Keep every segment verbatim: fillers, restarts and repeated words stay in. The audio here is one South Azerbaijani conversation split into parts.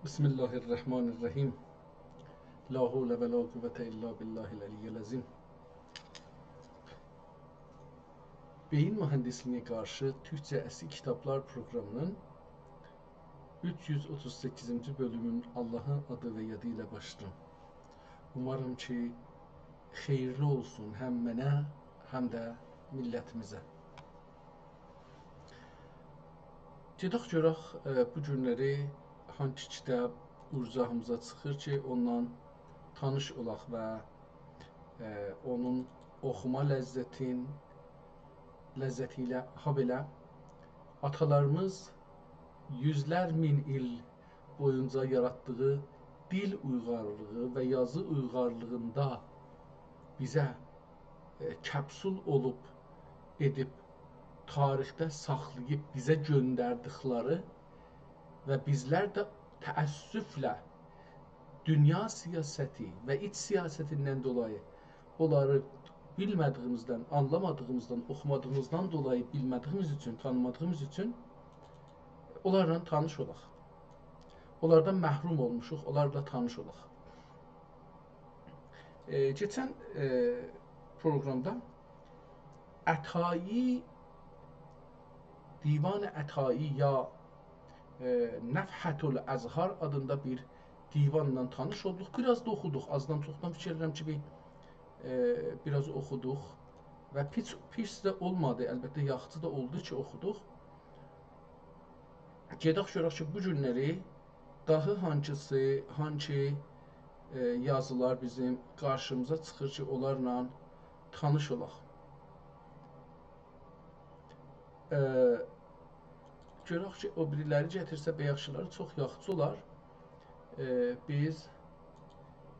بسم الله الرحمن الرحیم. لا حول و لا قوة الا بالله العلی العظیم. بئیین مهندسلیگینه قارشی تورکجه اسکی کیتابلار پروقرامی‌نین اوچ یوز اوتوز سککیزینجی بؤلومون آللاهین آدی و یادی ایله باشلاییرام. اومارام کی، خئییرلی اولسون هم منه، هم ده میللتیمیزه. گئدک گؤرک، ائ، بو گونلری هانسی کیتاب اوروجاغیمیزا چیخیر کی، اوندان تانیش اولاق و، ائ، اونون اوخوما لذتین، لذتی ایله، هابئله آتالاریمیز یوزلر مین ایل بویونجا یاراتدیغی دیل اویغارلیغی و یازی اویغارلیغیندا بیزه، ائ، کپسول اولوب ائدیب تاریخده ساخلاییب بیزه گؤندردیکلری و بیزلر ده تأسفله دونیا سیاستی و ایچ سیاستیندن دولایی اونلاری بیلمه‌دیگیمیزدن، آنلامادیغیمیزدان، اوخومادیغیمیزدان دولایی بیلمه‌دیگیمیز اوچون، تانیمادیغیمیز اوچون اونلارلا تانیش اولاق. اونلاردان محروم اولموشوق، اونلارلا تانیش اولاق. ائ، کئچن، ائ، پروقرامدا عطایی، دیوان عطایی یا، ائ، نفحة الازهار آدیندا بیر دیوانلا تانیش اولدوق. بیر آز دا اوخودوق، آزدان چوخدان فیکیر ائدیرم کی، بیر، ائ، بیر آز اوخودوق و پیس، پیس ده اولمادی، البته یاخشی دا اولدو کی، اوخودوق. گئدک گؤرک کی، بو گونلری داهی هانسیسی، هانسی، ائ، یازیلار بیزیم قارشیمیزا چیخیر کی، اونلارلا تانیش اولاق. ائ، گؤرک کی، او بیریلری گتیرسه، به یاخشیلاری چوخ یاخشی اولار. ائ، بیز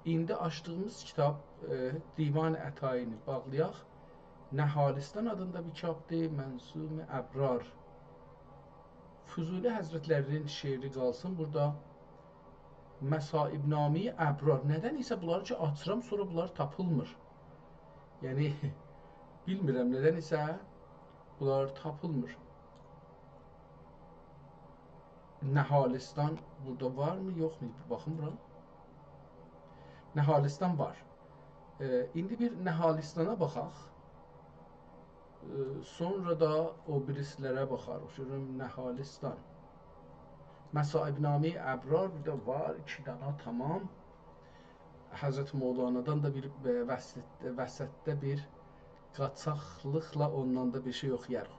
ایندی آچدیغیمیز کیتاب، ائ، دیوان عطایی‌نی باغلایاق. نهالیستان آدیندا بیر کیتابدیر، منظوم ابرار. فضولی حضرتلری‌نین شعری قالسین بورادا. مصائب‌نامه‌ی ابرار. ندن ایسه بونلاری کی، آچیرام، سونرا بونلار تاپیلمیر. یعنی، بیلمیرم، ندن ایسه بونلار تاپیلمیر. نهالیستان بورادا وارمی، یوخمو؟ بیر باخیم بورا. نهالیستان وار. ائ، ایندی بیر نهالیستانا باخاق. ائ، سونرا دا او بیریسیلره باخاریق. گؤروم، نهالیستان. مصائب‌نامه‌ی ابرار، بیر ده وار، ایکی دانا، تامام. حضرت مولانادان دا بیر، ائ، وسط-، وسطده بیر قاچاقلیقلا اوندان دا بیر شئی اوخویاریق.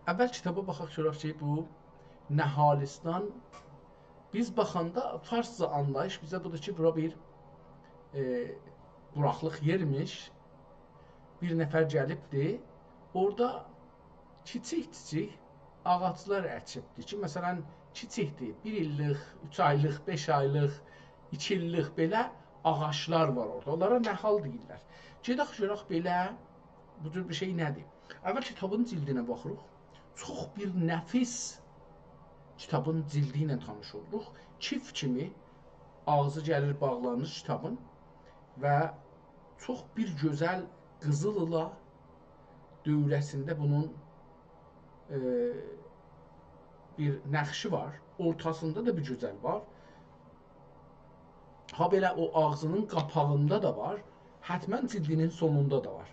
اول کیتابا باخاق، گؤرک کی، بو نهالیستان، بیز باخاندا فارسجا آنلاییش بیزه بودور کی، بورا بیر، ائ، قوراقلیق یئرمیش، بیر نفر گلیبدی، اورادا کیچیک-کیچیک آغاجلار اکیبدی کی، مثلا، کیچیکدیر، بیر ایللیک، اوچ آیلیق، بئش آیلیق، ایکی ایللیک بئله آغاجلار وار اورادا. اونلارا نهال دئییرلر. گئدک گؤرک بئله بو جور بیر شئی نه‌دیر؟ اول کیتابین جیلدینه باخیریق. چوخ بیر نفیس کیتابین جیلدی ایله تانیش اولوروق. کیف کیمی آغزی گلیر باغلانیر کیتابین و چوخ بیر گؤزل قیزیل ایله دؤوره‌سینده بونون، ائ، بیر نقشی وار. اورتاسیندا دا بیر گؤزل وار. هابئله او آغزی‌نین قاپاغیندا دا وار. حتما جیلدینین سونوندا دا وار.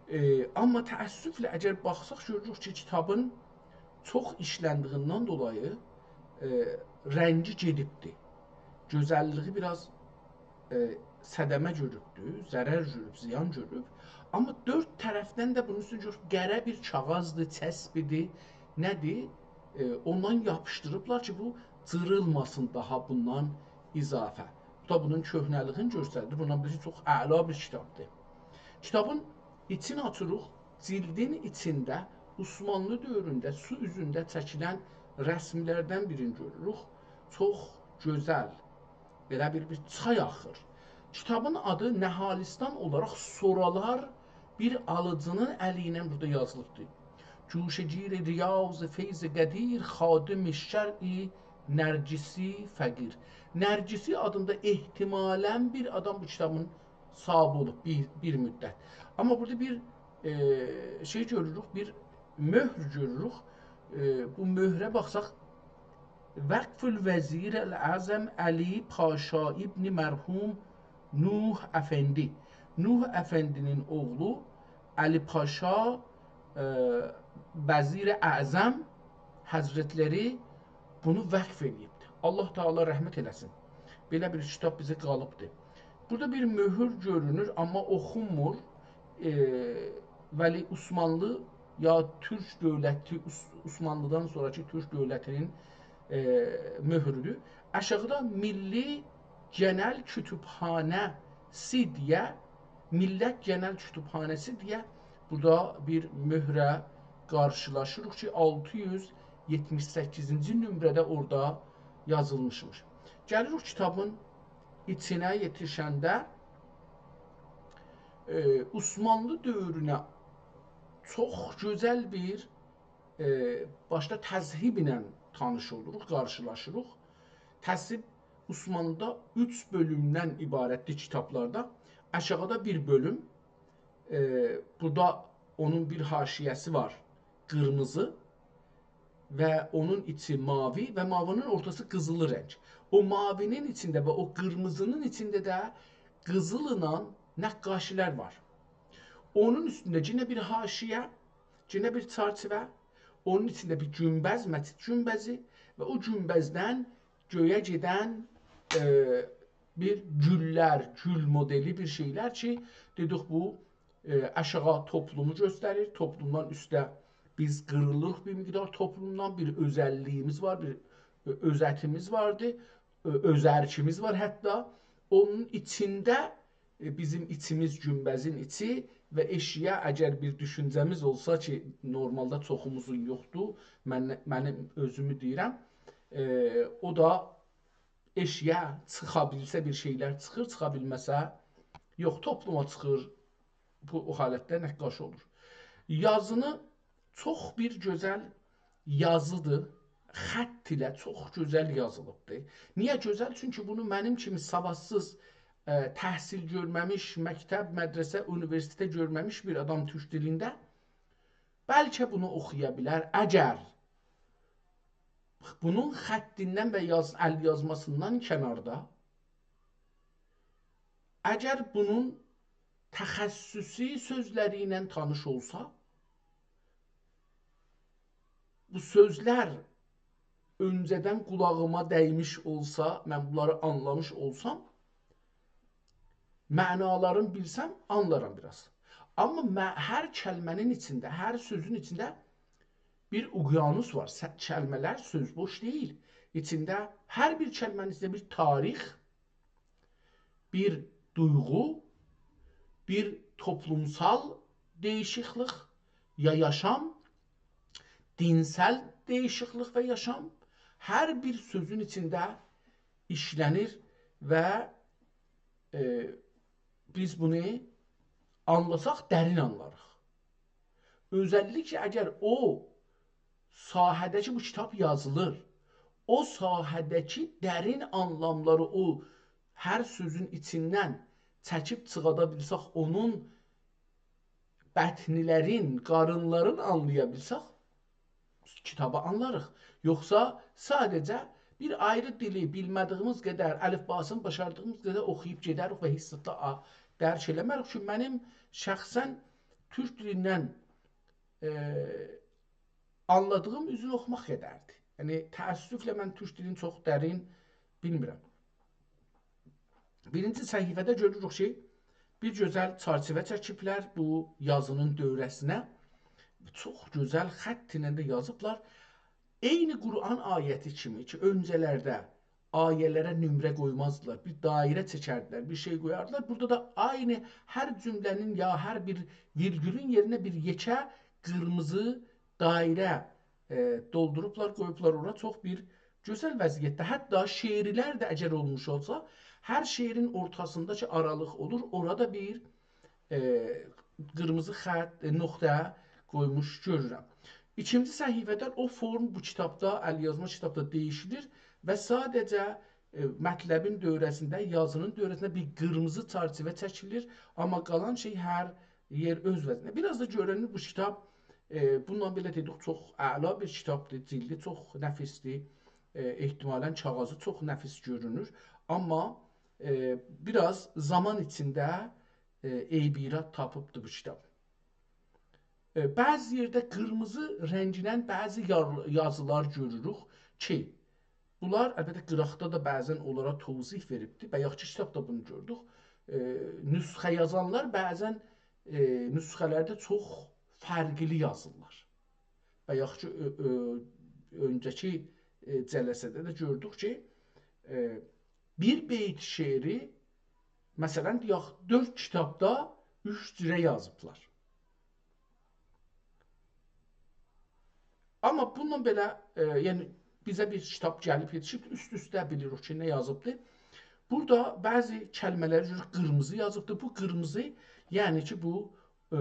ائ، آمما تأسفله اگر باخساق گؤروروک کی، کیتابین چوخ ایشلندیگیندن دولایی، ائ، رنگی گئدیبدی. گؤزللیگی بیر آز، ائ، صدمه گؤروبدو، ضرر گؤروب، زیان گؤروب. آمما دؤرد طرفدن ده بونون اوستون گؤروروک، قره بیر کاغیذدیر، چسبیدی، نه‌دیر؟ ائ، اوندان یاپیشدیریبلار کی، بو جیریلماسین داها بوندان اضافه. بو دا بونون کؤهنه‌لیگینی گؤستریر. بوندان بیری چوخ اعلا بیر کیتابدیر. کیتابین ایچینی آچیریق، جیلدین ایچینده عثمانلی دؤورونده سو اوزونده چکیلن رسملردن بیرینی گؤروروک. چوخ گؤزل، بئله بیر، بیر چای آخیر. کیتابین آدی نهالیستان اولاراق سورالار بیر آلیجی‌نین الی ایله بورادا یازیلیبدیر. گوشه‌گیر ریاض فیض قدیر، خادم شرع نرگسی فقیر. نرگسی آدیندا احتمالا بیر آدام بو کیتابین صاحیبی اولوب بیر، بیر مدت. آمما بورادا بیر، ائ، شئی گؤروروک، بیر مؤهر گؤروروک. ائ، بو مؤهره باخساق، وقف الوزیر الاعظم علی پاشا ابن مرحوم نوح افندی. نوح افندی‌نین اوغلو علی پاشا، ائ، وزیر اعظم حضرتلری بونو وقف ائله‌ییبدیر. الله تعالی رحمت ائله‌سین. بئله بیر کیتاب بیزه قالیبدیر. بورادا بیر مؤهور گؤرونور، آمما اوخونمور. ائ، ولی عثمانلی یا تورک دؤولتی، عث-، عثمانلی‌دان سونراکی تورک دؤولتی‌نین، ائ، مؤهرودور. آشاغیدا میللی گئنل کوتوبخانه‌سی دئیه، میللت گئنل کوتوبخانه‌سی دئیه بورادا بیر مؤهره قارشیلاشیریق کی، آلتی یوز یئتمیش سککیزینجی نومره‌ده اورادا یازیلمیشمیش. گلیریک کیتابین ایچینه یئتیشنده، ائ، عثمانلی دؤورونه چوخ گؤزل بیر، ائ، باشدا تذهیب ایله تانیش اولوروق، قارشیلاشیریق. تذهیب عثمانلی‌دا اوچ بؤلومدن عبارتدیر کیتابلاردا. آشاغیدا بیر بؤلوم، ائ، بورادا اونون بیر حاشیه‌سی وار، قیرمیزی و اونون ایچی ماوی و ماوی‌نین اورتاسی قیزیلی رنگ. او ماوی‌نین ایچینده و او قیرمیزی‌نین ایچینده ده قیزیللا نقاشی‌لر وار. اونون اوستونده یئنه بیر حاشیه، یئنه بیر چرچیوه، اونون ایچینده بیر گونبز، مسجد گونبزی و او گونبزدن گؤیه گئدن، ائ، بیر گوللر، گول مدلی بیر شئیلر کی، دئدیک بو، ائ، آشاغی توپلومو گؤستریر، توپلومدان اوسته بیز قیریلیریق بیر مقدار توپلومدان، بیر اؤزللیگیمیز وار، بیر، ائ، اؤزتیمیز واردی، ائ، اؤزرکیمیز وار حتی. اونون ایچینده، ائ، بیزیم ایچیمیز، گونبزین ایچی و ائشیگه اگر بیر دوشونجه‌میز اولسا کی، نورمالدا چوخوموزون یوخدور، من، منیم اؤزومو دئییرم، ائ، او دا ائشیگه چیخا بیلسه بیر شئیلر چیخیر، چیخا بیلمه‌سه یوخ، توپلوما چیخیر، بو، او حالتده نقاش اولور. یازینی چوخ بیر گؤزل یازیدیر، خط ایله چوخ گؤزل یازیلیبدیر. نییه گؤزل؟ چونکی بونو منیم کیمی سوادسیز، ائ، تحصیل گؤرمه‌میش، مکتب، مدرسه، اونیوئرسیتئت گؤرمه‌میش بیر آدام تورک دیلینده بلکه بونو اوخویا بیلر. اگر بونون خطیندن و یاز-، ال یازماسیندان کناردا، اگر بونون تخصصی سؤزلری ایله تانیش اولسا، بو سؤزلر اؤنجه‌دن قولاغیما دَیمیش اولسا، من بونلاری آنلامیش اولسام، معنالارینی بیلسم، آنلارام بیر آز. آمما مه-، هر کلمه‌نین ایچینده، هر سؤزون ایچینده بیر اقیانوس وار. سه-، کلمه‌لر سؤز بوش دئییل. ایچینده، هر بیر کلمه‌نین ایچینده بیر تاریخ، بیر دویغو، بیر توپلومسال دییشیکلیک، یا یاشام، دینسل دییشیکلیک و یاشام، هر بیر سؤزون ایچینده ایشله‌نیر و، ائ، بیز بونو آنلاساق، درین آنلاریق. اؤزللیکله اگر او ساحه‌ده کی بو کیتاب یازیلیر، او ساحه‌ده‌کی درین آنلاملاری او هر سؤزون ایچیندن چکیب چیخادا بیلسک، اونون بطنی‌لرین، قارینلارین آنلایا بیلسک، کیتابی آنلاریق. یوخسا ساده‌جه بیر آیری دیلی بیلمه‌دیییمیز قدر، الفباسینی باشاردیغیمیز قدر اوخویوب گئدریک و هئچ زاد دا آ-، درک ائله‌مه‌ریک. چونکی منیم شخصاً تورک دیلیندن، ائ، آنلادیغیم اوزون اوخوماق قدردیر. یعنی، تأسفله من تورک دیلینی چوخ درین بیلمیرم. بیرینجی صفحه‌ده گؤروروک کی، بیر گؤزل چرچیوه چکیبلر بو یازینین دؤوره‌سینه. چوخ گؤزل خط ایله ده یازیبلار. عینی قرآن آیه‌تی کیمی کی، اؤنجه‌لرده آیه‌لره نومره قویمازدیلار، بیر دایره چکردیلر، بیر شئی قویاردیلار. بورادا دا عینی هر جمله‌نین یا هر بیر ویرگولون یئرینه بیر یئکه قیرمیزی دایره، ائ، دولدوروبلار، قویوبلار اورا. چوخ بیر گؤزل وضعیتده. حتی شعرلر ده اگر اولموش اولسا، هر شعرین اورتاسیندا کی آرالیق اولور، اورا دا بیر، ائ، قیرمیزی خط، ائ، نقطه قویموش گؤرورم. ایکینجی صفحه‌ده او فورم بو کیتابدا، ال‌یازما کیتابدا دییشیلیر و ساده‌جه، ائ، مطلبین دؤوره‌سینده، یازینین دؤوره‌سینده بیر قیرمیزی چرچیوه چکیلیر، آمما قالان شئی هر یئر اؤز وضعینده. بیر آز دا گؤرونور بو کیتاب، ائ، بوندان بئله دئدیک، چوخ اعلا بیر کیتابدیر، جلدی چوخ نفیسدیر. ائ، احتمالاً کاغیذی چوخ نفیس گؤرونور. آمما، ائ، بیر آز زامان ایچینده، ائ، عیب ایراد تاپیبدی بو کیتاب. ائ، بعضی یئرده قیرمیزی رنگینن بعضی یار-، یازیلار گؤروروک کی، بونلار، البته، قیراقدا دا بعضاً اونلارا توضیح وئریبدی. بایاقکی کیتابدا بونو گؤردوک. ائ، نسخه یازانلار بعضاً، ائ، نسخه‌لرده چوخ فرقلی یازیرلار. بایاقکی، اؤ-، اؤ-، اؤنجه‌کی، ائ، جلسه‌ده ده گؤردوک کی، ائ، بیر بیت شعری، مثلاً، دئیک، دؤرد کیتابدا اوچ جوره یازیبلار. آمما بونونلا بئله، ائ، یعنی، بیزه بیر کیتاب گلیب یئتیشیب، اوست-اوسته بیلیریک کی، نه یازیبدی. بورادا بعضی کلمه‌لری گؤروروک، قیرمیزی یازیبدی. بو قیرمیزی، یعنی کی، بو، ائ،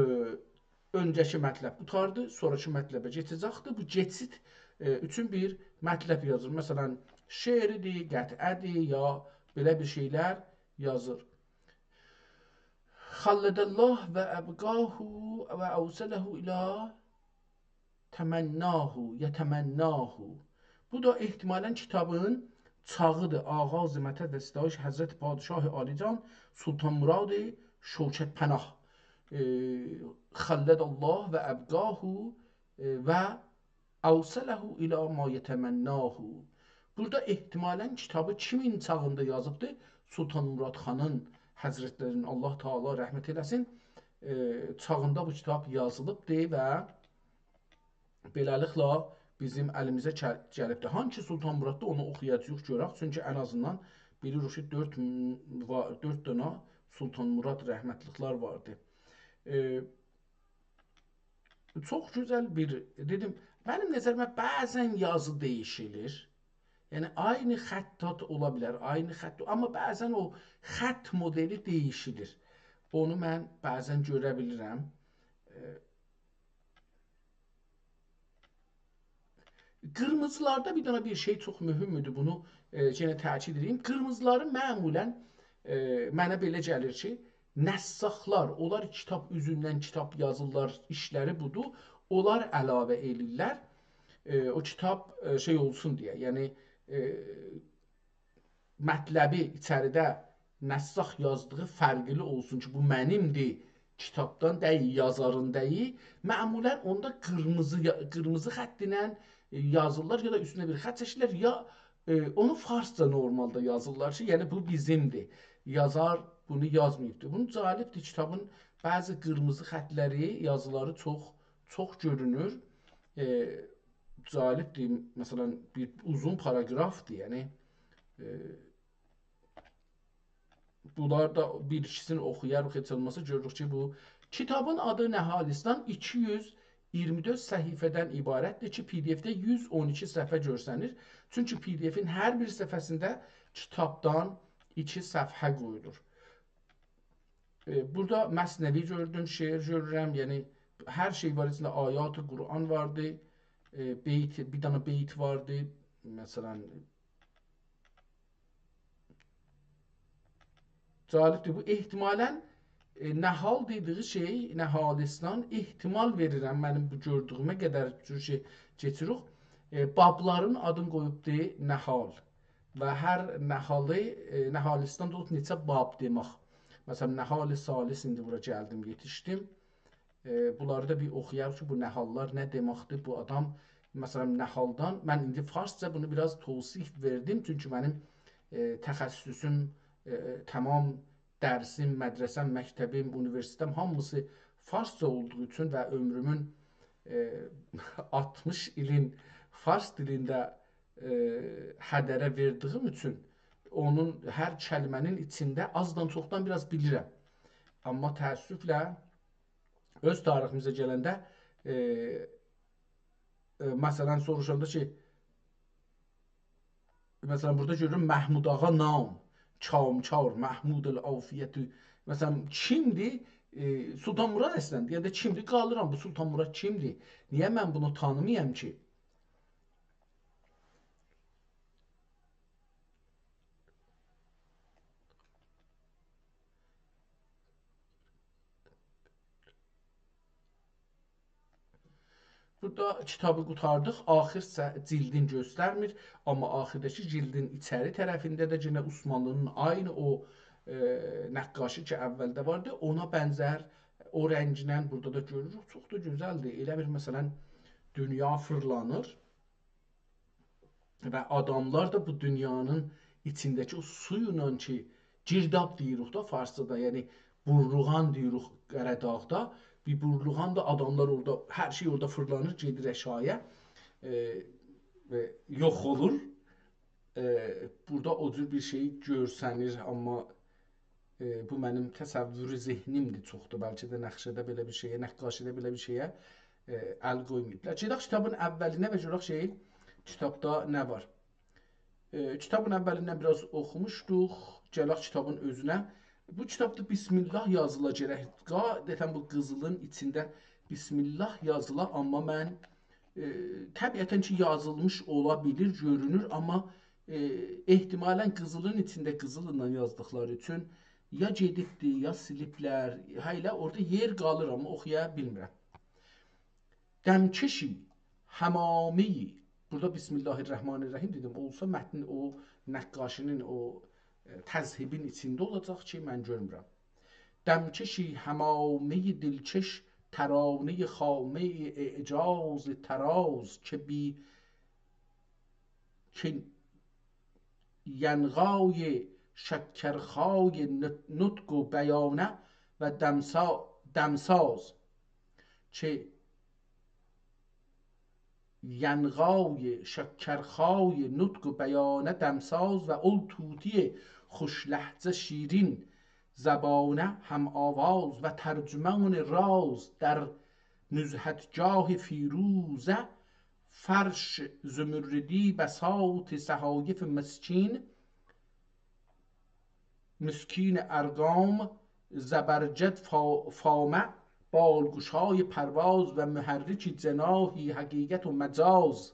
اؤنجه‌کی مطلب قوتاردی، سونراکی مطلبه کئچه‌جکدی. بو کئچید، ائ، اوچون بیر مطلب یازیر. مثلاً، شعریدیر، قطعه‌دیر، یا بئله بیر شئیلر یازیر. خلد الله و ابقاه و اوصله الی تمناه، یتمناه. بو دا احتمالاً کیتابین چاغیدیر. آغاز مدح و ستایش حضرت پادشاه عالیجان سلطان مراد شوکت‌پناه. ائ، خلد الله و ابقاه، ائ، و اوصله الی ما یتمناه. بورادا احتمالاً کیتابی کیمین چاغیندا یازیبدی؟ سلطان مراد خانین حضرتلرینین، الله تعالی رحمت ائله‌سین، ائ، چاغیندا بو کیتاب یازیلیبدی و بئله‌لیکله بیزیم الیمیزه گل-، گلیبدی. هانسی سلطان مراددیر، اونو اوخویاجاغیق، گؤرک. چونکی ان آزیندان بیلیریک کی، دؤرد م-، وا-، دؤرد دنه سلطان مراد رحمتلیکلر واردی. ائ، چوخ گؤزل بیر، دئدیم، منیم نظریمه بعضاً یازی دییشیلیر. یعنی، عینی خط اولا بیلر، عینی خط، آمما بعضاً او خط مدلی دییشیلیر. اونو من بعضاً گؤره بیلیرم. ائ، قیرمیزیلاردا بیر دنه بیر شئی چوخ مهمدور، بونو، ائ، یئنه تأکید ائدئییم. قیرمیزیلاری معمولاً، ائ، منه بئله گلیر کی، نساخلار، اونلار کیتاب اوزوندن کیتاب یازیرلار، ایشلری بودور، اونلار علاوه ائله‌ییرلر. ائ، او کیتاب، ائ، شئی اولسون دئیه، یعنی، ائ، مطلبی ایچریده نساخ یازدیغی فرقلی اولسون کی، بو منیمدیر، کیتابدان دئییل، یازارین دئییل. معمولاً اوندا قیرمیزی یا-، قیرمیزی خط ایله، ائ، یازیرلار، یا دا اوستونه بیر خط چکیرلر، یا، ائ، اونو فارسجا نورمالدا یازیرلار کی، یعنی بو بیزیمدیر. یازار بونو یازماییبدیر. بونون جالبدیر، کیتابین بعضی قیرمیزی خطلری، یازیلاری چوخ، چوخ گؤرونور. ائ، جالبدیر، مثلاً، بیر اوزون پاراگرافدیر، یعنی، ائ، بونلار دا بیر ایکیسینی اوخویاریق، هئچ اولماسا گؤروروک کی، بو کیتابین آدی نهالیستان ایکی یوز اییرمی دؤرد صفحه‌دن عبارتدیر کی، PDF-ده یوز اون ایکی صفحه گؤرسنیر. چونکی PDF-ین هر بیر صفحه‌سینده کیتابدان ایکی صفحه قویولور. ائ، بورادا مثنوی گؤردوم، شعر گؤرورم، یعنی هر شئی وار ایچینده، آیات قرآن واردی، ائ، بیت، بیر دنه بیت واردی، مثلاً، جالبدیر. بو احتمالاً، ائ، نهال دئدیگی شئی، نهالیستان، احتمال وئریرم، منیم بو گؤردویومه قدر، چونکی کئچیریک، ائ، بابلارین آدینی قویوبدور نهال. و هر نهالی، ائ، نهالیستان دا اولوب نئچه باب دئمک. مثلاً، نهال ثالث، ایندی بورا گلدیم، یئتیشدیم. ائ، بونلاری دا بیر اوخویاق کی، بو نهاللار نه دئمکدیر؟ بو آدام، مثلاً، نهالدان، من ایندی فارسجا بونو بیر آز توضیح وئردیم، چونکی منیم، ائ، تخصصوم، ائ، تمام درسیم، مدرسه‌م، مکتبیم، اونیوئرسیته‌م هامیسی فارسجا اولدوغو اوچون و عؤمرومون، ائ، آلتمیش ایلین فارس دیلینده، ائ، هدره وئردیگیم اوچون اونون هر کلمه‌نین ایچینده آزدان چوخدان بیر آز بیلیرم. آمما تأسفله اؤز تاریخیمیزه گلنده، ائ، ائ، مثلاً، سوروشاندا کی، مثلاً، بورادا گؤرورم محمود آغا نام، کامکار، محمود العافیتی. مثلاً، کیمدیر؟ ائ، سلطان مراد اصلاً، دئینده کیمدیر؟ قالیرام، بو سلطان مراد کیمدیر؟ نییه من بونو تانیمایام کی؟ بورادا کیتابی قوتاردیق. آخر سه-، جلدین گؤسترمیر، آمما آخرده‌کی جلدین ایچری طرفینده ده یئنه عثمانلی‌نین عینی او، ائ، نقاشی کی اوّلده واردی، اونا بنزر، او رنگینن بورادا دا گؤروروک. چوخ دا گؤزلدیر. ائله بیر، مثلا، دونیا فیرلانیر و آداملار دا بو دونیانین ایچینده‌کی او سویلا کی، گرداب دئییریک دا فارسدا، یعنی بورلوغان دئییریک قاراداغدا، بیر بورلوغان دا، آداملار اورادا، هر شئی اورادا فیرلانیر، گئدیر آشاغییا، ائ، و یوخ اولور. ائ، بورادا او جور بیر شئی گؤرسنیر، آمما ائ، بو منیم تصوّر ذهنیمدیر چوخ دا، بلکه ده نقشه‌ده بئله بیر شئیه، نقاشی‌ده بئله بیر شئیه، ائ، ال قویماییبلار. گئدک کیتابین اوّلینه و گؤرک کی، کیتابدا نه وار. ائ، کیتابین اوّلیندن بیر آز اوخوموشدوق. گلک کیتابین اؤزونه. بو کیتابدا بسم‌الله یازیلا گرک. قا-، دئدیم، بو قیزیلین ایچینده بسم‌الله یازیلا، آمما من، ائ، طبیعتا کی، یازیلمیش اولا بیلیر، گؤرونور، آمما، ائ، احتمالا قیزیلین ایچینده قیزیللا یازدیقلاری اوچون یا گئدیبدی، یا سیلیبلر. هه، ائله اورادا یئر قالیر، آمما اوخویا بیلمیرم. دمکشی، حمامه‌یی. بورادا بسم‌الله الرحمن الرحیم دئدیم. اولسا متن او نقاشی‌نین او، ائ، تذهیبین ایچینده اولاجاق کی، من گؤرمورم. دمکشی، حمامه‌ی دلکش، ترانه‌ی خامه‌ی اعجاز طراز که بی که ینقای شکرخای نط-، نطق و بیانه و دمسا-، دمساز، که ینقای شکرخای نطق و بیانه دمساز و اول طوطی خوش لهجه شیرین زبانه هم‌آواز و ترجمان راز در نزهتگاه فیروزه فرش زمردی بساط صحایف مسکین، مسکین ارقام زبرجد فا-، فامه بالگشای پرواز و محرک جناحی حقیقت و مجاز.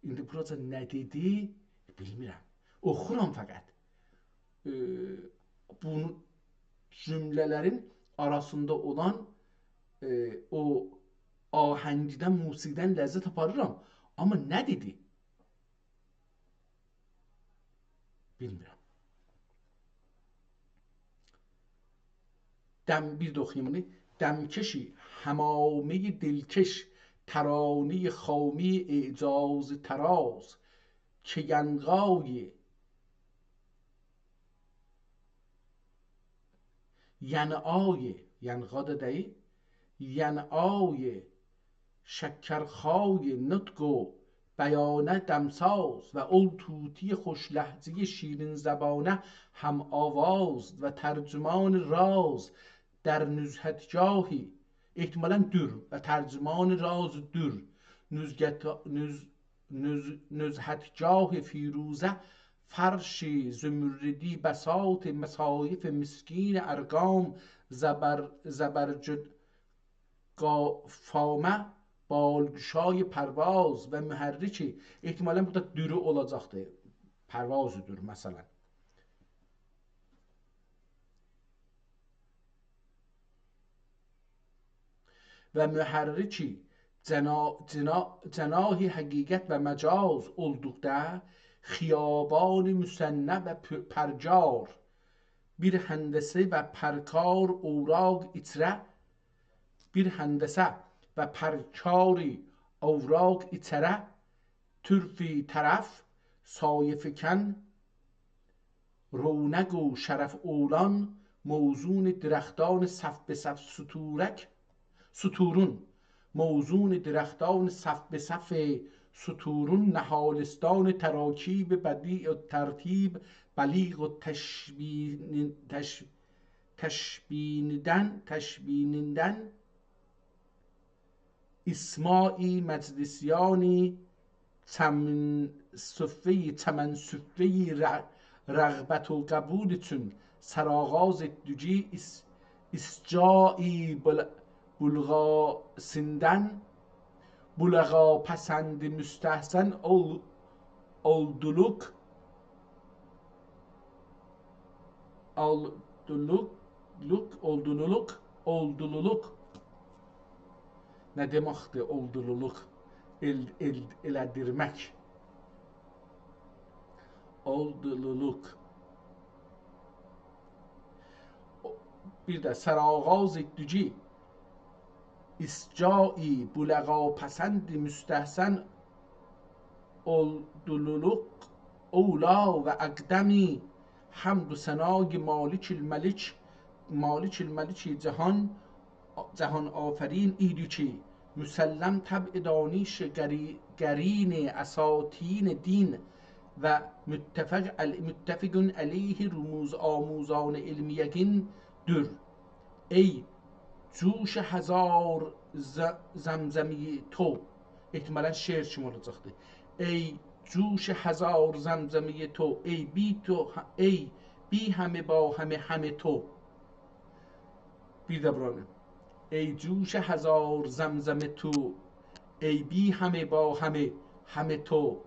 ایندی بوراجا نه دئدی، بیلمیرم. اوخورام فقط. ائ، بونو جمله‌لرین آراسیندا اولان، ائ، او آهنگدن، موسیقی‌دن لذت آپاریرام. آمما نه دئدی؟ بیلمیرم. دم، بیر ده اوخویوم بونو. دمکشی، حمامه‌ی دلکش، ترانه‌ی خامه‌ی اعجاز طراز، که ینقای ینعای، ینقا دا دئییل، ینعای شکرخای نطق و بیانه دمساز و اول طوطی خوش لهجه‌ی شیرین زبانه هم‌آواز و ترجمان راز در نزهتگاهی، احتمالا دور، و ترجمان راز دور، نزگت-، نز-، نز-، نزهتگاه فیروزه فرش زمردی بساط مصایف مسکین ارقام زبر-، زبرجد قا-، فامه بالگشای پرواز و محرک، احتمالا بورادا دورو اولاجاقدیر. پرواز دور، مثلا. و محرک جنا-، جنا-، جناح حقیقت و مجاز اولدوقدا خیابان مثنی و پ-، پرکار، بیر هندسه و پرکار اوراق ایچره، بیر هندسه و پرکاری اوراق ایچره، طرفی طرف، سایه‌فکن، رونق و شرف اولان، موزون درختان صف به صف ستورک، ستورون، موزون درختان صف به صف ستورون، نهالستان تراکیب بدیع و ترتیب بلیغ و تشبین-، تش-، تشبینیدن، تشبینیدن، اسماعی مجلسیانی چمن صفه‌ی، چمن صفه‌ی ر-، رغبت و قبول اوچون سرآغاز دوگی اس-، اسجاعی بل-، بلغاسیندن، بلغاپسند مستحسن اول-، اولدولوق، اولدولوق، اولدولولوق، اولدولولوق، نه دئمکدیر اولدولولوق؟ ائل، ائل، ائله‌دیرمک. اولدولولوق. او، بیر ده سرآغاز دوگی، اسجاعی، بلغاپسند مستحسن، اولدولولوق اولی و اقدمی، حمد و ثنای مالک الملک، مالک الملک جهان، جهان‌آفرین ایدی کی، مسلم طبع دانش قری، قرین اساطین دین و متفق عل، متفق علیه رموزآموزان علم یقین دور. ای جوش هزار ز، زمزمهٔ تو. احتمالاً شعر کیمی اولاجاقدیر. ای جوش هزار زمزمهٔ تو، ای بی تو، ای بی همه با همه، همه تو. بیر ده بورانی. ای جوش هزار زمزمهٔ تو، ای بی همه با همه، همه تو.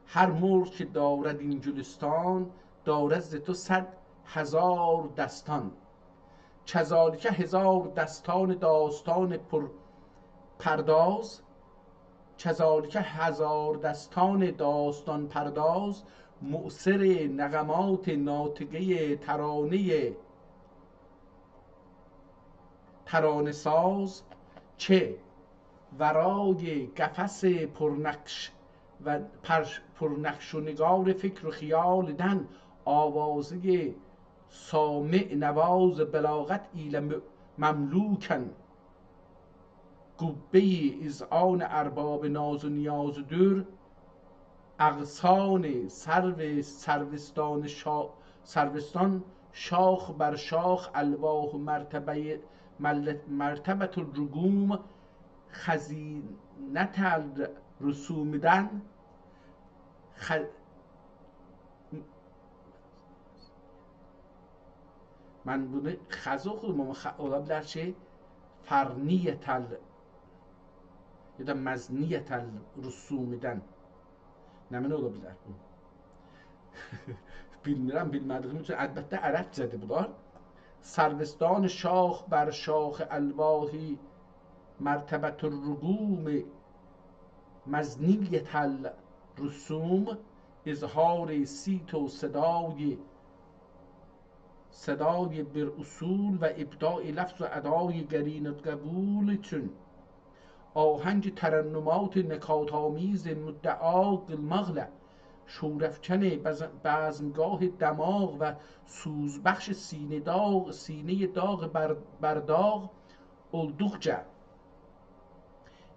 هر مرغ که دارد این گلستان، دارد ز تو صد هزار دستان. کذالک هزار دستان داستان پر پرداز، کذالک هزار دستان داستان پرداز، معصر نغمات ناطقهٔ ترانهٔ ترانه ساز، که ورای قفس پرنقش و پرش، پرنقش و نگار فکر و خیال دن، آوازهٔ سامع نواز بلاغت ایله م، مملوکن، قبهٔ اذعان ارباب ناز و نیاز دور، اغصان سرو سروستان شا، سروستان شاخ بر شاخ الواح و مرتبهٔ مل، مرتبة الرقوم خزینة الرسوم دن، خ، من بونو خز اوخودوم، آمما خ، اولا بیلر کی، فرنیة ال، یا دا مزنیة الرسوم دن. نمنه اولا بیلر بو؟ بیلمیرم، بیلمه‌دیگیم اوچون. البته، عربجه‌دیر بونلار. سروستان شاخ بر شاخ الواح مرتبة الرقوم مزنیة الرسوم، اظهار صیت و صدای، صدای بیر اصول و ابداع لفظ و ادای قرین قبول اوچون آهنگ ترنمات نکات‌آمیز مدعا قیلماقلا شورافکن بز، بزمگاه دماغ و سوزبخش سینهٔ داغ، سینهٔ داغ بر، بر داغ اولدوقجا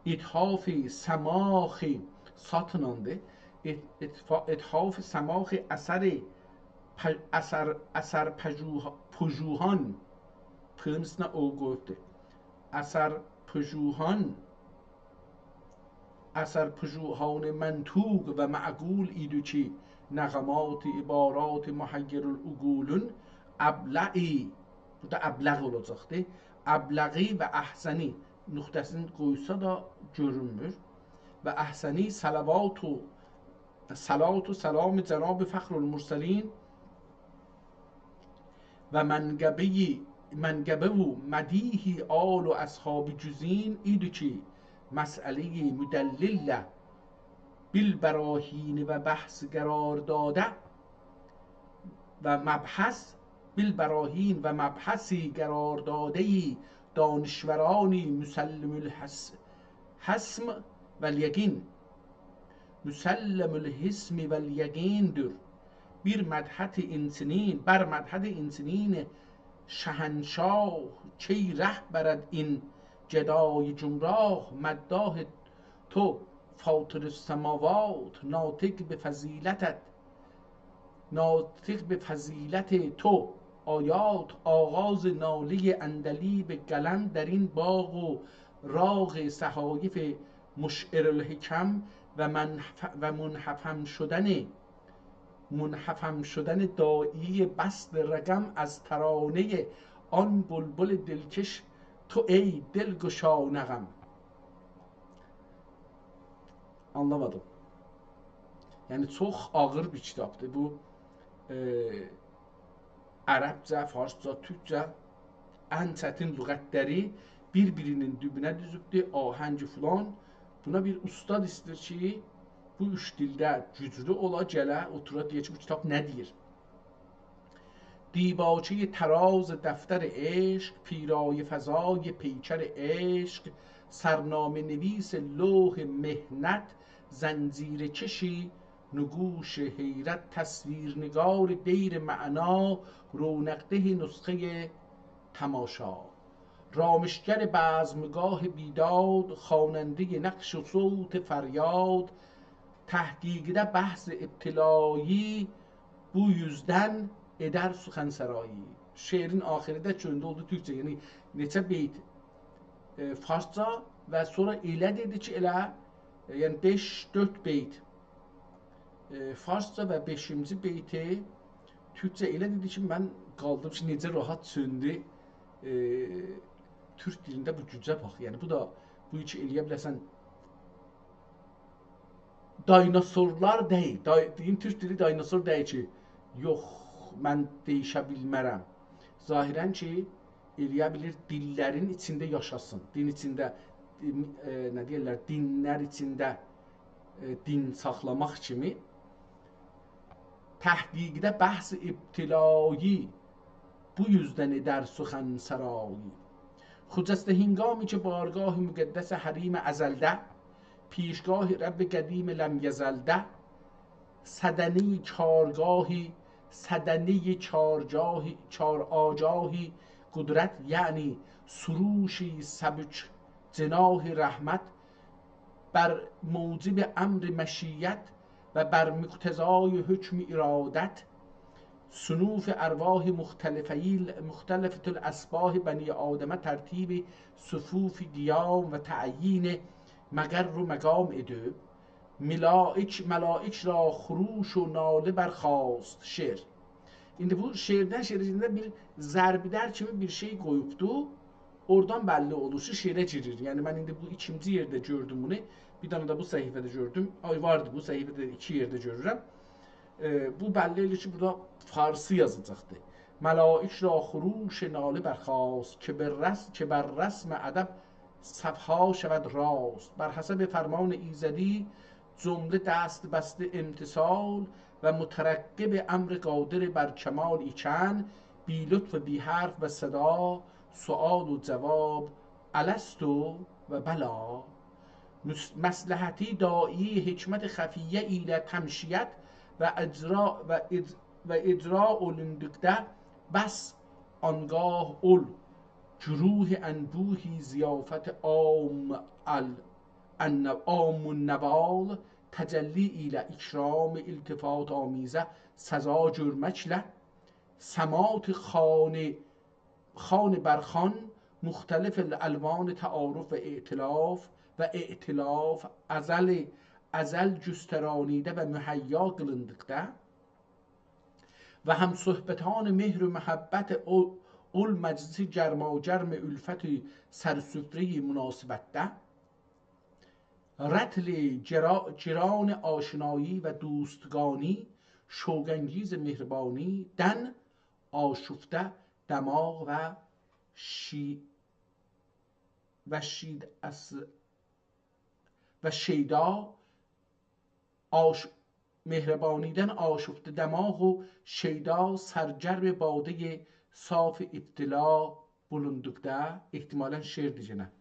اتحاف سماخ ساتیناندی. ات، اتفا، اتحاف سماخ اثر پ، اثر، اثر پژوه، پژوهان، پ‌نین اوستونه او قویوبدور. اثر پژوهان، اثر پژوهان منطوق و معقول ایدی کی، نغمات عبارات محیر العقولون ابلغی، بورادا ابلغ اولاجاقدی، ابلغی و احسنی، نقطه‌سینی قویسا دا گؤرونمور. و احسنی صلوات و، صلات و سلام جناب فخر المرسلین و منقبهٔ، منقبه و مدیح آل و اصحاب جزین ایدی کی، مسئلهٔ مدلل‌له بالبراهین و بحث قرار داده و مبحث، بالبراهین و مبحث قرار دادهٔ دانشوران مسلم الحس، حسم و الیقین، مسلم الحسم و الیقین دور. بیر مدحت اینچنین، بر مدحت اینچنین شهنشاه، کی ره برد این گدای گمراه، مداح تو فاطر السماوات، ناطق به فضیلتت، ناطق به فضیلت تو آیات، آغاز نالهٔ عندلیب قلم در این باغ و راغ صحایف مشعر الحکم و منف، و منحفم شدن، منحفم شدن داعی بسط رقم از ترانهٔ آن بلبل دلکش تو ای دلگشا نغم. آنلامادیم. یعنی، چوخ آغیر بیر کیتابدیر. بو، ائ، عربجه، فارسجا، تورکجه ان چتین لغتلری بیر-بیری‌نین دوبونه دوزوبدور، آهنگی فلان. بونا بیر اوستاد ایسته‌ییر کی، بو اوچ دیلده گوجلو اولا، گله، اوتورا، دئیه کی، بو کیتاب نه دئییر؟ دیباچهٔ طراز دفتر عشق، پیرایه فزای پیکر عشق، سرنامه‌نویس لوح محنت، زنجیره‌کش نقوش حیرت، تصویرنگار دیر معنا، رونق‌ده نسخهٔ تماشا، رامشگر بزمگاه بیداد، خوانندهٔ نقش و صوت فریاد، تحقیقده بحث ابتلایی، بو یوزدن ائدر سخن‌سرایی. شعرین آخیری ده چؤووردو اولدو تورکجه، یعنی نئچه بیت، ائ، فارسجا و سونرا ائله دئدی کی، ائله، ائ، یعنی بئش، دؤرد بیت، ائ، فارسجا و بئشینجی بیتی تورکجه ائله دئدی کی، من قالدیم کی، نئجه راحت چؤندو، ائ، تورک دیلینده بو گوجه باخ. یعنی بو دا، بو کی ائلیه بیله‌سن، دایناسورلار دئییل. دای-، دئییم، تورک دیلی دایناسور دئییل کی، یوخ، من دییشه بیلمه‌رم. ظاهراً کی، ائلیه بیلیر دیللرین ایچینده یاشاسین. دین ایچینده، ائ، ائ، نه دئییرلر، دینلر ایچینده، ائ، دین ساخلاماق کیمی. تحقیقده بحث ابتلایی، بو یوزدن ائدر سخن‌سرایی. خجسته هنگامی که بارگاه مقدس حریم ازلده، پیشگاه رب قدیم لم یزلده، صدنهٔ چارگاهی، صدنهٔ چارجاهی، چارآجاهی قدرت، یعنی سروشی سبک جناح رحمت، بر موجب امر مشیت و بر مقتضای حکم ارادت، صنوف ارواح مختلفه‌ی-، مختلفة الاشباح بنی آدمه ترتیب صفوف قیام و تعیین مقر و مقام ائدیب، ملائک، ملائک را خروش و ناله برخاست. شعر. ایندی بو شعردن شعره گئدنده بیر ضرب‌در کیمی بیر شئی قویوبدو. اورادان بللی اولور کی، شعره گیریر. یعنی، من ایندی بو ایکینجی یئرده گؤردوم بونو. بیر دنه ده بو صفحه‌ده گؤردوم. آی، واردی، بو صفحه‌ده ایکی یئرده گؤرورم. ائ، بو بللی ائله‌ییر کی، بورادا فارسی یازاجاقدی. ملائک را خروش ناله برخاست، که بر رس-، که بر رسم ادب صف‌ها شود راست. بر حسب فرمان ایزدی جمله دست بسته امتثال، و مترقب امر قادر بر کمال ایکن، بی لطف و بی حرف و صدا، سؤال و جواب، الست و بلی. مس-، مصلحتی داعی حکمت خفیه ایله تمشیت و اجرا و اج-، و اجرا اولوندوقدا بس آنگاه اول گروه انبوهی ضیافت عام ال-، ان-، عام النوال تجلی ایله اکرام التفات‌آمیزه سزا گؤرمکله سماط خوان، خوان بر خوان مختلف الالوان تعارف و ائتلاف و ائتلاف ازل، ازل گسترانیده و مهیا قیلیندیقدا و هم‌صحبتان مهر و محبت او-، اول مجلس گرماگرم الفت سرسفرهٔ مناسبتده، رطل گرا-، گران آشنایی و دوستگانی، شوق‌انگیز مهربانی‌دن آشفته دماغ و شی-، و شید اس-، و شیدا آش-، مهربانی‌دن آشفته دماغ و شیدا سرگرم بادهٔ صاف ابتلا بولوندوقدا، احتمالاً شعردیر یئنه.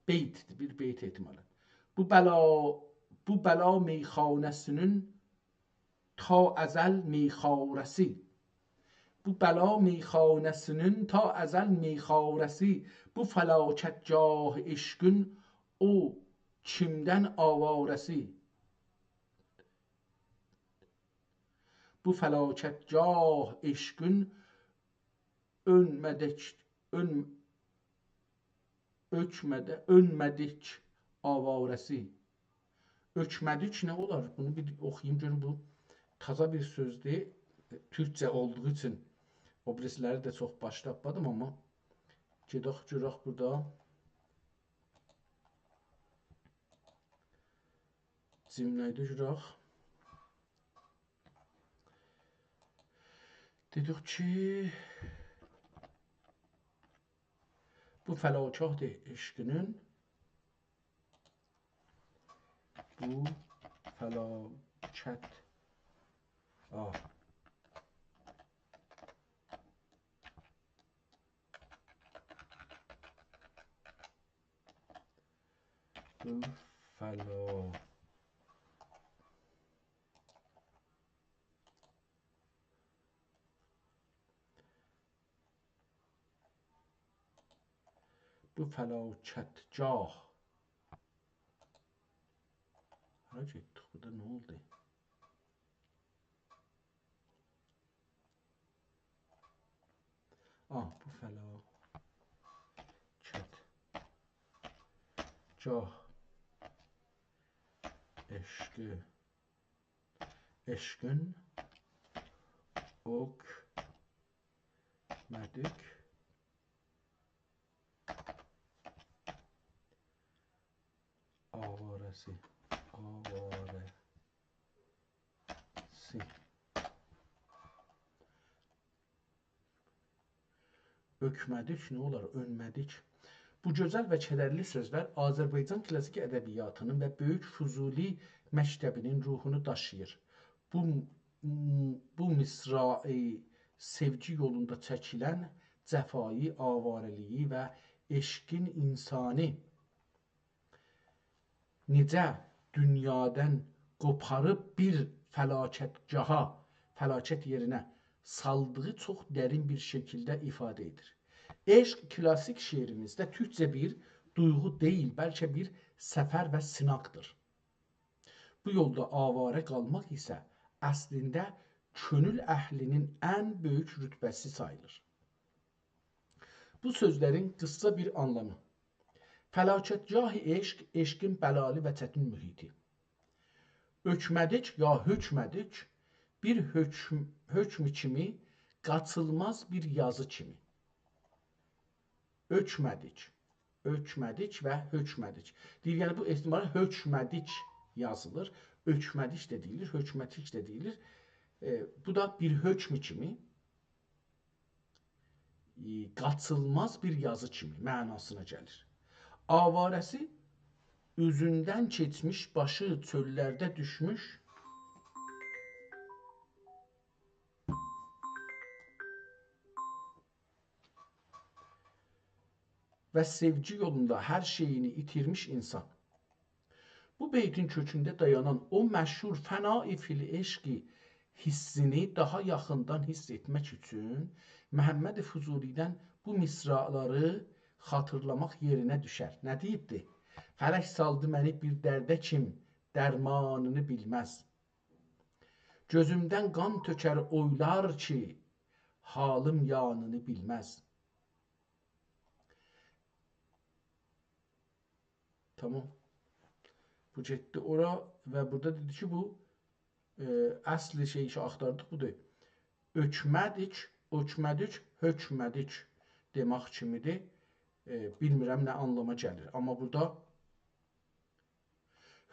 بیتدیر، بیر بیت احتمالاً. بو بلا، بو بلا میخانه‌سینین تا ازل میخواره‌سی. بو بلا میخانه‌سینین تا ازل میخواره‌سی، بو فلاکتگاه عشقین او کیمدن آواره‌سی. بو فلاکتگاه عشقین اؤنمه‌دیک، اؤن-، اؤکمه‌ده-، اؤنمه‌دیک آواره‌سی. اؤکمه‌دیک نه اولار؟ بونو بیر اوخویوم، گؤروم بو تازا بیر سؤزدور. تورکجه اولدوغو اوچون او بیریسی‌لری ده چوخ باش تاپمادیم، آمما گئدک گؤرک بورادا. جمله‌یه گؤرک. دئدیک کی، فلاکت عشقینین، بو فلاکت، آه. بو فلا-، بو فلاکتگاه. هارا گئتدیک؟ بورادا نه اولدو؟ آه، بو فلاکتگاه عشقی، عشقین اوکمدیک آواره‌سی، آواره‌سی. اؤکمه‌دیک نه اولار؟ اؤنمه‌دیک. بو گؤزل و کدرلی سؤزلر آذربایجان کلاسیک ادبیاتینین و بؤیوک فضولی مکتبینین روحونو داشیییر. بو، بو مصرعی سئوگی یولوندا چکیلن جفایی، آواره‌لیگی و عشقین انسانی نئجه دونیادان قوپاریب بیر فلاکتگاها، فلاکت یئرینه سالدیغی چوخ درین بیر شکیلده ایفاده ائدیر. عشق کلاسیک شعریمیزده تورکجه بیر دویغو دئییل، بلکه بیر سفر و سیناقدیر. بو یولدا آواره قالماق ایسه اصلینده کؤنول اهلینین ان بؤیوک رتبه‌سی ساییلیر. بو سؤزلرین قیسا بیر آنلامی. فلاکتگاه عشق، عشقین بلالی و چتین محیطی. اؤکمه‌دیک یا هؤکمه‌دیک، بیر هؤکم، هؤکم کیمی، قاچیلماز بیر یازی کیمی. اؤکمه‌دیک، اؤکمه‌دیک و هؤکمه‌دیک. دئییر، یعنی بو احتمالا هؤکمه‌دیک یازیلیر، اؤکمه‌دیک ده دئییلیر، هؤکمه‌دیک ده دئییلیر. ائ، بو دا بیر هؤکم کیمی، ائ، قاچیلماز بیر یازی کیمی معناسینا گلیر. آواره‌سی اوزوندن کئچمیش، باشی چؤللرده دوشموش و سئوگی یولوندا هر شئیینی ایتیرمیش انسان. بو بیتین کؤکونده دایانان او مشهور «فنای فی‌العشق» حیسینی داها یاخیندان حیس ائتمک اوچون محمد فضولی‌دن بو مصرع‌لاری خاطیرلاماق یئرینه دوشر. نه دئییبدی؟ «فلک سالدی منی بیر درده کیم درمانینی بیلمز. گؤزومدن قان تؤکر اویلار کی، حالیم یانینی بیلمز.» تامام. بو گئتدی اورا و بورادا دئدی کی، بو، ائ، اصل شئی کی آختاردیق بودور. اؤکمه‌دیک، اؤکمه‌دیک، هؤکمه‌دیک دئمک کیمیدیر. ائ، بیلمیرم نه آنلاما گلیر. آمما بورادا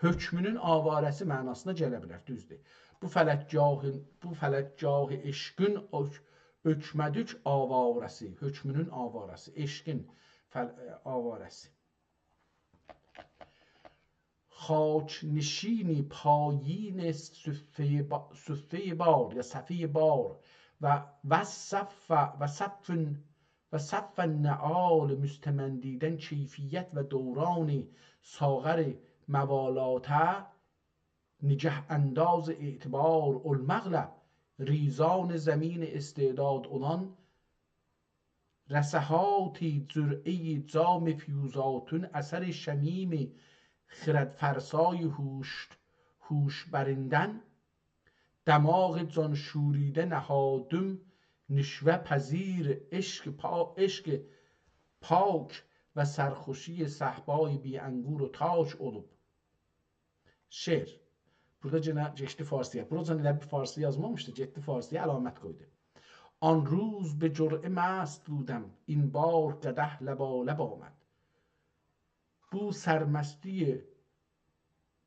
هؤکمونون آواره‌سی معناسینا گله بیلر، دوزدور. بو فلکگاهین، بو فلکگاه عشقین اؤک، اؤکمه‌دیک آواره‌سی، هؤکمونون آواره‌سی، عشقین فل، آواره‌سی. خاک‌نشینی پایین صفهٔ با، صفهٔ بار یا صفحهٔ بار و، و صف، و صف و صف نعال مستمندی‌دن کیفیت و دوران ساغر موالاته نگه‌انداز اعتبار اولماقلا ریزان زمین استعداد اولان رسهاتی جرعهٔ جام فیوضاتون اثر شمیم خردفرسای هوش، هوش‌بریندن دماغ جان‌شوریده نهادیم نشوه‌پذیر عشق پا، عشق پاک و سرخوشی صهبای بی‌انگور و تاک اولوب. شعر. بورادا یئنه کئچدی فارسی‌یا. بوراجان ائله بیر فارسی یازمامیشدی، گئتدی فارسی‌یا علامت قویدو. آن روز به جرعه مست بودم، این بار قدح لبالب آمد. بو سرمستی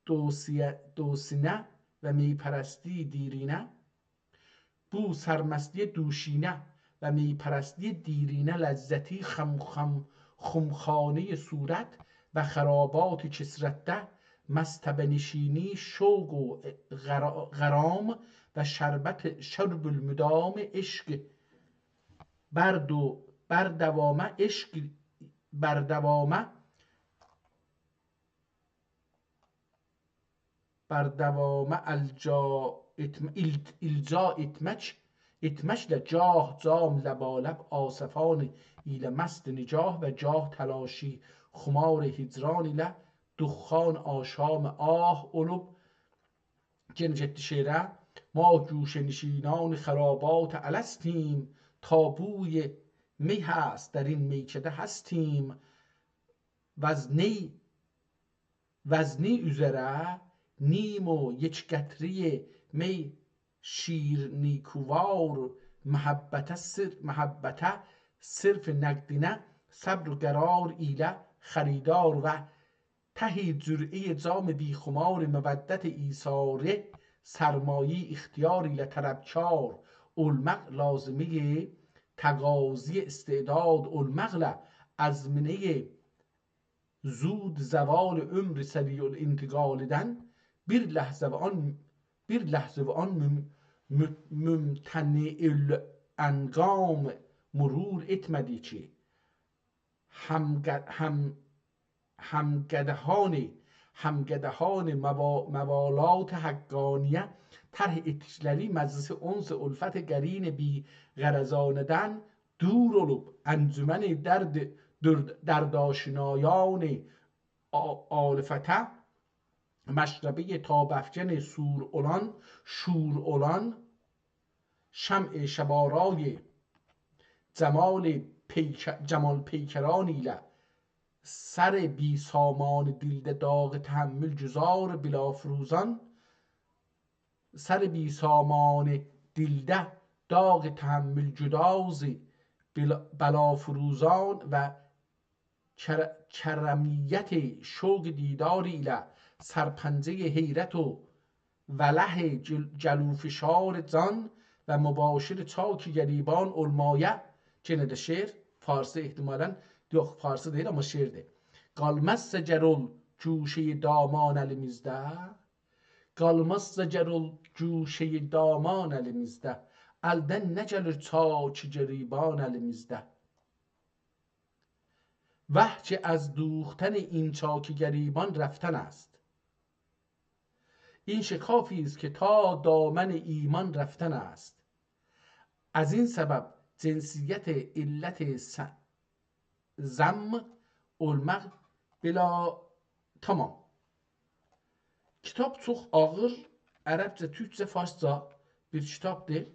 دوسیه، دوسینه و می‌پرستی دیرینه، بو سرمستی دوشینه و می‌پرستی دیرینه لذتی خم، خم، خمخانهٔ صورت و خرابات کثرتده، مصطبه نشینی شوق و غرا-، غرام و شربت، شرب المدام عشق بر دو-، بر دوامه، عشق بر دوامه، بر دوامه الجا ائتم-، ایل-، الجا ائتمک، ائتمکله گاه جام لبالب آصفان ایله مست نگاه و گاه تلاشی خمار هجران ایله دخان آشام آه اولوب. یئنه گئتدی شعره. ما گوشه‌نشینان خرابات الستیم، تا بوی می هست در این میکده هستیم. وز نی، وز نی اوزره نیم و یک قطرهٔ می شیر نیکووار، محبته صر-، محبته صرف نقدینه صبر و قرار ایله خریدار و تهی جرعهٔ جام بی‌خمار مودت ایثاره سرمایهٔ اختیار ایله طلبکار اولماق لازمه‌ی تقاضی استعداد اولماقلا آزمینه‌ی زود زوال عمر سریع الانتقالدن بیر لحظه و آن، بیر لحظه و آن مم-، مم-، ممتنع الانقام مرور ائتمه‌دی کی، همقد-، هم-، همقدهان، همقدهان موا-، موالات حقانیه طرح ائتدیکلری مجلس انس الفت قرین بی‌غرضانه‌دن دور اولوب، انجمن درد، درد، دردآشنایان آ-، آلفته مشربهٔ تاب‌افکن سور اولان، شور اولان، شمع شب‌آرای جمال پیک-، جمال پیکران ایله سر بی‌سامان دیلده داغ تحمل گذار بلافروزان، سر بی‌سامان دیلده داغ تحمل گداز بلا-، بلافروزان و کر-، کرمیت شوق دیدار ایله سرپنجهٔ حیرت و وله جل-، جلوفشار جان و مباشر چاک گریبان اولمایا. یئنه ده شعر، فارسی احتمالاً، یوخ، فارسی دئییل، آمما شعردیر. قالمازسا گر اول گوشهٔ دامان الیمیزده، قالمازسا گر اول گوشهٔ دامان الیمیزده، الدن نه گلیر چاک گریبان الیمیزده؟ وه که از دوختن این چاک گریبان رفتن است. این شکافی است که تا دامن ایمان رفتن است. از این سبب جنسیت علت س-، ذم اولماق بلا تمام. کیتاب چوخ آغیر، عربجه، تورکجه، فارسجا بیر کیتابدیر.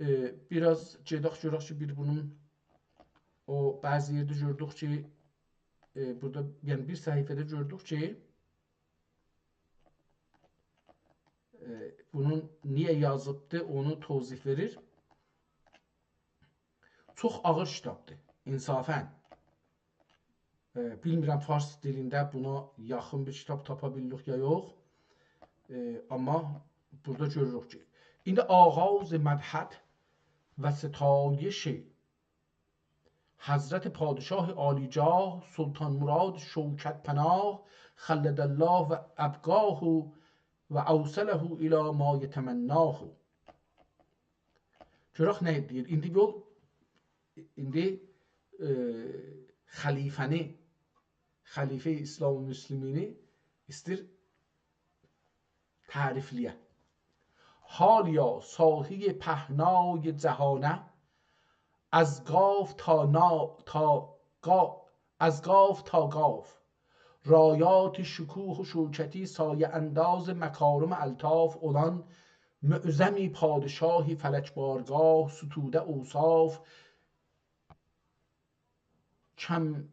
ائ، بیر آز گئدک گؤرک کی، بیر بونون، او بعضی یئرده گؤردوک کی، ائ، بورادا، یعنی بیر صفحه‌ده گؤردوک کی، ائ، بونون نییه یازیبدی، اونو توضیح وئریر. چوخ آغیر کیتابدیر، انصافاً. ائ، بیلمیرم فارس دیلینده بونا یاخین بیر کیتاب تاپا بیلیریک یا یوخ. ائ، آمما بورادا گؤروروک کی، ایندی آغاز مدحت و ستایش حضرت پادشاه عالی‌جاه سلطان مراد شوکت‌پناه خلد الله و ابقاه و اوصله الی ما یتمناه. گؤرک نه دئییر. ایندی یول، ایندی، ائ، خلیفه‌نی، خلیفهٔ اسلام و مسلمینی ایستیر تعریفله‌یه. حالیا ساقی پهنای جهانه، از گاو تا نا-، تا گا-، از گاو تا گاو. رایات شکوه و شوکتی سایه‌انداز مکارم الطاف اولان معظمی پادشاهی فلک بارگاه ستوده اوصاف کم-،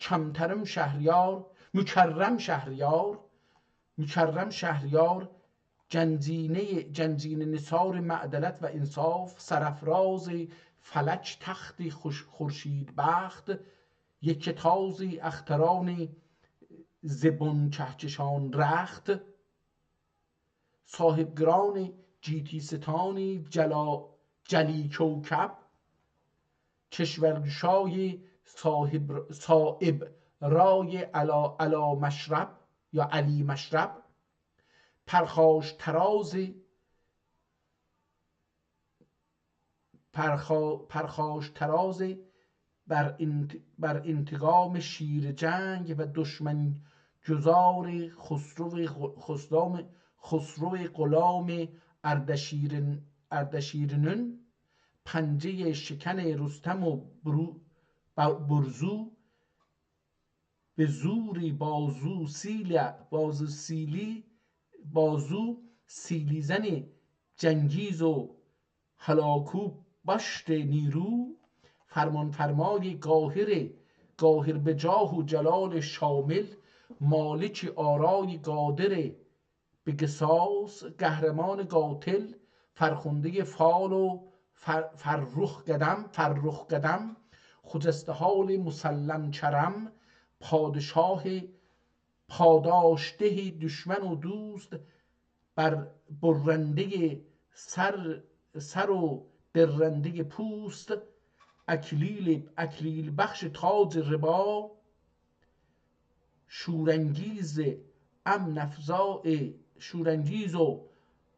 کمترم شهریار، مکرم شهریار، مکرم شهریار، گنجینهٔ، گنجینه نثار معدلت و انصاف، سرافراز فلک تخت خوش-، خورشیدبخت، یکه‌تاز اختران زبون کهکشان رخت، صاحب‌قران گیتی‌ستانی جلا-، جلی کوکب، کشورگشای صاحب، صاحب‌رأی علی، علی مشرب یا علی مشرب، پرخاش‌طراز، پرخا-، پرخاش‌طراز بر انت-، بر انتقام شیر جنگ و دشمن‌گذار خسرو غ-، خسرو، خسرو غلام اردشیرین، اردشیرینین، پنجهٔ شکن رستم و برو-، ب-، برزو، به زور بازو سیلی، بازو سیلی، بازو سیلی‌زن جنگیز و هلاکوباشت نیرو، فرمان‌فرمای قاهر، قاهر به جاه و جلال شامل، مالک آرای قادر به قصاص، قهرمان قاتل، فرخندهٔ فال و فر-، فرخ قدم، فرخ قدم، خجسته حال مسلم کرم، پادشاه پاداش‌ده دشمن و دوست، بر برندهٔ سر، سر و درندهٔ پوست، اکلیل، اکلیل بخش تاج ربا، شورانگیز امن افزای، شورانگیز و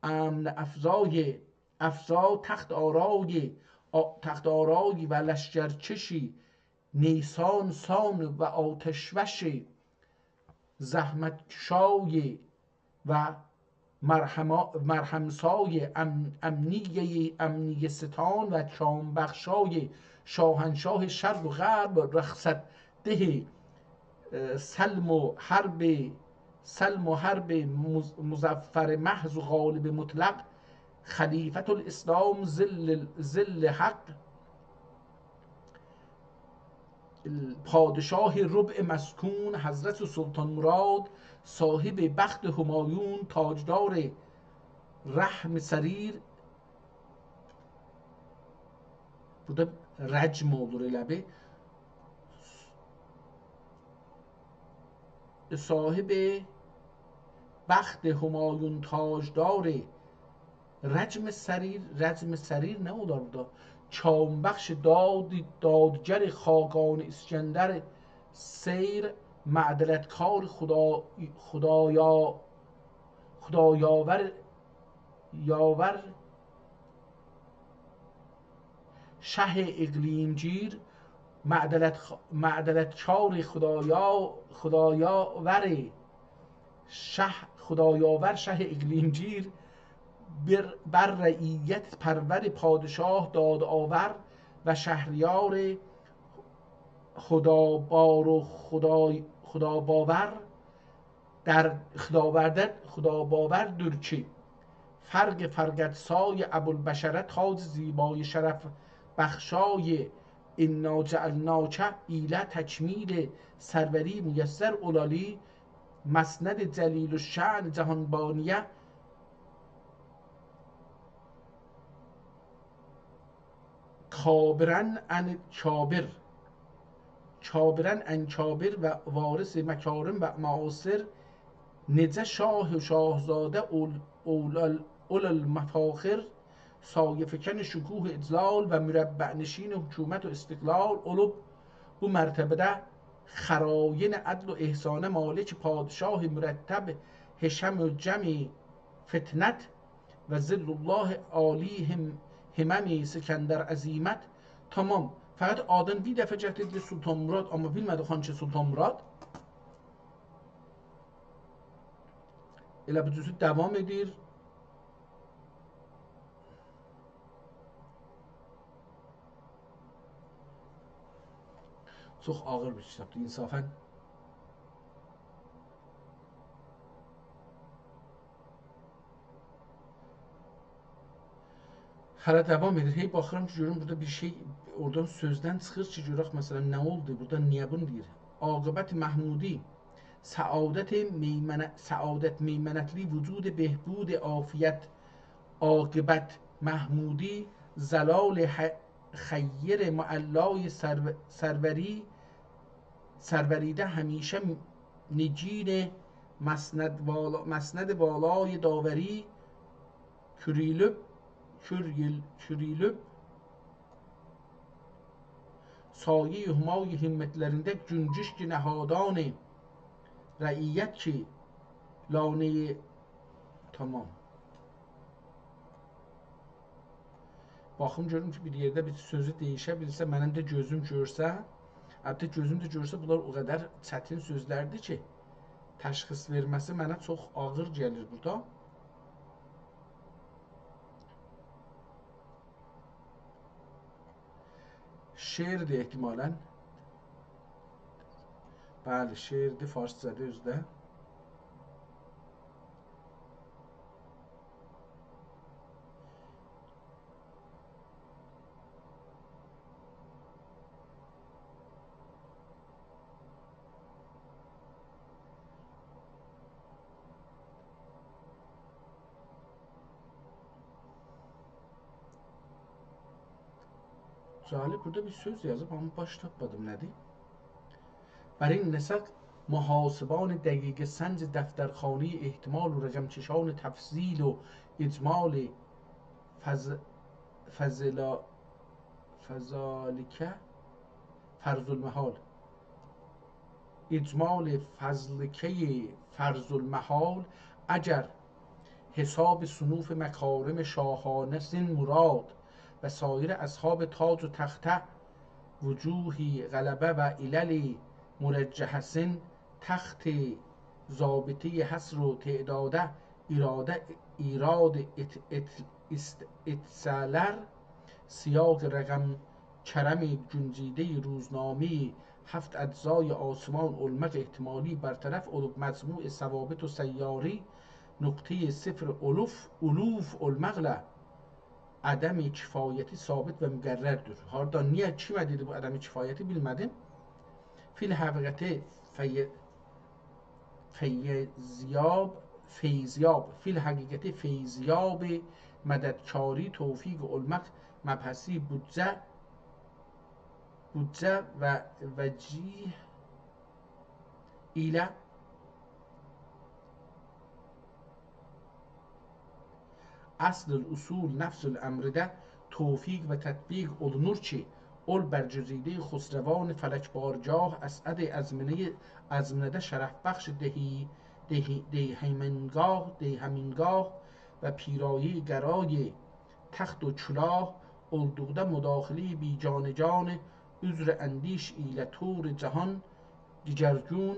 امن افزای، افزا تخت آرای، آ-، تخت آرای و لشکرکشی، نیسان‌سان و آتش‌وشی، زحمت‌کشای و مرحما-، مرحم‌سای ام-، امنیهٔ، امنیه‌ستان و کام‌بخشای شاهنشاه شرق و غرب، رخصت‌ده، اه، سلم و حرب، سلم و حرب مظ-، مظفر محض و غالب مطلق، خلیفة الاسلام ظل، ظل حق، پادشاه ربع مسکون، حضرت سلطان مراد، صاحب بخت همایون، تاجدار رحم سریر. بورادا رجم اولور ائله بیل. صاحب بخت همایون، تاجدار رجم سریر، رجم سریر نه اولار بورادا؟ کام‌بخش داد، دادگر خاقان اسکندر سیر، معدلت‌کار خدا-، خدایا-، خدایاور، یاور، شه اقلیم‌گیر، معدلت-، معدلت‌کار خدایا-، خدایاور، شه، خدایاور، شه اقلیم‌گیر، بر، بر رعیت پرور، پادشاه دادآور و شهریار خدابار و خدای-، خداباور، در خداورده، خداباوردور کی، فرق فرقدسای ابوالبشره، تاج زیبای شرف بخشای انا جعلناک ایله تکمیل سروری میسر اولالی، مسند جلیل‌الشأن جهان‌بانیه، کابراً عن کابر، کابراً عن کابر و وارث مکارم و معاصر، نجه شاه و شاهزاده اول-، اولال-، اولالمفاخر، سایه‌فکن شکوه و اجلال و مربع‌نشین حکومت و استقلال اولوب، بو مرتبه‌ده خراین عدل و احسانه مالک، پادشاه مرتب، حشم و جم فطنت و ظل الله عالی هم-، همم سکندر عظیمت. تمام. فقط آدین بیر دفعه گتیردی سلطان مراد، آمما بیلمه‌دی هانسی سلطان مراد. ائله بو جزو داوام ائدیر. چوخ آغیر بیر کیتابدیر، انصافاً. هله داوام ائدیر. هئی باخیرام کی، گؤروم بورادا بیر شئی اورادان سؤزدن چیخیر کی، گؤرک، مثلاً، نه اولدو؟ بورادا نییه بونو دئییر؟ عاقبت محمودی، سعادت میمنه-، سعادت میمنتلی، وجود بهبود عافیت، عاقبت محمودی، زلال ح-، خیر معلای سرو-، سروری، سروریده همیشه نگین مسند والا-، مسند والای داوری کوریلوب، کوریل-، کوریلوب، سایهٔ همای همت‌لرینده گونجیشک نهادان رعیت کی لانهٔ، تامام. باخیم گؤروم کی، بیر یئرده بیر سؤزو دییشه بیلسه، منیم ده گؤزوم گؤرسه، البته گؤزوم ده گؤرسه، بونلار او قدر چتین سؤزلردیر کی، تشخیص وئرمه‌سی منه چوخ آغیر گلیر بورادا. شعردیر احتمالاً. بلی، شعردیر، فارسجادیر اؤزو ده. جالب، بورادا بیر سؤز یازیب، آمما باش تاپمادیم، نه‌دیر؟ بر این نسق محاسبان دقیقه‌سنج دفترخانهٔ احتمال و رقم‌کشان تفضیل و اجمال فض-، فضلا-، فذلک فرض‌المحال. اجمال فذلکهٔ فرض‌المحال، اگر حساب صنوف مکارم شاهانه زین مراد و سایر اصحاب تاج و تخته وجوه غلبه و علل مرجحه زین تخت ضابطهٔ حصر و تعداده اراده ایراد ات-، ات-، است-، اتسلر، سیاق رقم کرم گنجیدهٔ روزنامهٔ هفت اجزای آسمان اولماق احتمالی برطرف اولوب، مجموع ثوابت و سیاری نقطهٔ صفر الوف، الوف اولماقلا عدم کفایتی ثابت و مقرردیر. هاردا، نییه، کیمه دئدی بو عدم کفایتی، بیلمه‌دیم. فی الحقیقت فی-، فیضیاب، فیضیاب، فی الحقیقت فیضیاب مددکاری توفیق اولماق مبحثی بودجه، بودجه و وجیه ایله اصل الاصول نفس الامرده توفیق و تطبیق اولونور کی، اول برگزیدهٔ خسروان فلک‌بارگاه، اسعد ازمنهٔ، ازمنه‌ده شرف‌بخش دهی-، دهی-، دیهمنگاه، دیهمنگاه و پیرایهٔ قرای تخت و کلاه اولدوقدا، مداخلهٔ بیگانگان عذر اندیش ایله طور جهان دگرگون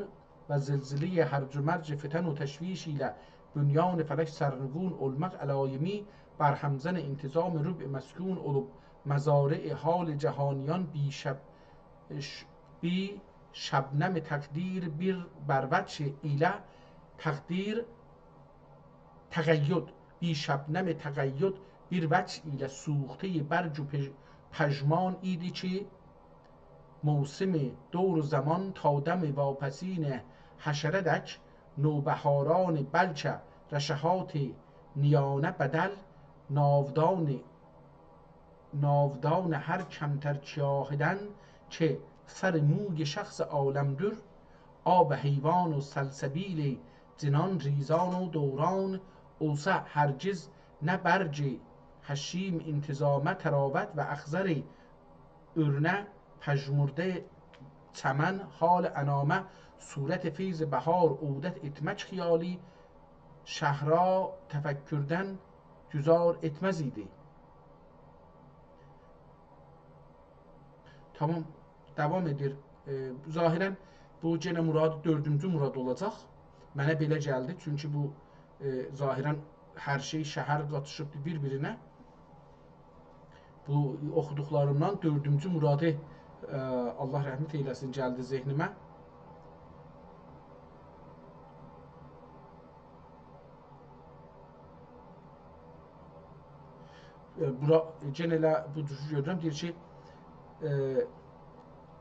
و زلزلهٔ هرج و مرج فتن و تشویش ایله بنیان فلک سرنگون اولماق علایمی برهمزن انتظام ربع مسکون اولوب، مزارع حال جهانیان بی شب-، ش-، بی شبنم تقدیر بیر بر وجه ایله تقدیر تقید، بی شبنم تقید بیر وجه ایله سوختهٔ برگ و پژ-، پژمان ایدی کی، موسم دور و زمان تا دم واپسین حشره‌دک، نوبهاران بلکه رشحات نیانه بدل، ناودان ناودان هر کمتر کیاهیدن که سر موی شخص عالم‌دور، آب حیوان و سلسبیل جنان ریزان و دوران اولسا، هرگز نه برگ حشیم انتظامه طراوت و اخضر اورنه پژمرده چمن حال انامه صورت فیض بهار عودت ائتمک خیالی شهرا تفکردن گذار ائتمز ایدی. تامام، داوام ائدیر. ائ، ظاهراً بو یئنه مراد، دؤردونجو مراد اولاجاق. منه بئله گلدی، چونکی بو، ائ، ظاهراً هر شئی، شهر قاتیشیبدی بیر-بیرینه. بو اوخودوقلاریمدان دؤردونجو مرادی، ائ، الله رحمت ائیله‌سین، گلدی ذهنیمه. ائ، بورا، یئنه ائله بو دوشو گؤرورم، دئییر کی، ائ،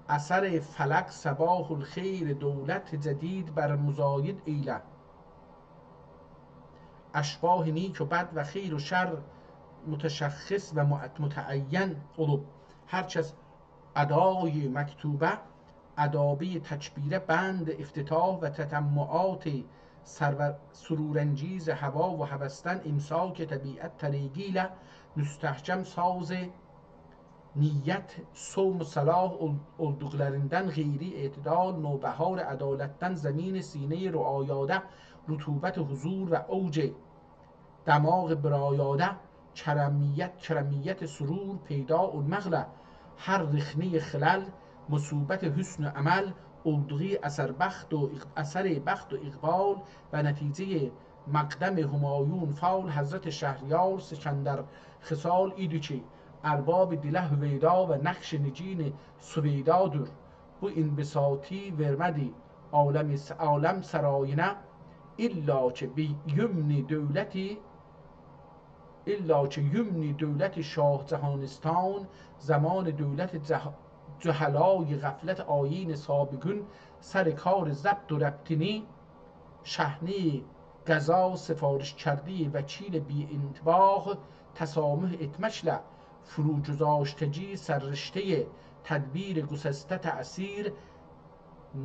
اثر فلک صباح الخیر دولت جدید بر مزاید ایله. اشباح نیک و بد و خیر و شر متشخص و مع-، متعین اولوب. هر کس ادای مکتوبه، ادابهٔ تکبیره، بند افتتاح و تتمّعات سرور-، سرورانگیز هوا و هوستن، امساک طبیعت طریقی ایله مستحکم ساز نیت، صوم و صلاح اول-، اولدوقلاریندان غیری، اعتدال، نوبهار عدالتدن زمین سینهٔ رعایاده، رطوبت حضور و اوج دماغ برایاده، کرمیت، کرمیت سرور پیدا اولماقلا هر رخنهٔ خلل، مصوبت حسن عمل اولدوغو اثر بخت و اق-، اثر بخت و اقبال و نتیجهٔ مقدم همایون فال حضرت شهریار سکندر خصال ایدی کی، ارباب دله هویدا و نقش نگین سویدادیر. بو انبساطی وئرمه‌دی عالم، عالم سرایینه، الا کی بی یمن دولتی، الا کی یمن دولت شاه جهانستان، زمان دولت جه-، جهلای غفلت آیین سابقون، سر کار ضبط و ربطینی شحنهٔ قضا سفارش کرده وکیل بی‌انطباق تسامح ائتمکله، فروگذاشتگی سررشتهٔ تدبیر گسسته تأثیر،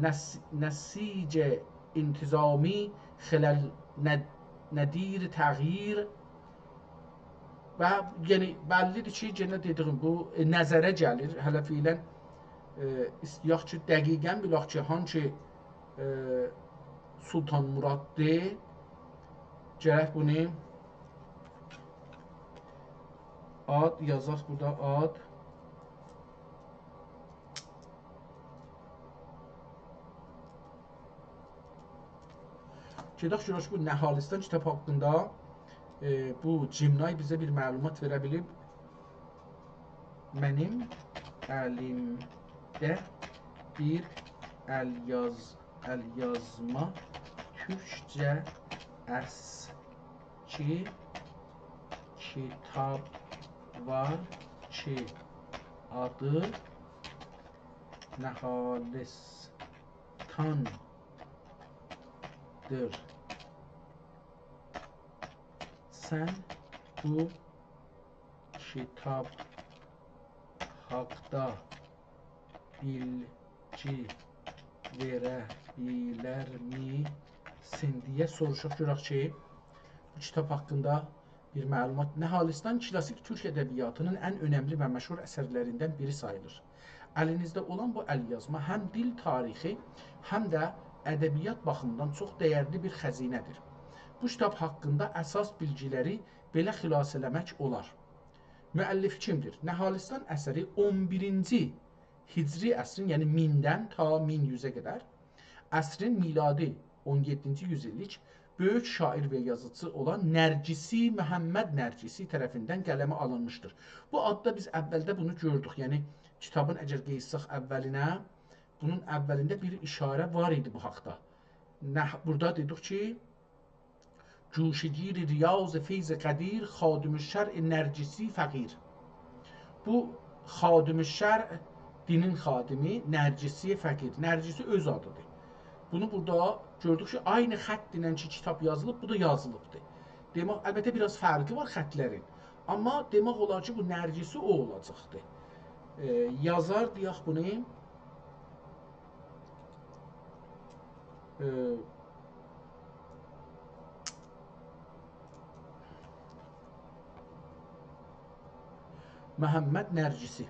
نس-، نسیج انتظامی خلل ند-، ندیر تغییر و، یعنی، بللی‌دیر کی، یئنه دئدیگیم بو، ائ، نظره گلیر. هله فعلاً، ائ، ایسته‌یک کی، دقیقاً بیلک کی، هانسی، ائ، سلطان مراددیر. گرک بونو آد یازاق بورادا، آد. گئدک گؤرک بو نهالستان کیتاب حاقیندا، ائ، بو جیمنای بیزه بیر معلومات وئره بیلیب. منیم الیمده بیر الیاز-، الیازما تورکجه اسکی کیتاب وار کی، آدی نهالستاندیر. سن بو کیتاب حاقدا بیلگی وئره بیلرمیسن دئیه سوروشوب گؤرک کی، بو کیتاب حاقیندا بیر معلومات. نهالستان کلاسیک تورک ادبیاتینین ان اؤنملی و مشهور اثرلریندن بیری ساییلیر. الینیزده اولان بو الیازما هم دیل تاریخی، هم ده ادبیات باخیمیندان چوخ دَیرلی بیر خزینه‌دیر. بو کیتاب حاقیندا اساس بیلگیلری بئله خلاصه ائله‌مک اولار. مؤلف کیمدیر؟ نهالستان اثری اون بیرینجی هجری عصرین، یعنی میندن تا مین یوزه قدر، عصرین میلادی اون یئددینجی یوزایللیک بؤیوک شاعر و یازیچی اولان نرگسی، محمد نرگسی طرفیندن قلمه آلینمیشدیر. بو آددا بیز اولده بونو گؤردوک. یعنی، کیتابین اگر قئییتسک اولینه، بونون اولینده بیر اشاره وار ایدی بو حاقدا. نه، بورادا دئدیک کی، گوشه‌گیر ریاض فیض قدیر، خادم شرع نرگسی فقیر. بو خادم شرع، دینین خادمی، نرگسی فقیر. نرگسی اؤز آدیدیر. بونو بورادا گؤردوک کی، عینی خط ایله کی، کیتاب یازیلیب، بو دا یازیلیبدیر. دئمک، البته، بیر آز فرقی وار خطلرین. آمما دئمک اولار کی، بو نرگسی او اولاجاقدی. ائ، یازار، دئیک، بونو، ائ، محمد نرگسی.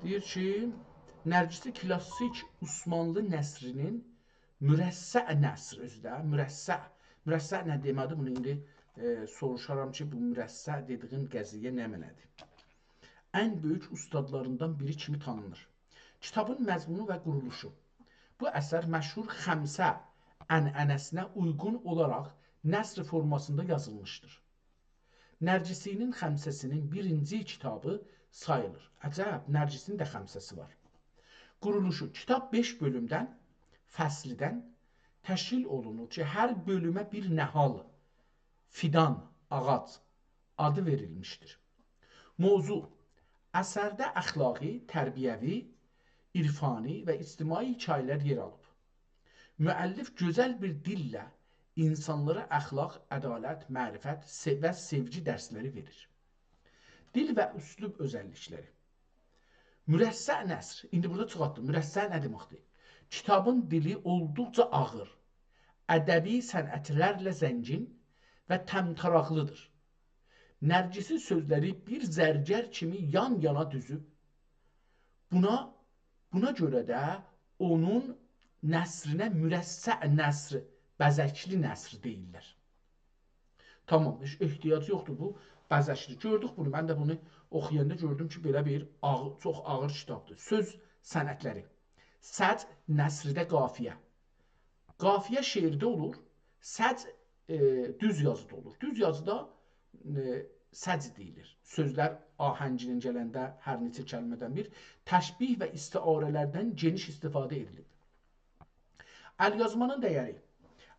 دئییر کی، نرگسی کلاسیک عثمانلی نثرینین مرصع نثر، اؤزو ده مرصع. مرصع نه دئمه‌دیر؟ بونو ایندی، ائ، سوروشارام کی، بو مرصع دئدیگین قضیه نمنه‌دیر؟ ان بؤیوک اوستادلاریندان بیری کیمی تانینیر. کیتابین مضمونو و قورولوشو. بو اثر مشهور خمسه عنعنه‌سینه اویغون اولاراق نثر فورماسیندا یازیلمیشدیر. نرگسی‌نین خمسه‌سینین بیرینجی کیتابی ساییلیر. عجب، نرگسی‌نین ده خمسه‌سی وار. قورولوشو: کیتاب بئش بؤلومدن، فصلدن تشکیل اولونور کی، هر بؤلومه بیر نهال، فیدان، آغاج آدی وئریلمیشدیر. موضوع: اثرده اخلاقی، تربیوی، عرفانی و اجتماعی حکایه‌لر یئر آلیب. مؤلف گؤزل بیر دیلله اینسانلارا اخلاق، عدالت، معرفت، سئ-، و سئوگی درسلری وئریر. دیل و اسلوب اؤزللیکلری. مرصع نثر، ایندی بورادا چیخارتدیم. مرصع نه دئمکدیر؟ کیتابین دیلی اولدوقجا آغیر، ادبی صنعتلرله زنگین و طم‌طراقلی‌دیر. نرگسین سؤزلری بیر زرگر کیمی یان-یانا دوزوب. بونا، بونا گؤره ده اونون نثرینه مرصع نثر، بزکلی نثر دئییرلر. تامام، هئچ احتیاجی یوخدور بو بزکلی. گؤردوک بونو، من ده بونو اوخویاندا گؤردوم کی، بئله بیر آغ-، چوخ آغیر کیتابدیر. سؤز صنعتلری. سجع، نثرده قافیه. قافیه شعرده اولور، سجع، ائ، دوز یازیدا اولور. دوز یازیدا، ائ، سجع دئییلیر. سؤزلر آهنگینن گلنده هر نئچه کلمه‌دن بیر، تشبیه و استعاره‌لردن گئنیش استفاده ائدیلیر. ال‌یازمانین دیری.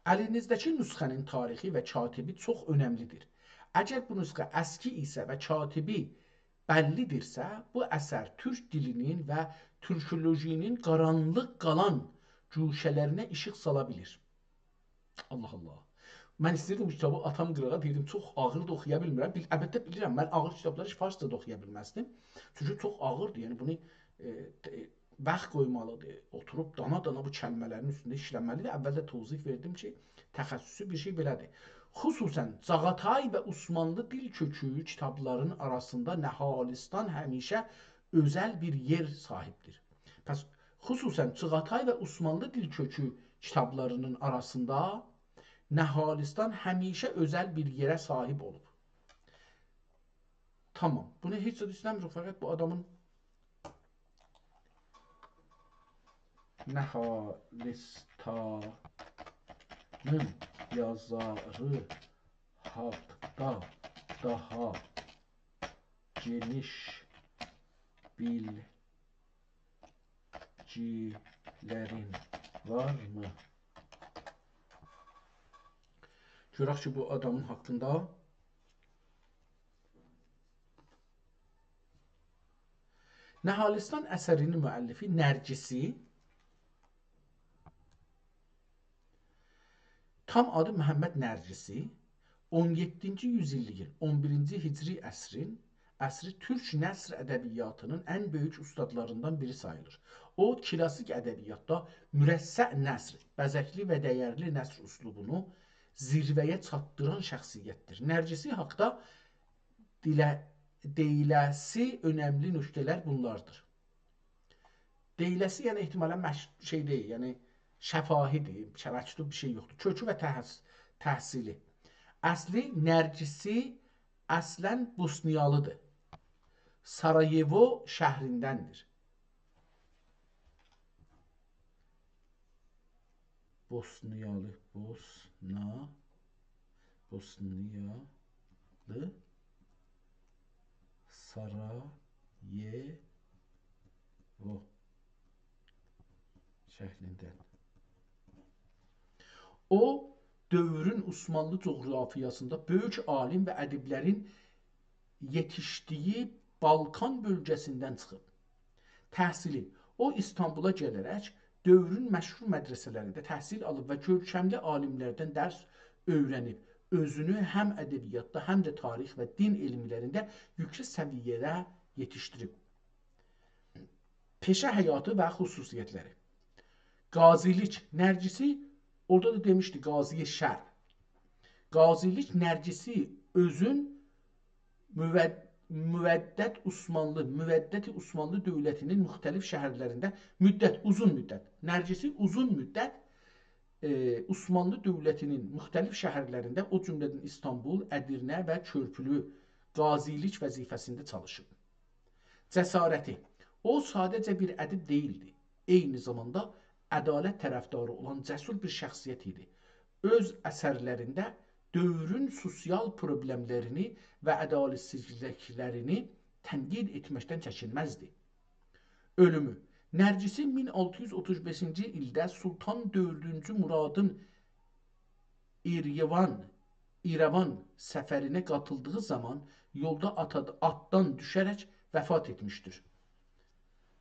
الینیزده‌کی نسخه‌نین تاریخی و کاتبی چوخ اؤنملی‌دیر. اگر بو نسخه اسکی ایسه و کاتبی بللی‌دیرسه، بو اثر تورک دیلینین و تورکولوژی‌نین قارانلیق قالان گوشه‌لرینه ایشیق سالا بیلیر. الله الله. من ایسته‌ییردیم بو کیتابی آتام قیراغا، دئییردیم، چوخ آغیردیر، اوخویا بیلمیرم. بیل-، البته بیلیرم، من آغیر کیتابلاری هئچ فارسجا دا اوخویا بیلمزدیم. چونکی چوخ آغیردیر، یعنی بونو، ائ، ت-، ائ، واخت قویمالی‌دیر، اوتوروب دانا-دانا بو کلمه‌لرین اوستونده ایشله‌مه‌لی‌دیر. اولده توضیح وئردیم کی، تخصصی بیر شئی بئله‌دیر. خصوصاً چاغاتای و عثمانلی دیل کؤکو کیتابلارین آراسیندا نهالیستان همیشه اؤزل بیر یئر صاحیبدیر. پس خصوصاً چاغاتای و عثمانلی دیل کؤکو کیتابلارینین آراسیندا نهالیستان همیشه اؤزل بیر یئره صاحیب اولوب. تامام. بونو هئچ زاد ایسته‌میریک، فقط بو آدامین نهالیستانین یازاری حاقدا داها گئنیش بیلگیلرین وارمی؟ گؤرک کی، بو آدامین حاقیندا. نهالیستان اثرینین مؤلفی نرگسی، تام آدی محمد نرگسی، اون یئددینجی یوز ایللیگین، اون بیرینجی هجری عصرین، عصری تورک نثر ادبیاتینین ان بؤیوک اوستادلاریندان بیری ساییلیر. او، کلاسیک ادبیاتدا مرصع نثر، بزکلی و دیرلی نثر اسلوبونو زیروه‌یه چاتدیران شخصیتدیر. نرگسی حاقدا دیله-، دئییله‌سی اؤنملی نکته‌لر بونلاردیر. دئییله‌سی، یعنی احتمالاً مش-، شئی دئییل، یعنی شفاهی‌دیر، ش-، مکتوب بیر شئی یوخدور. کؤکو و تحص-، تحصیلی. اصلی نرگسی اصلاً بوسنیالی‌دیر. سارایوو شهریندندیر. بوسنیالی، بوسنا، بوسنیالی، سارایوو شهریندن. او، دؤورون عثمانلی جغرافیاسیندا بؤیوک عالیم و ادیبلرین یئتیشدیگی بالکان بؤلگه‌سیندن چیخیب. تحصیلی. او، ایستانبولا گله‌رک دؤورون مشهور مدرسه‌لرینده تحصیل آلیب و گؤرکملی عالیملردن درس اؤیرنیب، اؤزونو هم ادبیاتدا، هم ده تاریخ و دین علملرینده یوکسک سویه‌ده یئتیشدیریب. پئشه حیاتی و خصوصیتلری. قاضی‌لیک، نرگسی، اورادا دا دئمیشدی، قاضی شرع. قاضی‌لیک، نرگسی اؤزون مود-، مودت عثمانلی، مودت عثمانلی دؤولتینین مختلف شهرلرینده، مدت، اوزون مدت. نرگسی اوزون مدت، ائ، عثمانلی دؤولتینین مختلف شهرلرینده، او جمله‌دن ایستانبول، ادیرنه و کؤرپولو قاضی‌لیک وظیفه‌سینده چالیشیب. جسارتی. او ساده‌جه بیر ادیب دئییلدی. عینی زاماندا عدالت طرفداری اولان جسور بیر شخصیت ایدی. اؤز اثرلرینده دؤورون سوسیال پروبلئملرینی و عدالتسیزلیکلرینی تنقید ائتمکدن چکینمزدی. اؤلومو. نرگسی مین آلتی یوز اوتوز بئشینجی ایلده سلطان دؤردونجو مرادین ایروان، ایروان سفرینه قاتیلدیغی زامان یولدا آتا-، آتدان دوشه‌رک وفات ائتمیشدیر.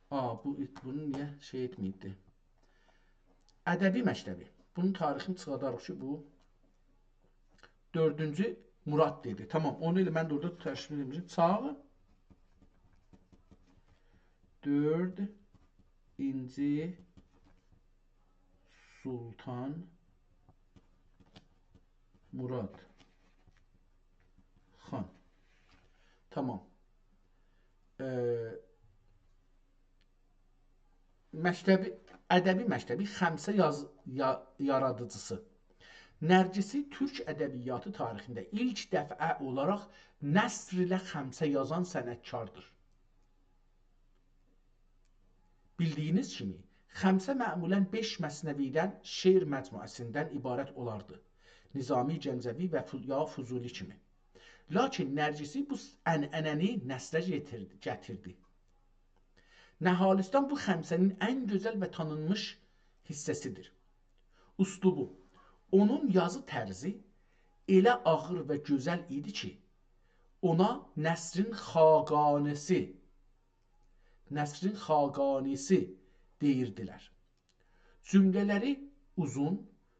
آ، بو، بونو نییه شئی ائتمه‌ییبدی؟ ادبی مکتبی. بونون تاریخینی چیخاداریق کی، بو دؤردونجو مراد دئدی. تامام، اونو ائله من ده اورادا تشکیل ائتمیشم. چاغ دؤردونجو سلطان مراد خان. تامام. ائ، مکتبی، ادبی مکتبی خمسه یاز-، یا-، یارادیجیسی. نرگیسی تورک ادبیاتی تاریخینده ایلک دفعه اولاراق نثر ایله خمسه یازان صنعتکاردیر. بیلدیگینیز کیمی، خمسه معمولاً بئش مثنوی‌دن، شعر مجموعه‌سیندن عبارت اولاردی. نظامی، گنجوی و فو-، یا فضولی کیمی. لاکین نرگیسی بو س-، عنعنه‌نی نثره گتیردی، گتیردی. نهالیستان بو خمسه‌نین ان گؤزل و تانینمیش حیصه‌سیدیر. اسلوبو، اونون یازی طرزی ائله آغیر و گؤزل ایدی کی، اونا نثرین خاقانی‌سی، نثرین خاقانی‌سی دئییردیلر. جمله‌لری اوزون،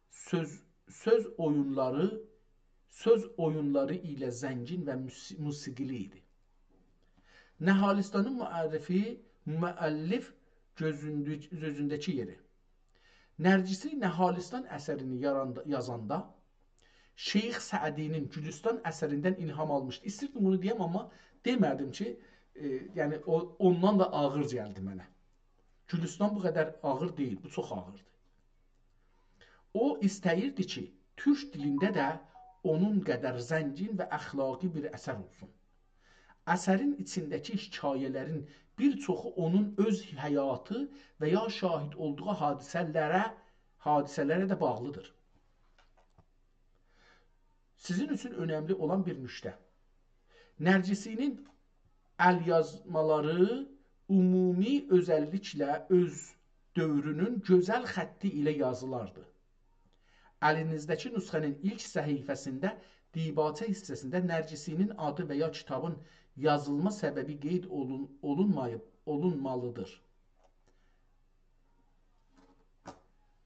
سؤز، سؤز اویونلاری، سؤز اویونلاری ایله زنگین و موس-، موسیقیلی ایدی. نهالیستانین معرفی، مؤلف گؤزوندو-، گؤزونده‌کی یئری. نرگیسی نهالیستان اثرینی یاراندا-، یازاندا شیخ سعدی‌نین گولوستان اثریندن الهام آلمیشدی. ایستیردیم بونو دئیم، آمما دئمه‌دیم کی، ائ، یعنی او، اوندان دا آغیر گلدی منه. گولوستان بو قدر آغیر دئییل، بو چوخ آغیردیر. او ایسته‌ییردی کی، تورک دیلینده ده اونون قدر زنگین و اخلاقی بیر اثر اولسون. اثرین ایچینده‌کی حکایه‌لرین بیر چوخو اونون اؤز حیاتی و یا شاهد اولدوغو حادثه‌لره، حادثه‌لره ده باغلیدیر. سیزین اوچون اؤنملی اولان بیر نکته. نرگیسی‌نین ال‌یازمالاری عمومی اؤزللیکله اؤز دؤورونون گؤزل خطی ایله یازیلاردی. الینیزده‌کی نسخه‌نین ایلک صفحه‌سینده دیباچه حیصه‌سینده نرگیسی‌نین آدی و یا کیتابین یازیلما سببی قید اولون-، اولونماییب، اولونمالیدیر.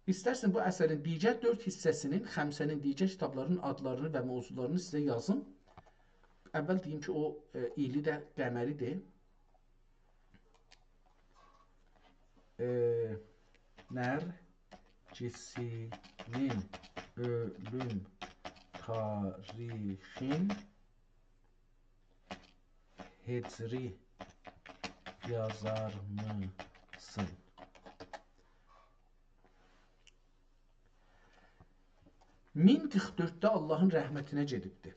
ایسترسن بو اثرین دیگر دؤرد حیصه‌سینین، خمسه‌نین دیگر کیتابلارینین آدلارینی و موضوعلارینی سیزه یازیم. اول دئییم کی، او، ائ، ایلی ده قمری‌دیر. ائ، نرگیسی‌نین اؤلوم تاریخین هجری یازارمیسین؟ مین قیرخ دؤردده آللاهین رحمتینه گئدیبدی.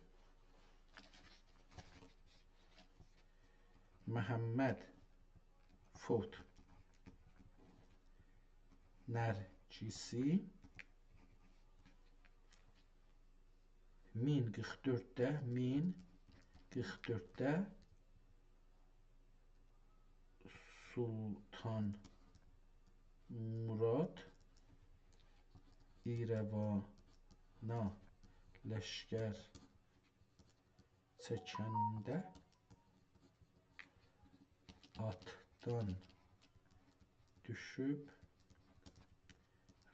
محمد فوت نرگیسی مین قیرخ دؤردده، مین قیرخ دؤردده سلطان مراد ایروانا لشکر چکنده آتدان دوشوب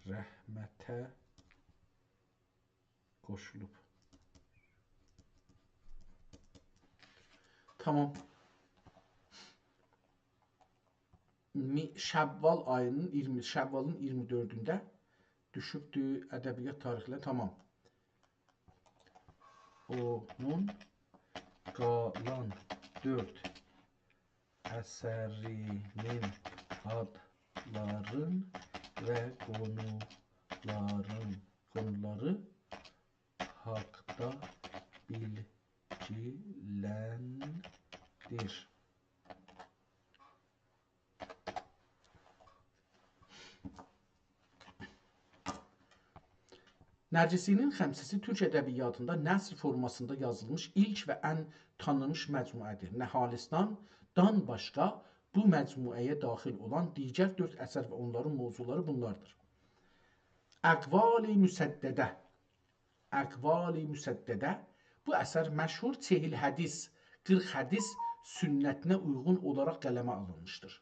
رحمته قوشولوب. تامام. می-، شوال آیی‌نین اییرمی، شوالین اییرمی دؤردونده دوشوبدو ادبیات تاریخینه. تامام. اونون قالان دؤرد اثرینین آدلارین و قونولارین، قونولاری حاقدا بیلگیلندیر. نرگیسی‌نین خمسه‌سی تورک ادبیاتیندا نثر فورماسیندا یازیلمیش ایلک و ان تانینمیش مجموعه‌دیر. نهالیستاندان باشقا بو مجموعه‌یه داخیل اولان دیگر دؤرد اثر و اونلارین موضوعلاری بونلاردیر. اقوال مسدده. اقوال مسدده، بو اثر مشهور چهل حدیث، قیرخ حدیث سنتینه اویغون اولاراق قلمه آلینمیشدیر.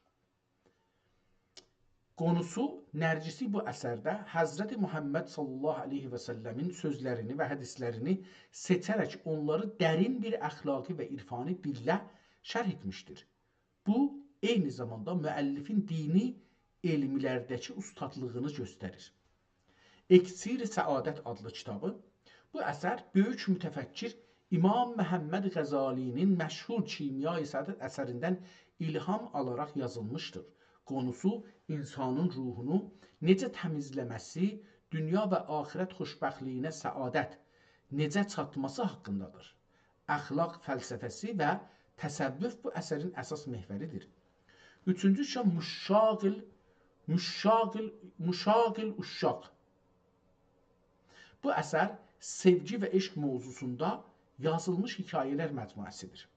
قونوسو، نرگیسی بو اثرده حضرت محمد صلی الله علیه و سلمین سؤزلرینی و حدیثلرینی سئچه‌رک اونلاری درین بیر اخلاقی و عرفانی دیلله شرح ائتمیشدیر. بو، عینی زاماندا مؤلفین دینی علملرده‌کی اوستادلیغینی گؤستریر. اکسیر سعادت آدلی کیتابی. بو اثر بؤیوک متفکر امام محمد غزالی‌نین مشهور کیمیای سعادت اثریندن الهام آلاراق یازیلمیشدیر. قونوسو اینسانین روحونو نئجه تمیزله‌مه‌سی، دونیا و آخرت خوشبختلیگینه سعادت نئجه چاتماسی حاقیندادیر. اخلاق فلسفه‌سی و تصوف بو اثرین اساس محوری‌دیر. اوچونجو شئی مشاغل، مشاغل، مشاغل عشاق. بو اثر سئوگی و عشق موضوعسوندا یازیلمیش حکایه‌لر مجموعه‌سی‌دیر.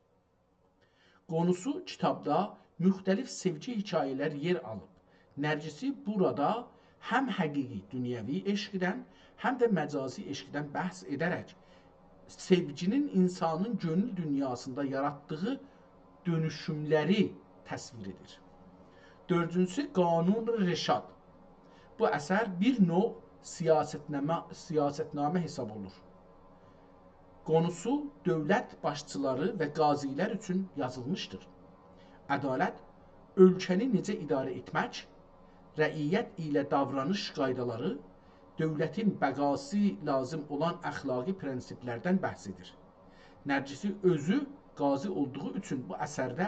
قونوسو کیتابدا مختلف سئوگی حکایه‌لر یئر آلیب. نرگسی بورادا هم حقیقی دونیوی عشقدن، هم ده مجازی عشقدن بحث ائده‌رک سئوگینین اینسانین گؤنول دونیاسیندا یاراتدیغی دؤنوشوملری تصویر ائدیر. دؤردونجوسو، قانون رشاد. بو اثر بیر نوع سیاستنامه، سیاستنامه حساب اولور. قونوسو دؤولت باشچیلاری و قاضی‌لر اوچون یازیلمیشدیر. عدالت، اؤلکه‌نی نئجه اداره ائتمک، رعیت ایله داورانیش قایدالاری، دؤولتین بقاسی لازیم اولان اخلاقی پرنسیپلردن بحث ائدیر. نرگسی اؤزو قاضی اولدوغو اوچون بو اثرده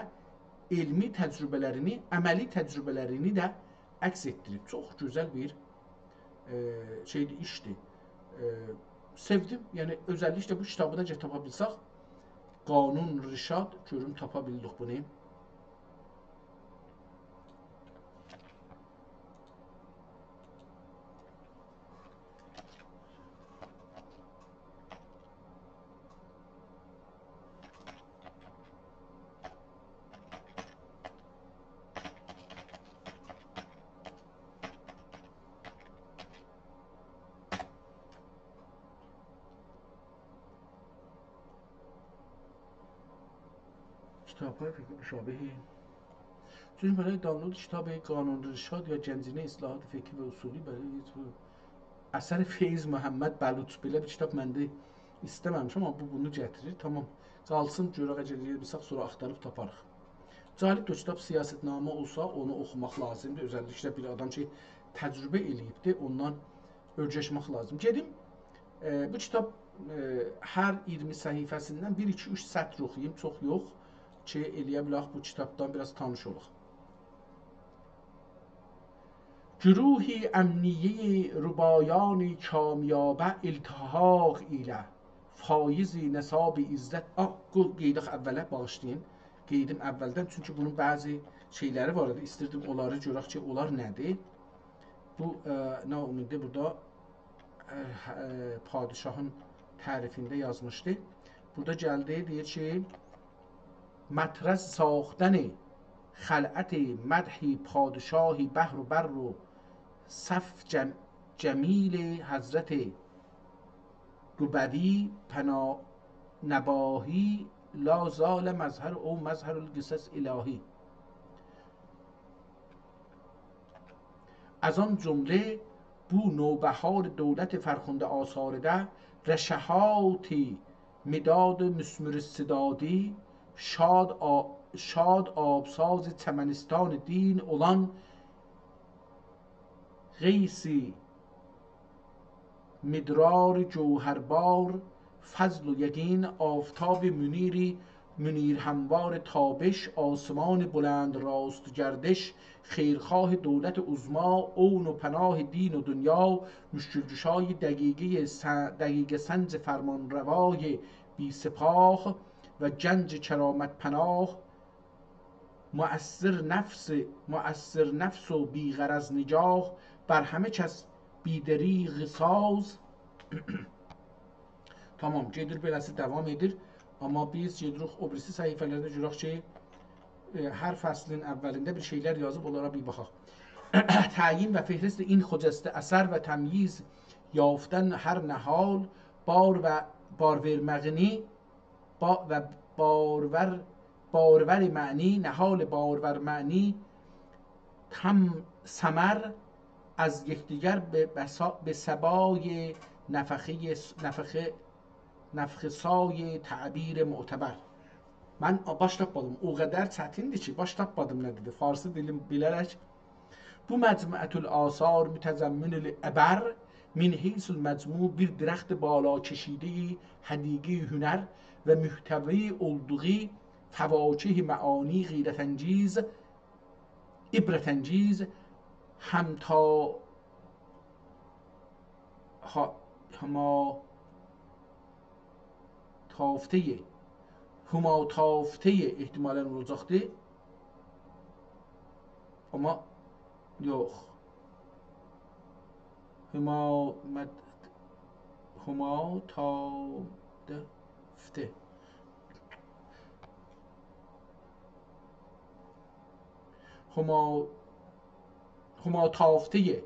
علمی تجربه‌لرینی، عملی تجربه‌لرینی ده عکس ائتدیریب. چوخ گؤزل بیر، ائ، شئیدیر، ایشدیر. ائ، سئودیم. یعنی، اؤزللیکله بو کیتابی دا گه تاپا بیلسک، قانون رشاد، گؤروم تاپا بیلدیک بونو. کیتاب‌های فقهی مشابهی. چون برای دانلود کتاب قانون رشاد یا گنجینه اصلاحات فقهی و اصولی برای اثر فیض محمد بلوچ. بئله بیر کیتاب من ده ایسته‌مه‌میشم، آمما بو بونو گتیریر. تامام. قالسین، گؤرک، اگر یئر بیلسک، سونرا آختاریب تاپاریق. جالبدیر، او کیتاب سیاستنامه اولسا، اونو اوخوماق لازیمدیر. اؤزللیکله بیر آدام کی، تجربه ائله‌ییبدیر، اوندان اؤیرشمک لازیم. گئدیم، ائ، بو کیتاب، ائ، هر اییرمی صفحه‌سیندن بیر، ایکی، اوچ سطر اوخویوم، چوخ یوخ، کی، ائلیه بیلک بو کیتابدان بیر آز تانیش اولاق. گروهی امنیهٔ ربایان کامیابه التحاق ایله فایز نساب عزت. آه، قو-، قئییداق اوّله، باغیشلایین. قئییدیم اوّلدن، چونکی بونون بعضی شئیلری وار ایدی، ایستیردیم اونلاری گؤرک کی، اونلار نه‌دیر. بو، ائ، نه اومودو بورادا، ائ، ائ، پادشاهین تعریفینده یازمیشدی. بورادا گلدی، دئییر کی، مطرز ساختن خلعت مدح پادشاهی بحر و بر و صف جم-، جمیل حضرت گبوی پنا-، نباهی لا زال مظهر او مظهر القصص الهی. از آن جمله بو نوبهار دولت فرخنده آثارده رشحاتی مداد مثمر صدادی شاد آ-، شاد آبساز چمنستان دین اولان قیسی مدرار جوهربار، فضل و یقین، آفتاب منیری، منیر هموار تابش، آسمان بلند راست گردش، خیرخواه دولت عظمی، عون و پناه دین و دنیا، مشکل‌گشای دقیقهٔ س-، دقیقه سنج فرمانروای بی‌سپاه و گنج کرامت‌پناه، مؤثر نفس، مؤثر نفس و بی‌غرض نگاه، بر همه کس بی‌دریغ ساز. تامام، گئدیر بئله‌سی داوام ائدیر. آمما بیز گئدیریک او بیریسی صفحه‌لرده گؤرک کی، ائ، هر فصلین اوّلینده بیر شئیلر یازیب، اونلارا بیر باخاق. تعیین و فهرست این خجسته اثر و تمییز یافتن هر نهال، بار و بار وئرمه‌یینی با-، و بارور، بارور معنی، نهال بارور معنی، تام ثمر از یکدیگر به بسا-، به صبای نفخهٔ، نفخه، نفخه‌سای تعبیر معتبر. من باش تاپمادیم. او قدر چتیندیر کی، باش تاپمادیم نه دئدی. فارسی دیلیم بیله‌رک. بو مجموعة الآثار متضمن العبر من حیث المجموع بیر درخت بالا کشیدهٔ حدیقهٔ هنر و محتوی اولدوغو فواکه معانی غیرت‌انگیز، عبرت‌انگیز، همتا-، ها-، هما تافته‌ی، هما تافته‌ی احتمالاً اولاجاقدی. آمما یوخ. هما مد-، هما تافته. هما، هما تافته‌ی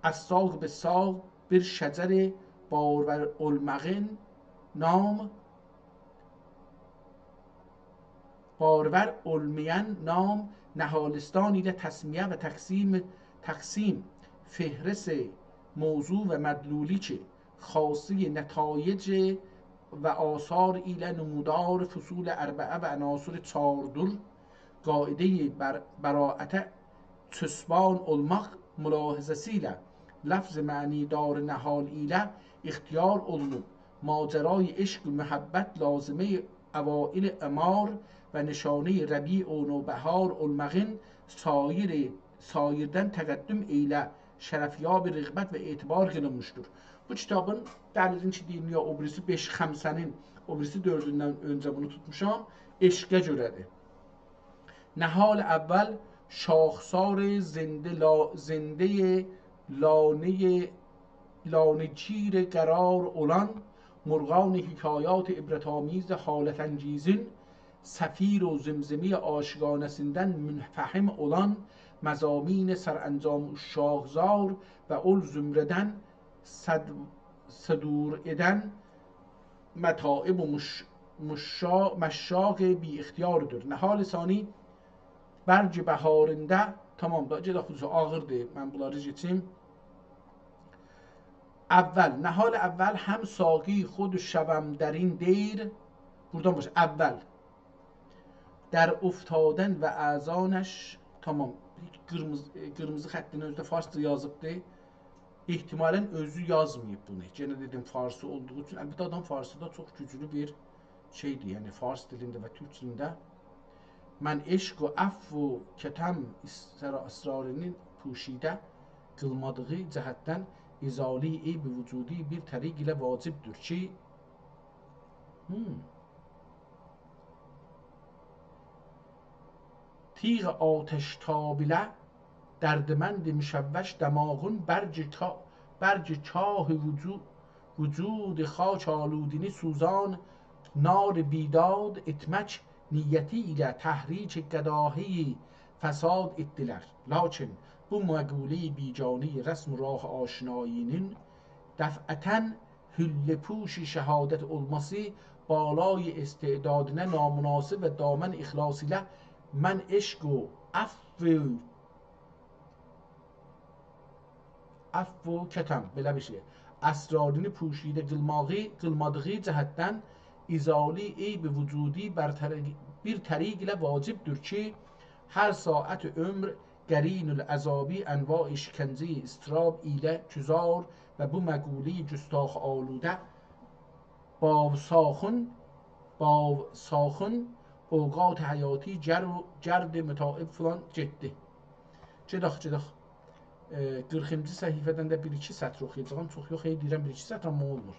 از ساق به ساق بیر شجر بارور اولماغین نام، بارور اولمایان نام نهالستان ایله تسمیه و تقسیم، تقسیم فهرست موضوع و مدلولی کی، خاصهٔ نتایج و آثار ایله نمودار فصول اربعه و عناصر چهاردور قاعدهٔ بر-، براءته چوسبان اولماق ملاحظه‌سی ایله لفظ معنی‌دار نهال ایله اختیار اولونوب، ماجرای عشق و محبت لازمهٔ اوایل امار و نشانهٔ ربیع و نوبهار اولماغین سایر، سایردن تقدم ایله شرفیاب رغبت و اعتبار قیلینمیشدیر. بو کیتابین، دلیلین کی دئییم یا، او بیریسی بئش خمسه‌نین، او بیریسی دؤردوندن اؤنجه بونو توتموشام، عشقه گؤره‌دیر. نهال اول شاخسار زنده لا-، زندهٔ لانهٔ، لانه‌گیر قرار اولان مرغان حکایات عبرت‌آمیز حالت‌انگیزین صفیر و زمزمهٔ عاشقانه‌سیندن منفهم اولان مضامین سرانجام شاخسار و اول زمره‌دن صد-، صدور ائدن متاعب و مش-، مشا-، مشاق بی‌اختیاردیر. نهال ثانی برگ بهارینده، تامام دا، گئدک، خصوصی آغیردیر، من بونلاری کئچیم. اول، نهال اول هم ساقی خود شوم در این دیر، بورادان باش، اول، در افتادن و اذانش، تامام، قیرمیزی، قیرمیزی خطینی اؤزو ده فارسجا یازیبدی. احتمالاً اؤزو یازماییب بونو. یئنه دئدیم، فارسی اولدوغو اوچون. البته، آدام فارسیدا چوخ گوجلو بیر شئیدیر، یعنی فارس دیلینده و تورک دیلینده. من عشق و عفو و کتم، اس-، سر-، اسرارینی پوشیده قیلمادیغی جهتدن ازالهٔ عیب وجودی بیر طریق ایله واجبدیر کی، هم. تیغ آتش‌تاب ایله دردمند مشوش دماغین برگ تا-، برگ کاه وجو-، وجود خاک‌آلودینی سوزان نار بیداد ائتمک نیتی ایله تحریک قداههٔ فساد ائتدیلر. لاکین بو مقولهٔ بیگانهٔ رسم و راه آشنایی‌نین دفعتاً حله‌پوش شهادت اولماسی بالای استعدادینه نامناسب و دامن اخلاص ایله من عشق و عفو، عفو و کتم، بئله بیر شئی، اسرارینی پوشیده قیلماغی، قیلمادیغی جهتدن ازالهٔ عیب وجودی بر طریق، بیر طریق ایله واجبدیر کی، هر ساعت عمر قرین العذابی انواع شکنجهٔ اضطراب ایله کوزار و بو مقولهٔ گستاخ‌آلوده باوساخین، باوساخین اوقات حیاتی گر-، گرد متاعب فلان گئتدی. گئدک، گئدک. ائ، قیرخینجی صفحه‌دن ده بیر-ایکی سطر اوخویاجاغام. چوخ یوخ، هئی دئییرم بیر-ایکی سطر، آمما اولمور.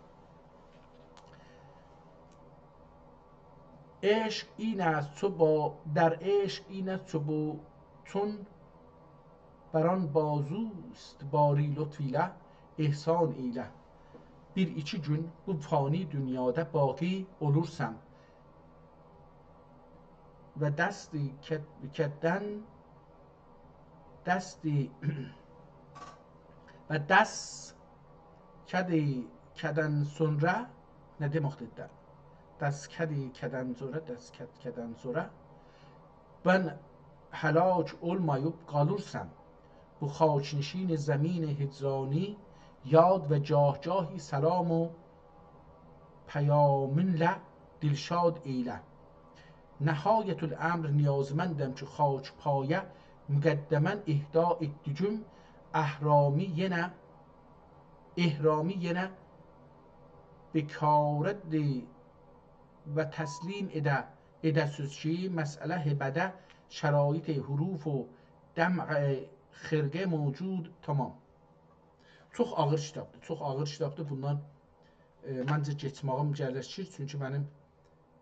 عشق این است چو با، در عشق این است چو بو-، چون بر آن بازوست باری لطف ایله، احسان ایله. بیر-ایکی گون بو فانی دونیادا باقی اولورسان و دست کد-، کدن دست و دست کد-، کدن سونرا، نه دئمکدیر ده؟ دست کد-، کدن سونرا، دست کد-، کدن سونرا، بن هلاک اولماییب قالورسان. بو خاک‌نشین زمین هجرانی یاد و گاه-گاهی سلام و پیامینله دلشاد ائیله. نهایت الامر نیازمندم کی خاک پایه مقدماً اهدا ائتدیگیم اهرامی یئنه، اهرامی یئنه بکارد و تسلیم ائده، ائده‌سیز کی مسئله هبه‌ده شرایط حروف و دمع خرقه موجود. تمام. چوخ آغیر کیتابدیر، چوخ آغیر کیتابدیر. بوندان، ائ، منجه کئچمه‌ییم گره‌شیر، چونکی منیم،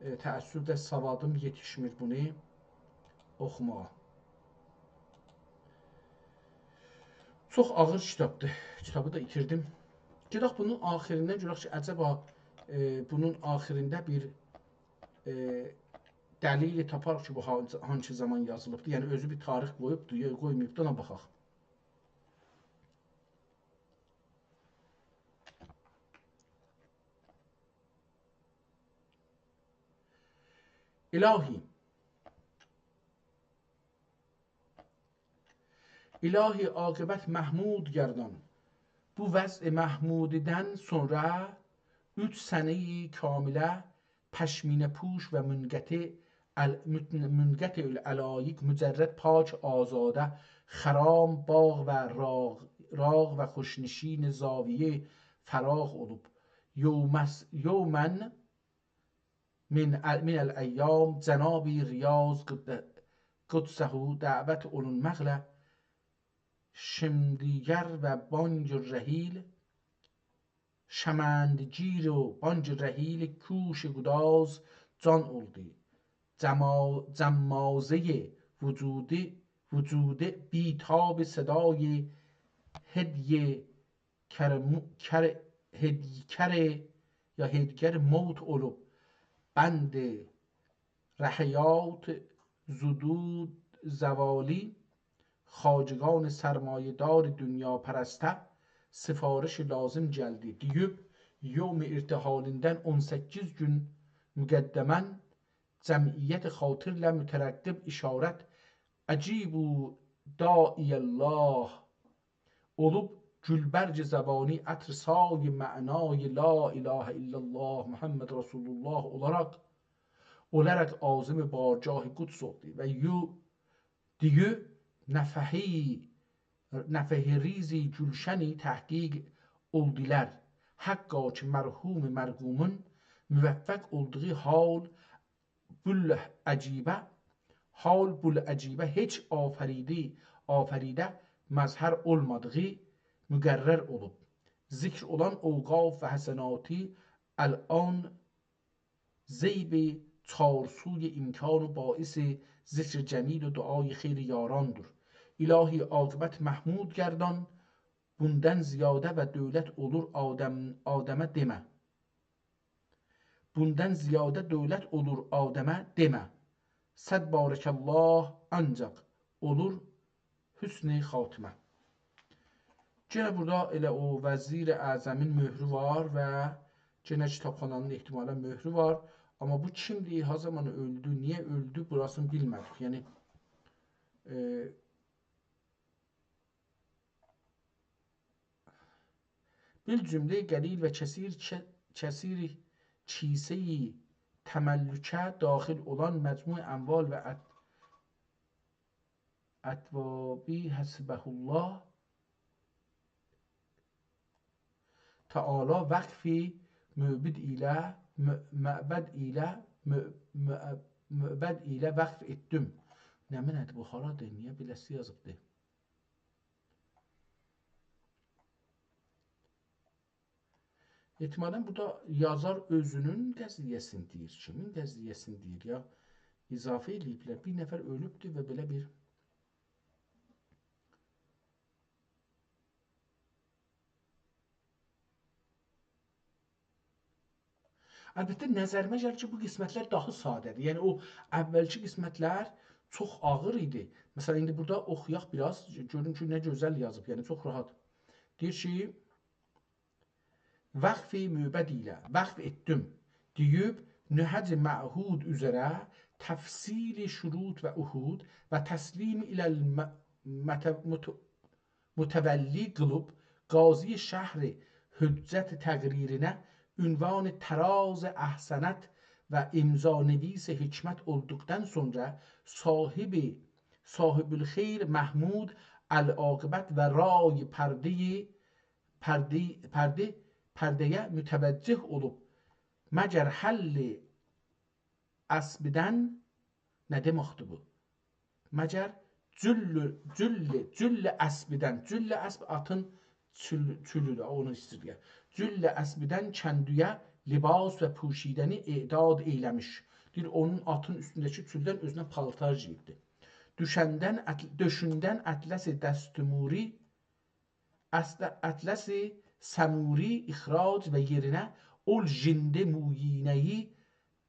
ائ، تأسفله سوادیم یئتیشمیر بونو اوخوماغا. چوخ آغیر کیتابدیر. کیتابی دا ایتیردیم. گئدک بونون آخیریندن گؤرک کی، عجبا، ائ، بونون آخیرینده بیر، ائ، دلیل تاپاریق کی، بو هانسی، هانسی زامان یازیلیبدیر. یعنی، اؤزو بیر تاریخ قویوبدور، یا قویماییبدیر، اونا باخاق. الهی، الهی، عاقبت محمود گردان. بو وضع محمودی‌دن سونرا اوچ سنه‌ی کامله پشمینه‌پوش و منقطع ال-، مت-، منقطع العلایق، مجرد، پاک، آزاده، خرام، باغ و راغ، راغ و خوش‌نشین زاویه فراغ اولوب. یومس-، یوماً من ال-، من الایام جناب ریاض قد-، قدسه دعوت اولونماقلا شمدیگر و بانگ رحیل، شمندگیر و بانگ رحیل کوش گداز جان اولدو. جما-، جمازه‌ی وجودی، وجودی بی‌تاب صدای هدی کر مو-، کر هدی کر یا هدگر موت اولوب، بند رهیات زدود زوالی، خواجگان سرمایه‌دار دنیاپرسته سفارش لازم گلدی دئییب، یوم ارتحالیندن اون سککیز گون مقدماً جمعیت خاطرله مترقب اشارت «اجیبوا داعی الله» اولوب، گلبرگ زبانی عطر سای معنای لا اله الا الله محمد رسول الله اولاراق، اولاراق عازم بارگاه قدس اولدو و یو-، دیو نفحی، نفحه‌ریز گلشنی تحقیق اولدولار. حقا کی مرحوم مرقومون موفق اولدوغو حال بولعجیبه، حال بولعجیبه هئچ آفریدی، آفریده مظهر اولمادیغی مقرر اولوب. ذکر اولان اوقاف و حسناتی الان زیب چارسوی امکان و باعث ذکر جمیل و دعای خیر یاراندیر. الهی عاقبت محمود گردان، بوندان زیاده و دولت اولور آدم، آدمه دئمه. بوندان زیاده دولت اولور آدمه دئمه. صد بارک الله، آنجاق اولور حسن خاتمه. یئنه بورادا ائله او وزیر اعظمین مهرو وار و یئنه کیتابخانانین احتمالاً مهرو وار. آمما بو کیمدیر، ها زامان اؤلدو، نییه اؤلدو، بوراسینی بیلمه‌دیک. یعنی، ائ، بالجمله قلیل و کثیر، ک-، کثیر کیسه‌ی تملکه داخل اولان مجموع اموال و ات-، اتوابی حسبه الله تعالی وقف معبد ایله، م-، معبد ایله، م-، م-، معبد ایله وقف ائتدیم. نمنه‌دیر بو، هارادیر، نییه بئله‌سی یازیبدی؟ احتمالاً بورادا یازار اؤزونون قضیه‌سینی دئییر، کیمین قضیه‌سینی دئییر، یا اضافه ائله‌ییبلر. بیر نفر اؤلوبدور و بئله بیر، البته، نظریمه گلیر کی، بو قسمتلر داها ساده‌دیر. یعنی، او اولکی قسمتلر چوخ آغیر ایدی. مثلاً، ایندی بورادا اوخویاق بیر آز، گؤرون کی، نه گؤزل یازیب، یعنی چوخ راحت. دئییر کی، وقف معبد ایله، وقف ائتدیم، دئییب، نهج معهود اوزره تفصیل شروط و عهود و تسلیم الی الم-، مت-، مت-، متولی قیلیب، قاضی شهر حجت تقریرینه عنوان طراز احسنت و امضانویس حکمت اولدوقدان سونرا صاحب، صاحب‌الخیر محمود العاقبت و رای پرده‌ی، پرده، پرده، پرده‌یه متوجه اولوب، مگر حل اسبدن، نه دئمکدیر بو؟ مگر جل، جل، جل اسبدن، جل اسب آتین چول، چولو ده، اونو ایسته‌ییر. جل اسبدن کندویه لباس و پوشیدنی اعداد ائیله‌میش. دئییر، اونون آتین اوستونده‌کی چولدن اؤزونه پالتار گئییبدی. دوشندن ات-، دؤشوندن اطلس دسته‌موری، اصل-، اطلس سموری اخراج و یئرینه اول ژنده مویینه‌یی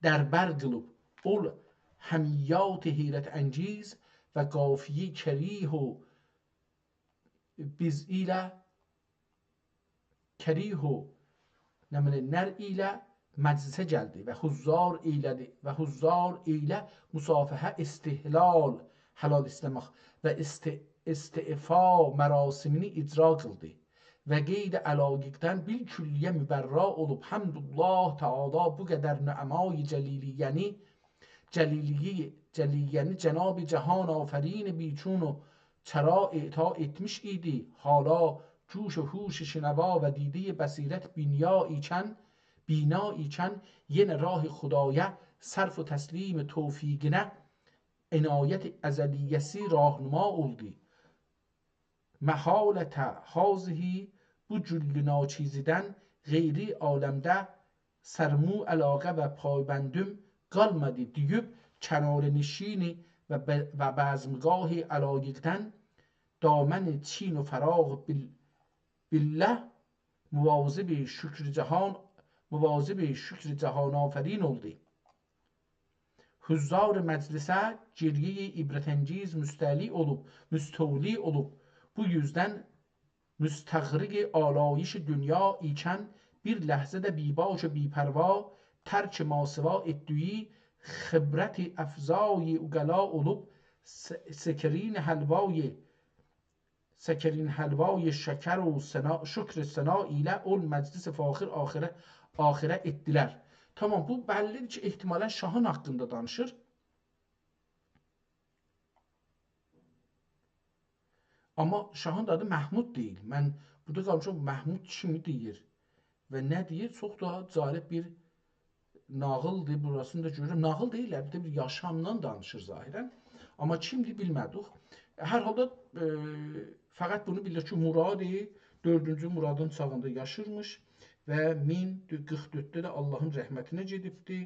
دربر قیلیب، اول همیات حیرت‌انگیز و قافیه کریه و بیز ایله، کریه و نمنه نر ایله مجلسه گلدی و حضار ائیله‌دی و حضار ایله مصافحه، استحلال، حلال ایسته‌مک و است-، استعفا مراسمینی اجرا قیلدی و قید علایقدن بالکلیه مبرا اولوب، حمدالله تعالی، بو قدر نعمای جلیلیه‌نی، جلیلیه، جلیلیه‌نی جناب جهان آفرین بی‌چون و چرا اعطا ائتمیش ایدی. حالا گوش و هوش شنوا و دیده‌ی بصیرت بینا ایکن، بینا ایکن، یئنه راه خدایه صرف و تسلیم توفیقینه عنایت ازلیه‌سی راهنما اولدو. محالة هذه، بو جل ناچیزیدن غیری عالمده سرمو علاقه و پایبندیم قالمادی دئییب، کناره‌نشینی و ب-، و بزمگاه علایقدن دامن چین و فراغ بال-، بالله مواظب شکر جهان، مواظب شکر جهان آفرین اولدو. حضار مجلسه گریه‌ی عبرت‌انگیز مستعلی اولوب، مستولی اولوب. بو یوزدن مستغرق آلایش دنیا ایکن، بیر لحظه ده بی‌باک و بی‌پروا، ترک ماسوا ائتدیگی خبرت افزای عقلا اولوب، س-، سکرین حلوای سکرین حلوای شکر و ثنا، شکر ثنا ایله اول مجلس فاخر آخره، آخره ائتدیلر. تامام، بو بللی‌دیر کی، احتمالاً شاهین حاقیندا دانیشیر. آمما شاهین دا آدی محمود دئییل. من بورادا قالمیشام، محمود کیمی دئییر و نه دئییر؟ چوخ دا جالب بیر ناغیلدیر، بوراسینی دا گؤرورم. ناغیل دئییل، البته بیر یاشامدان دانیشیر ظاهراً. آمما کیمدیر، بیلمه‌دیک. هر حالدا، ائ، فقط بونو بیلدیک کی، مراد دؤردونجو مرادین چاغیندا یاشیرمیش و مین قیرخ دؤردده ده آللاهین رحمتینه گئدیبدی.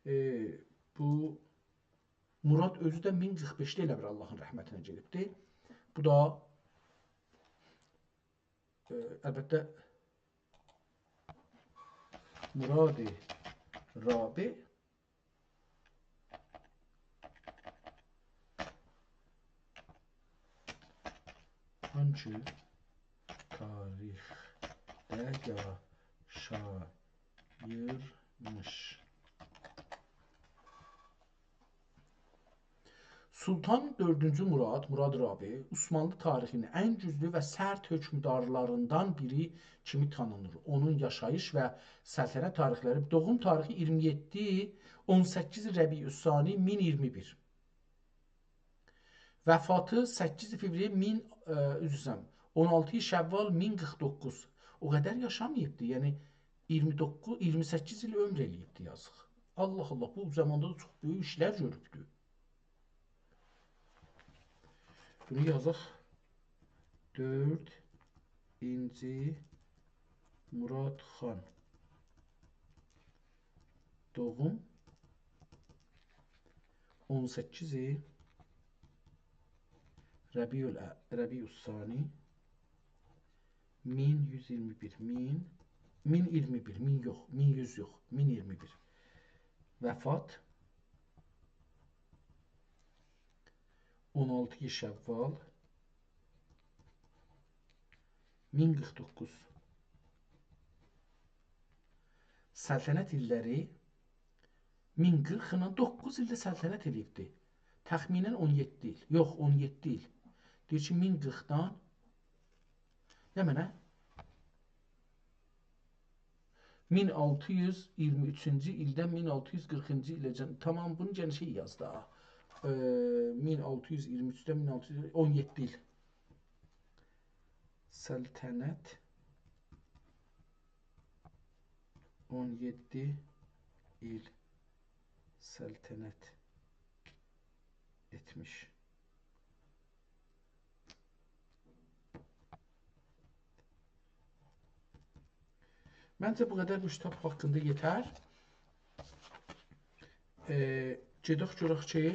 ائ، بو مراد اؤزو ده مین قیرخ بئشده ائله بیر آللاهین رحمتینه گئدیبدی. بو دا ائ، البته، مراد رابع آنچه تاریخده یاشاییرمیش. سلطان دؤردونجو مراد، مراد رابع، عثمانلی تاریخینین ان گوجلو و سرت حکمدارلاریندان بیری کیمی تانینیر. اونون یاشاییش و سلطنت تاریخلری، دوغوم تاریخی اییرمی یئددی، اون سککیز ربیع‌الثانی مین اییرمی بیر. وفاتی سککیز فوریه مین، ائ، عذر ایسته‌ییرم، اون آلتی شوال مین قیرخ دوققوز. او قدر یاشاماییبدی، یعنی اییرمی دوققوز، اییرمی سککیز ایل عؤمور ائله‌ییبدی یازیق. آللاه آللاه، بو زاماندا دا چوخ بؤیوک ایشلر گؤروبدو. بونو یازاق. دؤردونجو مراد خان. دوغوم اون سککیز ربیع ال-، ربیع الثانی مین یوز اییرمی بیر، مین، مین اییرمی بیر، مین یوخ، مین یوز یوخ، مین اییرمی بیر. وفات اون آلتی شوال مین قیرخ دوققوز. سلطنت ایللری مین قیرخ ایله، دوققوز ایل ده سلطنت ائله‌ییبدی. تخمیناً اون یئددی ایل. یوخ، اون یئددی ایل. دئییر کی، مین قیرخدان، نمنه؟ مین آلتی یوز اییرمی اوچونجو ایلدن مین آلتی یوز قیرخینجی ایله‌جن. تامام، بونو یئنه شئی یاز دا. ائ، مین آلتی یوز اییرمی اوچدن مین آلتی یوز، اون یئددی ایل. سلطنت، اون یئددی ایل سلطنت ائتمیش. منجه بو قدر بو کیتاب حاقیندا یئتر. ائ، گئدک گؤرک کی،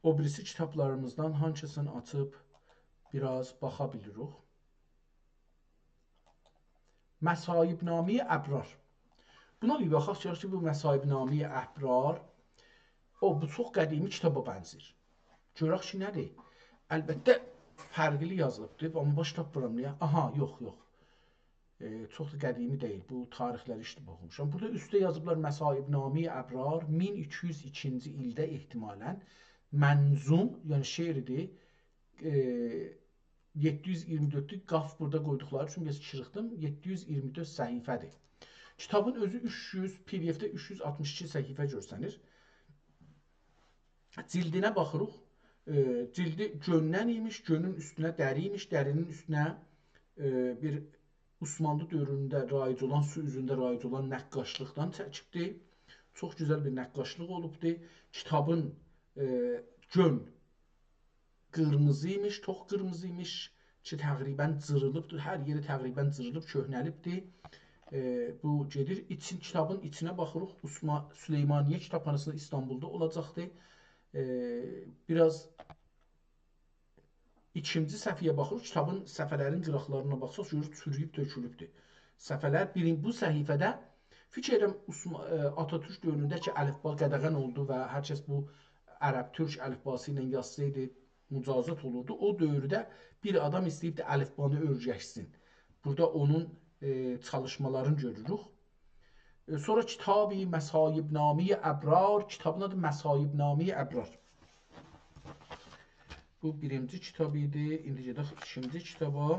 او بیریسی کیتابلاریمیزدان هانسینی آچیب بیر آز باخا بیلیریک. مصائب‌نامهٔ ابرار. بونا بیر باخاق، گؤرک کی، بو مصائب‌نامهٔ ابرار، او، بو چوخ قدیمی کیتابا بنزیر. گؤرک کی، نه‌دیر؟ البته، فرقلی یازیلیبدیر، آمما باش تاپمیرام نییه. آها، یوخ، یوخ. ائ، چوخ دا قدیمی دئییل، بو تاریخلری اشتباه اوخوموشام. بورادا اوستده یازیبلار مصائب‌نامهٔ ابرار، مین ایکی یوز ایکینجی ایلده احتمالاً منظوم، یعنی شعردیر. ائ، یئددی یوز اییرمی دؤرددور، قاف بورادا قویدوقلاری اوچون بیر آز چیریخدیم. یئددی یوز اییرمی دؤرد صفحه‌دیر. کیتابین اؤزو اوچ یوز، پی دی اف‌ده اوچ یوز آلتمیش ایکی صفحه گؤرسنیر. جیلدینه باخیریق. ائ، جیلدی گؤندن ایمیش، گؤنون اوستونه دری ایمیش، درینین اوستونه، ائ، بیر عثمانلی دؤورونده رایج اولان، سو اوزونده رایج اولان نقاشلیقدان چکیبدی. چوخ گؤزل بیر نقاشلیق اولوبدو. کیتابین، ائ، گؤن قیرمیزی ایمیش، توخ قیرمیزی ایمیش کی، تقریباً جیریلیبدیر، هر یئری تقریباً جیریلیب، کؤهنه‌لیبدیر. ائ، بو گئدیر ایچین، کیتابین ایچینه باخیریق. عثما-، سلیمانیه کیتابخاناسیندا ایستانبولدا اولاجاقدیر. ائ، بیر آز ایکینجی صفحه‌یه باخیریق، کیتابین صفحه‌لرین قیراقلارینا باخساق، گؤروروک، چورویوب تؤکولوبدور. صفحه‌لر بیرین-، بو صفحه‌ده فیکیر ائدیرم، عثما-، ائ، آتاتورک دؤورونده کی، الفبا قدغن اولدو و هر کس بو عرب-تورک الفباسی ایله یازسایدی، مجازات اولوردو. او دؤورده بیر آدام ایسته‌ییبدی الفبانی اؤیرشسین. بورادا اونون، ائ، چالیشمالارینی گؤروروک. ائ، سونرا کتاب مصائب‌نامهٔ ابرار، کیتابین آدی مصائب‌نامهٔ ابرار. بو بیرینجی کیتاب ایدی. ایندی گئدک ایکینجی کیتابا.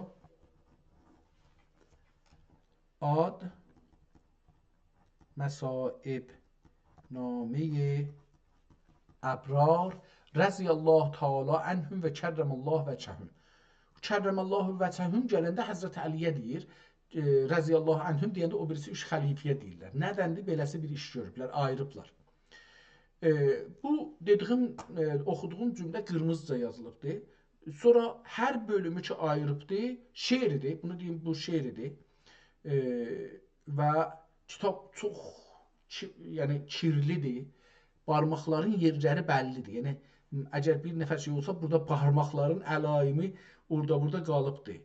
آد مصائب‌نامهٔ ابرار، رضی الله تعالی عنهم و کرم الله وجههم. کرم الله وجههم گلنده حضرت علی‌یه دئییر، ائ، رضی الله عنهم دئینده او بیریسی اوچ خلیفه‌یه دئییرلر. ندندیر؟ بئله‌سی بیر ایش گؤروبلر، آییریبلار. ائ، بو دئدیگیم، ائ، اوخودوغوم جمله قیرمیزیجا یازیلیبدی. سونرا هر بؤلومو کی آییریبدی، شعردیر. بونو دئییم، بو شعردیر. ائ، و کیتاب چوخ کی-، یعنی کیرلیدیر. بارماقلارین یئرلری بللیدیر. یعنی، اگر بیر نفر شئی اولسا، بورادا بارماقلارین علائمی اورادا بورادا قالیبدیر.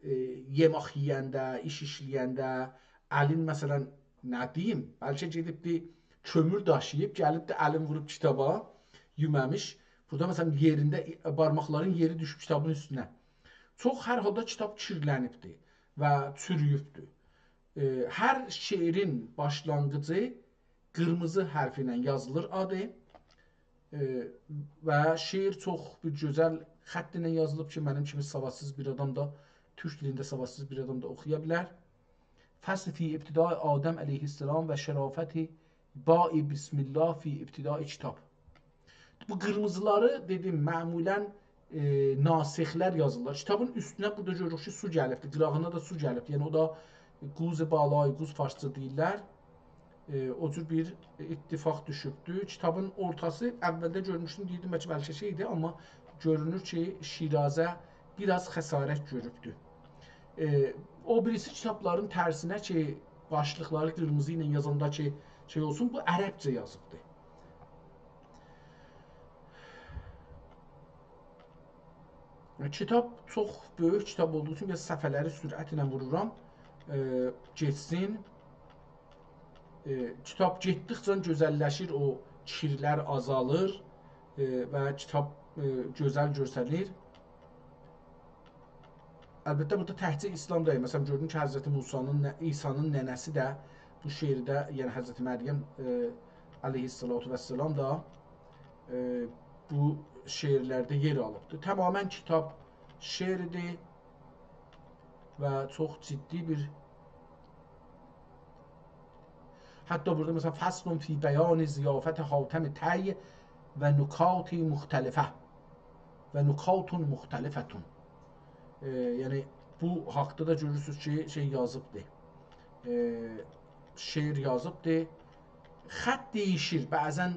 ائ، یئمک یئینده، ایش ایشله‌ینده، الین، مثلاً، نه دئییم، بلکه گئدیبدی، کؤمور داشیییب، گلیبدی، الین ووروب کیتابا، یومامیش. بورادا، مثلاً، یئرینده، بارماقلارین یئری دوشوب کیتابین اوستونه. چوخ، هر حالدا کیتاب کیرلنیبدی و چورویوبدو. ائ، هر شعرین باشلانغیجی قیرمیزی حرف ایله یازیلیر آدی. ائ، و شعر چوخ بیر گؤزل خط ایله یازیلیب کی، منیم کیمی سوادسیز بیر آدام دا، تورک دیلینده سوادسیز بیر آدام دا اوخویا بیلر. فصل فی ابتداء آدم علیه السلام و شرافت باء بسم الله فی ابتداء کتاب. بو قیرمیزیلاری، دئدیم، معمولاً، ائ، ناسخ‌لر یازیرلار. کیتابین اوستونه بورادا گؤروروک کی، سو گلیبدیر، قیراغینا دا سو گلیبدیر. یعنی، او دا قوز بالای، قوز فارسجا دئییرلر. ائ، او جور بیر اتفاق دوشوبدور. کیتابین اورتاسی، اولده گؤرموشدوم، دئییردیم، بلکه، بلکه شئیدیر، آمما گؤرونور کی، شیرازه بیر آز خسارت گؤروبدور. ائ، او بیریسی کیتابلارین ترسینه کی، باشلیقلاری قیرمیزی ایله یازاندا کی، شئی اولسون، بو عربجه یازیبدیر. کیتاب چوخ بؤیوک کیتاب اولدوغو اوچون بیر آز صفحه‌لری سرعت ایله وورورام. ائ، گئتسین. ائ، کیتاب گئتدیکجه گؤزللشیر، او کیرلر آزالیر، ائ، و کیتاب، ائ، گؤزل گؤرسنیر. البته، بورادا تکجه اسلام دئییل. مثلاً، گؤردوم کی، حضرت موسی‌نین نه-، عیسی‌نین ننه‌سی ده بو شعرده، یعنی حضرت مریم، ائ، علیه‌الصلاة والسلام دا، ائ، بو شعرلرده یئر آلیبدیر. تماماً کیتاب شعردیر و چوخ جدی بیر حتی بورادا، مثلا، «فصل فی بیان ضیافت حاتم طی و نکات مختلفة و نکات مختلفة». ائ، یعنی، بو حاقدا دا گؤرورسونوز کی، شئی یازیبدی. ائ، شعر یازیبدی. خط دییشیر. بعضا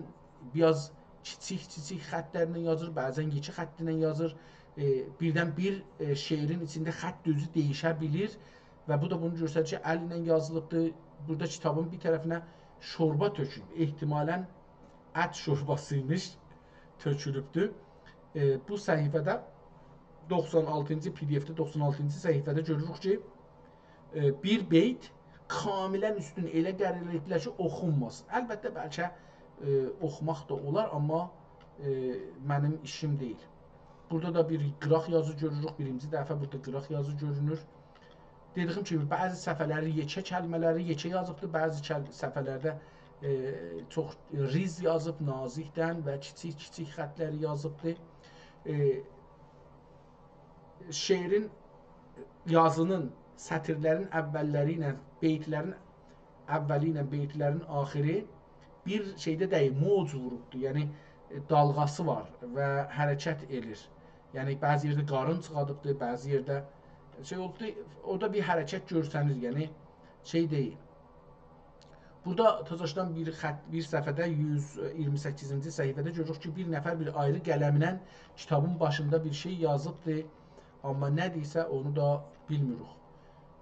بیر آز کیچیک-کیچیک خطلرله یازیر، بعضا یئکه خط ایله یازیر. ائ، بیردن بیر، ائ، شعرین ایچینده خط دوزو دییشه بیلیر و بو دا بونو گؤستریر کی، ال ایله یازیلیبدیر. بورادا کیتابین بیر طرفینه شوربا تؤکولوب. احتمالا ات شورباسی ایمیش، تؤکولوبدور. ائ، بو صفحه‌ده، دوخسان آلتینجی، پی دی اف‌ده دوخسان آلتینجی صفحه‌ده گؤروروک کی، ائ، بیر بیت کاملا اوستون ائله قرار ائله‌ییبلر کی، اوخونماسین. البته، بلکه، ائ، اوخوماق دا اولار، آمما، ائ، منیم ایشیم دئییل. بورادا دا بیر قیراق یازی گؤروروک. بیرینجی دفعه بورادا قیراق یازی گؤرونور. دئدیییم کیمی، بعضی صفحه‌لری یئکه، کلمه‌لری یئکه یازیبدیر، بعضی کل-، صفحه‌لرده، ائ، چوخ ریز یازیب، نازیکدن و کیچیک-کیچیک خطلری یازیبدیر. ائ، شعرین یازینین سطیرلرین اوّللری ایله، بیتلرین اوّلی ایله بیتلرین آخیری بیر شئیده دئییل، موج ووروبدور. یعنی، ائ، دالغاسی وار و حرکت ائله‌ییر. یعنی، بعضی یئرده قارین چیخادیبدیر، بعضی یئرده شئی اولوبدور. اورادا بیر حرکت گؤرسنیر، یعنی، شئی دئییل. بورادا تازاشدان بیر خط، بیر صفحه‌ده، یوز ایگیرمی سککیزینجی صفحه‌ده گؤروروک کی، بیر نفر بیر آیری قلمله کیتابین باشیندا بیر شئی یازیبدی، آمما نه دئییرسه، اونو دا بیلمیریک.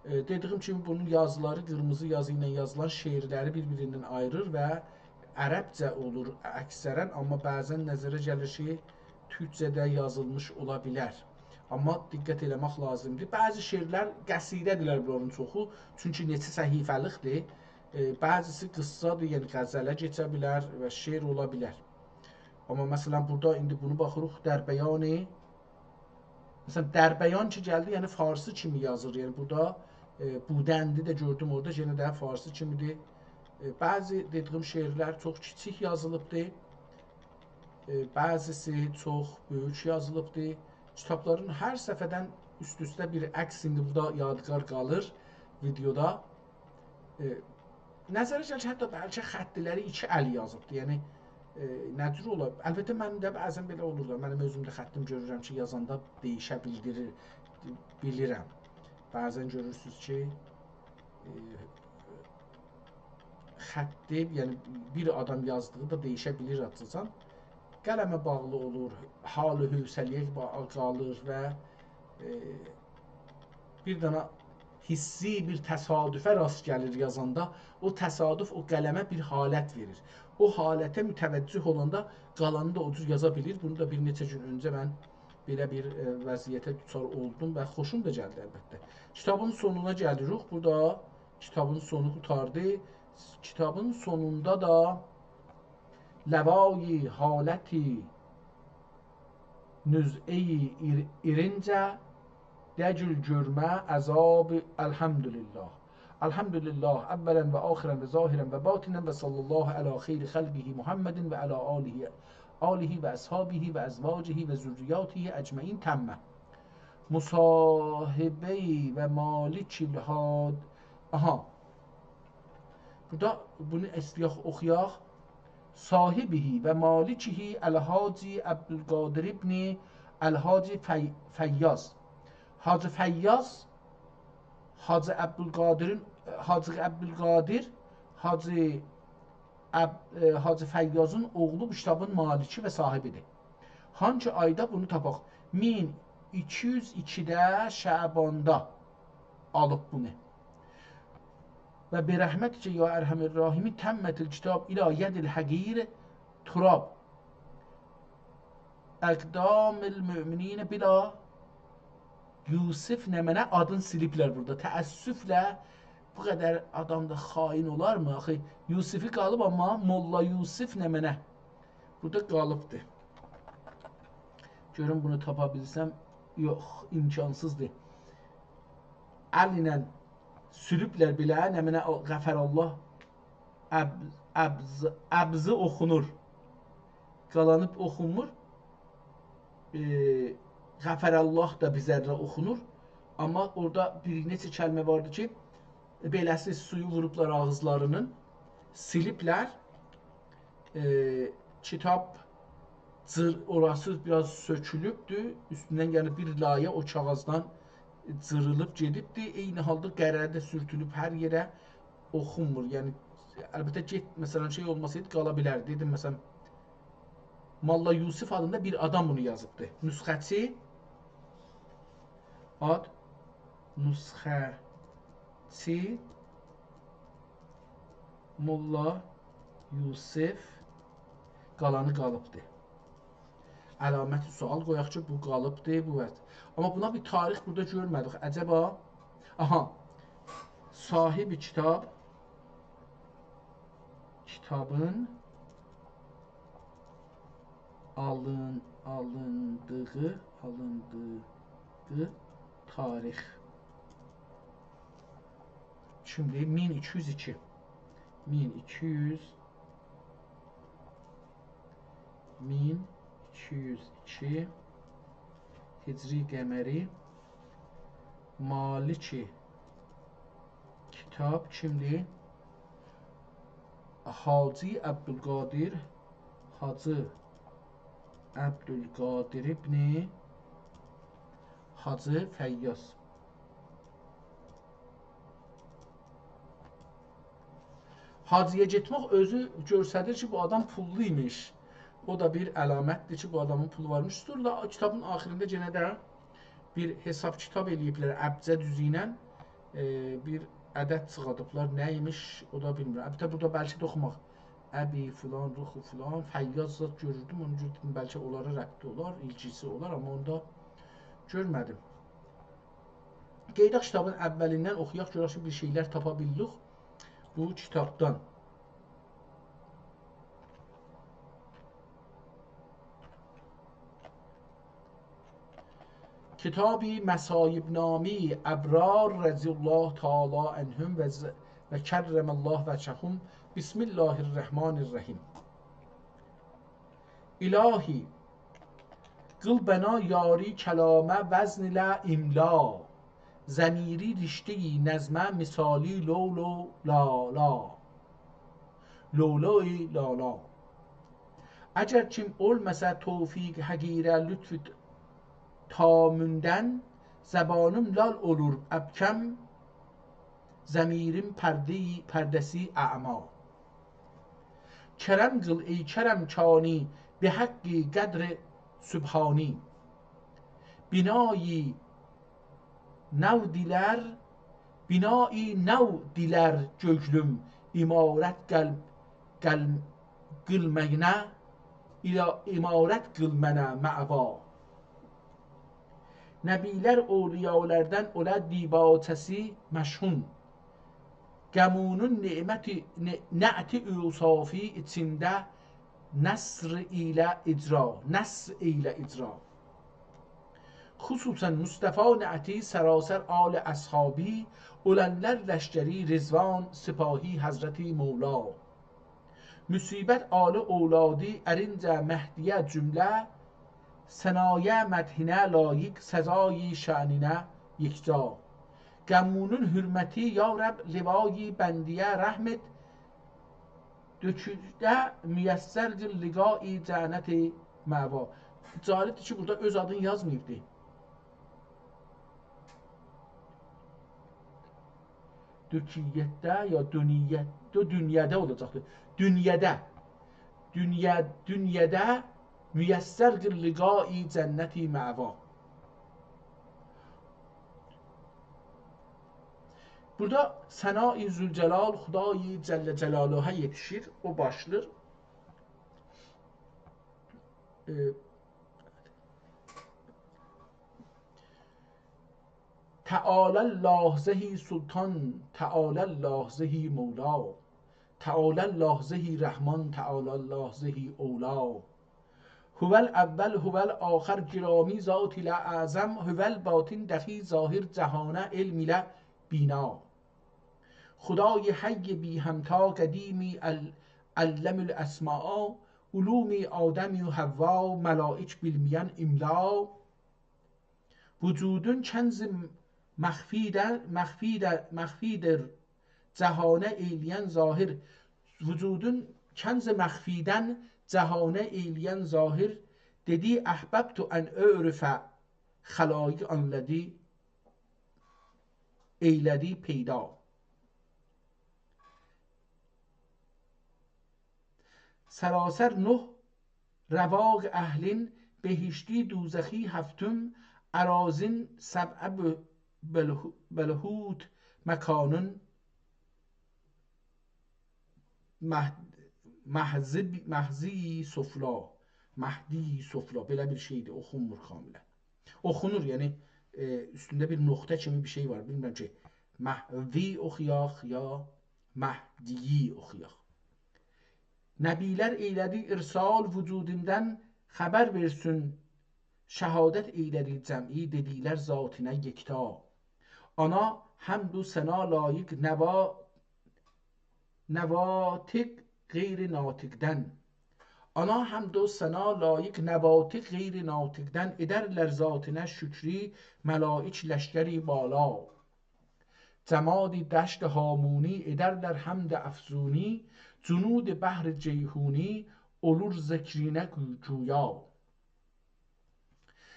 ائ، دئدیییم کیمی، بونون یازیلاری، قیرمیزی یازی ایله یازیلان شعرلری بیر-بیریندن آییریر و عربجه اولور اکثرا، آمما بعضا نظره گلیر کی، تورکجه ده یازیلمیش اولا بیلر. آمما دقت ائله‌مک لازیمدیر. بعضی شعرلر قصیده‌دیرلر بونلارین چوخو، چونکی نئچه صفحه‌لیکدیر. ائ، بعضیسی قیسسادیر، یعنی غزله کئچه بیلر و شعر اولا بیلر. آمما، مثلا، بورادا ایندی بونو باخیریق، در بیان، مثلا، در بیان کی گلدی، یعنی فارسی کیمی یازیر. یعنی بورادا، ائ، بودندی ده گؤردوم اورادا، یئنه ده فارسی کیمیدیر. ائ، بعضی دئدیییم شعرلر چوخ کیچیک یازیلیبدیر. ائ، بعضیسی چوخ بؤیوک یازیلیبدیر. کیتابلارین هر صفحه‌دن اوست-اوسته بیر عکس ایندی بورادا یادگار قالیر ویدئودا. ائ، نظره گلیر کی، حتی بلکه خطلری ایکی ال یازیبدی. یعنی، ائ، نه جور اولا؟ البته، من ده بعضا بئله اولور دا. منیم اؤزوم ده خطیم گؤرورم کی، یازاندا دییشه بیلدیریر، بیلیرم. بعضا گؤرورسونوز کی، ائ، خطی، یعنی بیر آدام یازدیغی دا دییشه بیلیر آزجان. قلمه باغلی اولور، حال و حوصله‌یه با-، قالیر و، ائ، بیر دنه حسی بیر تصادفه راست گلیر یازاندا. او تصادف او قلمه بیر حالت وئریر. او حالته متوجه اولاندا قالانی دا او جور یازا بیلیر. بونو دا بیر نئچه گون اؤنجه من بئله بیر، ائ، وضعیته دچار اولدوم و خوشوم دا گلدی البته. کیتابین سونونا گلیریک. بورادا کیتابین سونو قوتاردی. کیتابین سونوندا دا لوای حالتی نزعه‌ی ایر-، ایرینجه، دگیل گؤرمه عذاب الحمدلله. الحمدلله، اولا و آخرا و ظاهرا و باطنا و صلی الله علی خیر خلقه محمد و علی آله، آله و اصحابه و ازواجه و ذریاته اجمعین. تمه. مصاحبه‌ی و مالک الحاد-، آها. بورادا بونو ایسته‌یک اوخویاق. صاحبه و مالکه الحاج عبدالقادر ابن الحاج فی-، فیاض. حاجی فیاض، حاجی عبدالقادرین، حاجی عبدالقادر، حاجی عب-، ائ، حاجی فیاضین اوغلو، بو کیتابین مالکی و صاحبیدیر. هانسی آیدا بونو تاپاق؟ مین ایکی یوز ایکیده شعباندا آلیب بونو. و برحمتک یا ارحم الراحمین تمت الکتاب الی ید الحقیر تراب. اقدام المؤمنین بلا یوسف نمنه آدین سیلیبلر بورادا. تأسفله بو قدر آدام دا خائن اولارمی؟ آخی یوسفی قالیب، آمما ملا یوسف نمنه بورادا قالیبدی. گؤروم بونو تاپا بیلسم. یوخ، امکانسیزدیر. ال ایله سوروبلر بئله، نمنه او غفر الله، اب-، ابز-، ابزی اوخونور. قالانی اوخونمور. ائ، غفر الله دا بیر ذره اوخونور. آمما اورادا بیر نئچه کلمه واردی کی، بئله‌سی سویو ووروبلار آغیزلارینین. سیلیبلر. ائ، کیتاب جیر-، اوراسی بیر آز سؤکولوبدور. اوستوندن، یعنی، بیر لایه او کاغیذدان جیریلیب گئدیبدیر. عینی حالدا قره ده سورتولوب هر یئره، اوخونمور. یعنی، البته، گئت-، مثلا، شئی اولماسایدی، قالا بیلردی. دئدیم، مثلا، ملا یوسف آدیندا بیر آدام بونو یازیبدی. نسخه‌چی آد، نسخه‌چی ملا یوسف، قالانی قالیبدی. علامت سؤال قویاق کی، بو قالیبدی، بو وضع. آمما بونا بیر تاریخ بورادا گؤرمه‌دیک. عجبا، آها، صاحب کیتاب، کیتابین آلین-، آلیندیغی، آلیندیغی تاریخ. شیمدی مین ایکی یوز ایکی. مین ایکی یوز، مین ایکی یوز ایکی هجری قمری، مالک کیتاب کیمدی؟ حاجی عبدالقادر، حاجی عبدالقادر ابن حاجی فیاض. حاجی‌یه گئتمک اؤزو گؤستریر کی، بو آدام پوللو ایمیش. او دا بیر علامتدیر کی، بو آدامین پولو وارمیش. سونرا دا کیتابین آخیرینده یئنه ده بیر حساب کیتاب ائله‌ییبلر ابجد اوزو ایله. ائ، بیر عدد چیخادیبلار. نه ایمیش، او دا بیلمیرم. البته، بورادا بلکه ده اوخوماق. ابی فلان، رخ فلان، فیاض زاد گؤروردوم. اونا گؤره دئدیم، بلکه اونلارا ربطی اولار، ایلگیسی اولار، آمما اونو دا گؤرمه‌دیم. قئییداق کیتابین اولیندن اوخویاق، گؤرک کی، بیر شئیلر تاپا بیلدیک بو کیتابدان. کتابی مصائب‌نامهٔ ابرار رضی الله تعالی عنهم و ز-، و کرم الله وجههم. بسم الله الرحمن الرحیم. الهی، قیل بنا یاری کلامه وزن ایله املا، ضمیری رشته‌ی نظمه مثالی لؤلؤ لالا. لؤلؤ لالا. اگر کیم اولماسا توفیق حقیره لطف تاموندن، زبانیم لال اولور ابکم، ضمیریم پرده‌ی-، پرده‌سی اعمی. کرم قیل ای کرم کانی، به حق قدر سبحانی. بنایی نو دیلر، بنایی نو دیلر گؤیلوم، عمارت قل-، قل-، قیل منه، اله-، عمارت قیل منه مأوا. نبی‌لر اولیالاردان اولا دیباچه‌سی مشحون. قمونون نعمتی، ن-، نعت اوصافی ایچینده نثر ایله اجرا، نثر ایله اجرا. خصوصاً مصطفی نعتی سراسر آل اصحابی، اولانلار لشکری رضوان سپاهی حضرت مولا. مصیبت آل اولادی ارینجه مهدیه جمله، ثنایه مدحینه لایق سزای شأنینه یکجا. قمونون حرمتی یا رب لوای بندیه رحم ائت، دؤکوده میسر قیل لقای جنت مأوا. جالبدیر کی، بورادا اؤز آدینی یازماییبدی. دؤکیتده یا دونیت، دو دونیادا اولاجاقدیر. دونیادا. دونیا، دونیادا میسر قیل لقای جنت مأوا. بورادا ثنای ذوالجلال خدای جل جلاله‌ا یئتیشیر، او باشلیر. ائ، تعالی الله ذهی سلطان، تعالی الله ذهی مولا. تعالی الله ذهی رحمان، تعالی الله ذهی اولا. هو الاول، هو الآخر، گرامی ذات ایله اعظم، هو الباطن، دخیل ظاهر، جهانه علم ایله بینا. خدای حی بی‌همتا، قدیمی ال-، علم الاسماء، علوم آدم و حوا، ملائک بیلمه‌ین املا. وجودون کنز مخفی‌دیر، مخفی‌دیر، مخفی‌دیر، جهانه ائیله‌ین ظاهر. وجودون کنز مخفی‌دن جهانه ائیله‌ین ظاهر، دئدی: «أحببت أن أعرف»، خلایق آنلادی، ائیله‌دی پیدا. سراسر نه رواق اهلین، بهشتی دوزخی هفتم، اراضین سبع ب-، بله-، بلهوت مکانین، مه-، مهذب-، مهذی سفلی، مهدی سفلی، بئله بیر شئیدیر، اوخونمور کاملاً. اوخونور، یعنی، ائ، اوستونده بیر نقطه کیمی بیر شئی وار، بیلمیرم کی، مهوی اوخویاق یا مهدیی اوخویاق. نبی‌لر ائیله‌دی ارسال وجودوندان، خبر وئرسین، شهادت ائیله‌دی جمعی، دئدیلر ذاتینه یکتا. آنا حمد و ثنا لایق نوا-، نواطق غیر ناطقدن. آنا حمد و ثنا لایق نواطق غیر ناطقدن، ائدرلر ذاتینه شکری ملائک لشکری بالا. جمادی دشت هامونی، ائدرلر حمد افزونی، جنود بحر جیحونی، اولور ذکرینه گو-، گویا.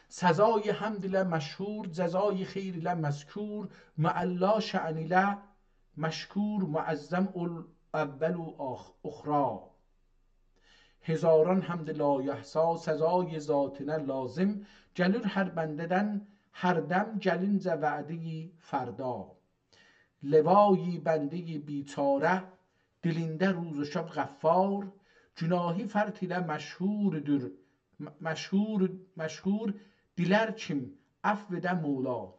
سزای حمد ایله مشهور، جزای خیر ایله مذکور، معلا شأن ایله مشکور، معظم اول-، اول و آخ-، اخری. هزاران حمد لایحصی، سزای ذاتینه لازم، گلیر هر بنده‌دن هر دم، گلینجه وعده‌ی فردا. لوای بنده‌ی بیچاره، دیلینده روز و شب غفار، گناهی فرط ایله مشهوردور، م-، مشهور، مشهور، دیلر کیم عفو ائده مولا.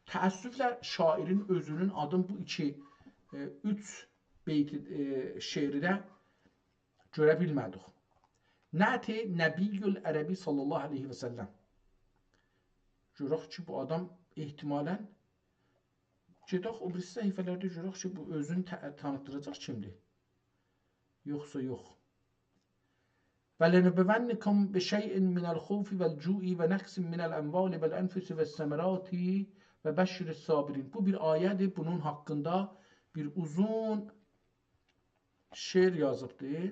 تأسفله شاعرین اؤزونون آدین بو ایکی، ائ، اوچ بیت، ائ، شعرده گؤره بیلمه‌دیک. نعت نبی العربی صلی الله علیه و سلم. گؤرک کی، بو آدام احتمالاً، گئدک او بیریسی صفحه‌لرده گؤرک کی، بو اؤزونو ت-، تانیتدیراجاق کیمدیر. یوخسا یوخ. «ولنبلونکم بشیء من الخوف والجوع ونقص من الأموال والأنفس والثمرات وبشر الصابرین». بو بیر آیه‌دیر، بونون حاقیندا بیر اوزون شعر یازیبدی.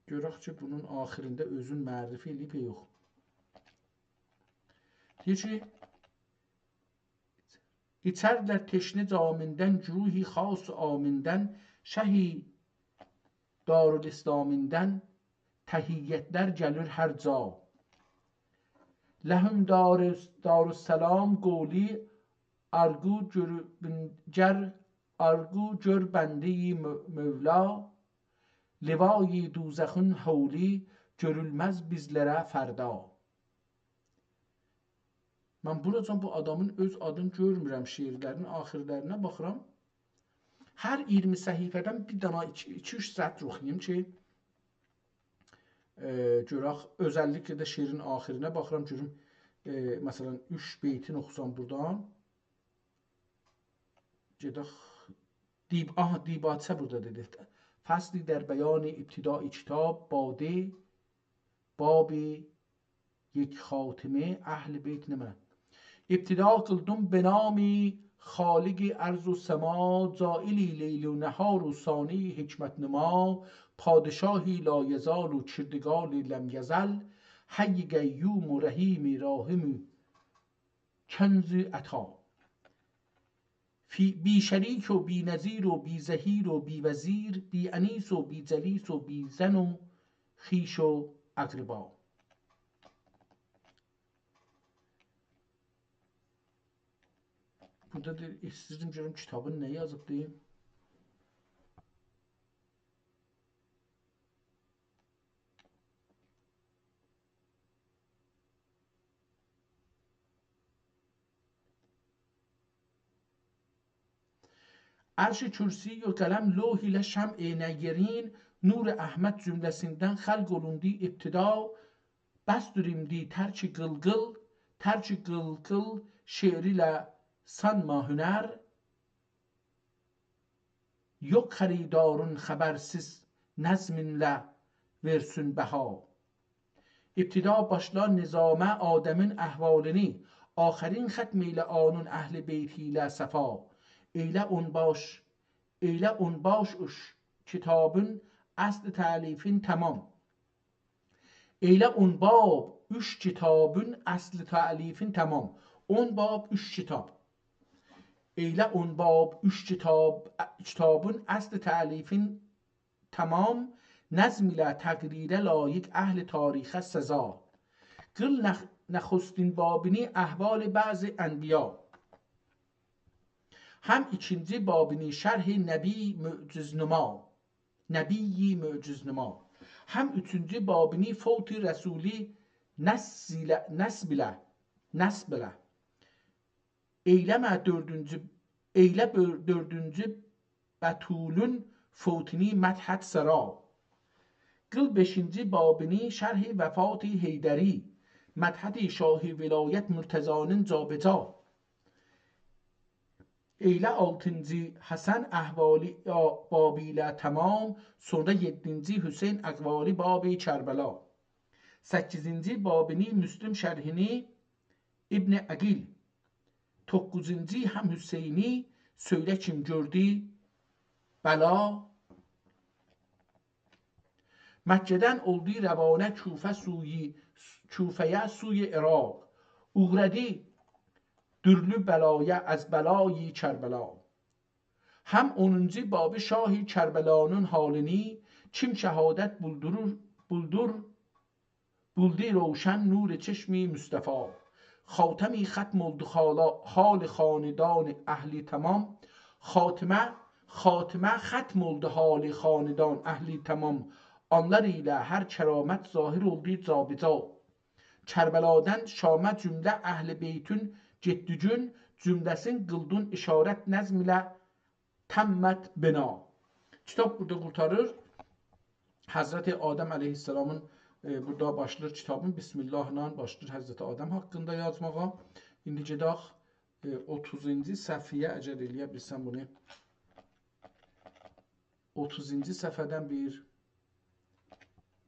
گؤرک کی، بونون آخیرینده اؤزون معرفی ائله‌ییب یا یوخ. دئییر کی، ایچرلر تشنه جامیندن، گروهی خاص عامیندن، شهی دارالاسلامیندن تحیت‌لر گلیر هر جا. لهم دار، دارالسلام قولی آرگو گؤر، گر آرگو گؤر بنده‌ی مو-، مولا، لوای دوزخین هولی گؤرولمز بیزلره فردا. من بوراجان بو آدامین اؤز آدینی گؤرمورم شعرلرینین آخیرلرینه باخیرام. هر اییرمی صفحه‌دن بیر دانا ایکی، ایکی-اوچ سطر اوخویوم کی، ائ، گؤرک، اؤزللیکله ده شعرین آخیرینه باخیرام، گؤروم، ائ، مثلا، اوچ بیتین اوخوسام بورادان. گئدک. دیب-، آها، دیباچه بورادا دئدی. «فصلی در بیان ابتدای کتاب، باده، باب یک خاتمه، اهل بیت نمنه؟» ابتدا قیلدیم به نام خالق ارض و سما، جاعل لیل و نهار و صانع حکمت‌نما، پادشاهی لایزال و کردگار لم یزل، حی قیوم و رحیم راحم کنز عطا. فی-، بی‌شریک و بی‌نظیر و بی‌ظهیر و بی‌وزیر، بی‌انیس و بی‌جلیس و بی‌زن و خویش و اقربا. بورادا دا ایسته‌ییردیم گؤروم کیتابین نه یازیبدی. عرش، کرسی و قلم، لوح ایله شمع نیگرین، نور احمد جمله‌سیندن خلق اولوندو ابتدا، بسدیر ایمدی ترک قیلقیل، ترک قیلقیل شعر ایله سانما هنر، یوخ خریدارین خبرسیز نظمینله وئرسین بها. ابتدا باشلا نظامه آدمین احوالینی، آخرین ختم ائیله آنین اهل بیتی ایله صفا. ائیله اون باش، ائیله اون باب اوچ کیتابین اصل تألیفین تمام. ائیله اون باب اوچ کیتابین اصل تألیفین تمام. اون باب، اوچ کیتاب. ائیله اون باب اوچ کیتاب، کیتابین اصل تألیفین تمام، نظم ایله تقدیره لایق اهل تاریخه سزا. قیل نخ-، نخستین بابینی احوال بعض انبیا. هم ایکینجی بابینی شرح نبی معجزنما. نبی معجزنما. هم اوچونجو بابینی فوت رسولی نصب ایله، نصب ایله، نصب ایله. ائیله‌مه دؤردونجو، ائیله بؤ-، دؤردونجو بتولون فوتونی مدحت سرا. قیل بئشینجی بابینی شرح وفات حیدری، مدحت شاه ولایت مرتضی‌نین جابجا. ائیله آلتینجی حسن احوالی یا-، بابی ایله تمام، سونرا یئددینجی حسین اقوالی باب کربلا. سککیزینجی بابینی مسلم شرحینی ابن عقیل. دوققوزونجو هم حسینی سؤیله کیم گؤردو بلا. مکه‌دن اولدو روانه کوفه سوی، کوفه‌یه سوی عراق. اوغرادی دورلو بلایا از بلای کربلا. هم اونونجو بابی شاه کربلانین حالینی، کیم شهادت بولدورور، بولدور بولدو روشن نور چشم مصطفی. خاتمی ختم اولدو حالا-، حال خاندان اهل تمام. خاتمه، خاتمه ختم اولدو حال خاندان اهل تمام. آنلار ایله هر کرامت ظاهر اولدو جابجا. کربلادان شامه جمله اهل بیتون گئتدیگین، جمله‌سین قیلدین اشارت نظم ایله تمت بنا. کیتاب بورادا قورتاریر. حضرت آدم علیه‌السلامین، ائ، بورادا باشلاییر کیتابین، بسم الله‌لا باشلاییر حضرت آدم حاقیندا یازماغا. ایندی گئدک، ائ، اوتوزونجو صفحه‌یه، اگر ائلیه بیلسم بونو. اوتوزونجو صفحه‌دن بیر،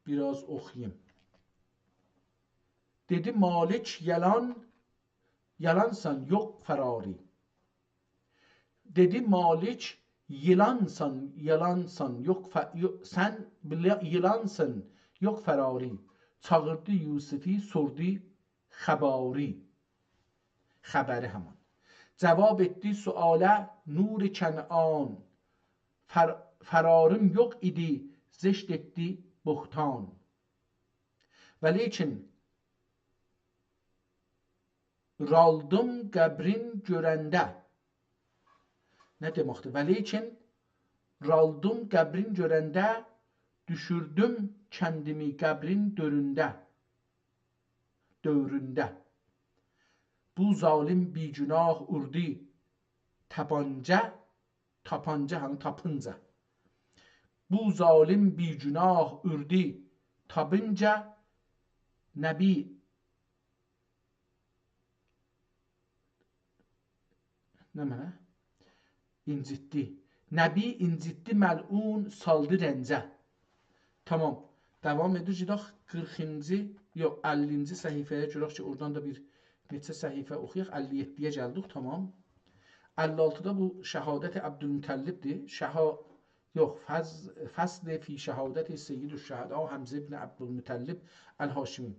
بیر آز اوخویوم. دئدی مالک یالان، یالانسان، یوخ فراری. دئدی مالک، ییلانسان، یالانسان، یوخ ف-، یو-، سن بیله-، ییلانسان، یوخ فراری. چاغیردی یوسفی، سوردو خبری. خبری همان. جواب ائتدی سؤاله نور کنعان. فر-، فراریم یوخ ایدی، زشت ائتدی بهتان. ولیکن رالدیم قبرین گؤرنده. نه دئمکدیر؟ ولیکن رالدیم قبرین گؤرنده، دوشوردوم کندیمی قبرین دؤرونده، دؤورونده. بو ظالم بی‌گناه اوردو تاپانجا، تاپانجا، هانی تاپینجا. بو ظالم بی‌گناه اوردو تاپینجا، نبی نمنه؟ اینجیتدی. نبی اینجیتدی، ملعون سالدی رنجه. تمام. داوام ائدیر. گئدک قیرخینجی، یوخ، اللینجی صفحه‌یه گؤرک کی، اورادان دا بیر نئچه صفحه اوخویاق. اللی یئددی‌یه گلدیک، تمام. اللی آلتیدا بو شهادت عبدالمطلب‌دیر. شها-، یوخ، فض-، فصل فی شهادت سید الشهدا حمزه ابن عبدالمطلب الهاشمی.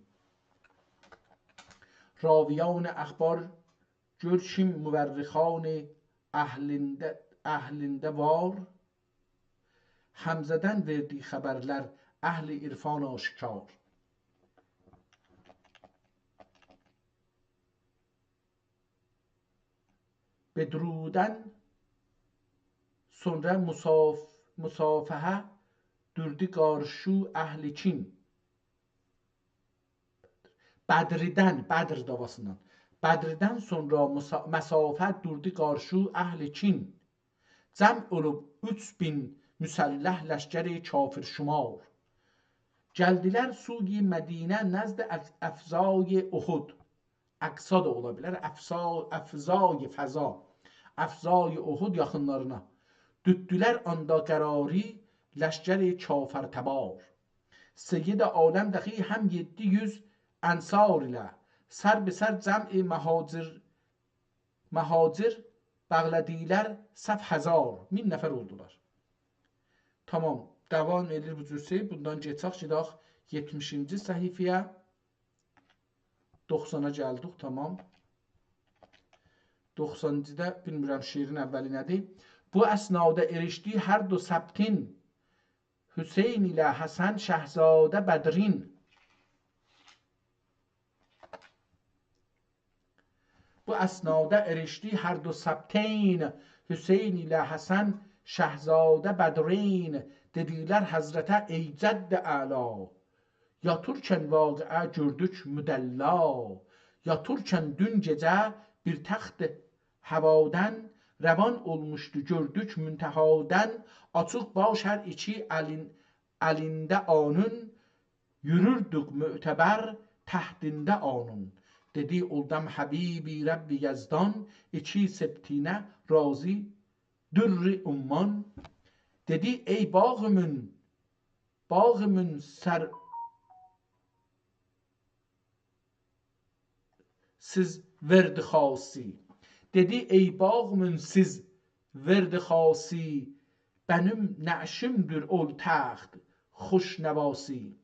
راویان اخبار گؤر کیم مورخان اهلینده، اهلینده وار، حمزه‌دن وئردی خبرلر اهل عرفان آشکار. بدرودن سونرا مصاف-، مصافحه دوردو قارشی اهل کین. بدردن، بدر داواسیندان. بدردن سونرا مصا-، مصافحه دوردو قارشی اهل کین. جمع اولوب اوچ مین مسلح لشکر کافرشمار. گلدیلر سوی مدینه نزد اف-، افضای احد. اقصا دا اولا بیلر، افضا-، افضای فضا. افضای احد یاخینلارینا. توتدولار آندا قراری لشکر کافرتبار. سید عالم دخی هم یئددی یوز انصار ایله، سر به سر جمع مهاجر، مهاجر بغله‌دیلر صف هزار، مین نفر اولدولار. تامام، داوام ائدیر بو جور شئی. بوندان کئچک، گئدک یئتمیشینجی صفحه‌یه. دوخسانا گلدیک، تامام. دوخسانینجیدا بیلمیرم شعرین اولی نه‌دیر. بو اثنادا اریشدی هر دو سبطین، حسین ایله حسن شهزاده بدرین. بو اثنادا اریشدی هر دو سبطین، حسین ایله حسن شهزاده بدرین. دئدیلر حضرته: «ای جد اعلا، یاتیرکن واقعه گؤردوک مدلا. یاتیرکن دون گئجه بیر تخت هوادن، روان اولموشدو گؤردوک منتهادن. آچیق باش هر ایکی الین، الینده آنون، یوروردوک معتبر تحتینده آنون.» دئدی: «اولدام حبیبی رب یزدان، ایکی سبطینه راضی در عمان.» دئدی: «ای باغیمین، باغیمین سر، سیز ورد خاصی.» دئدی: «ای باغیمین سیز ورد خاصی، بنیم نعشیمدیر اول تخت خوشنواسی.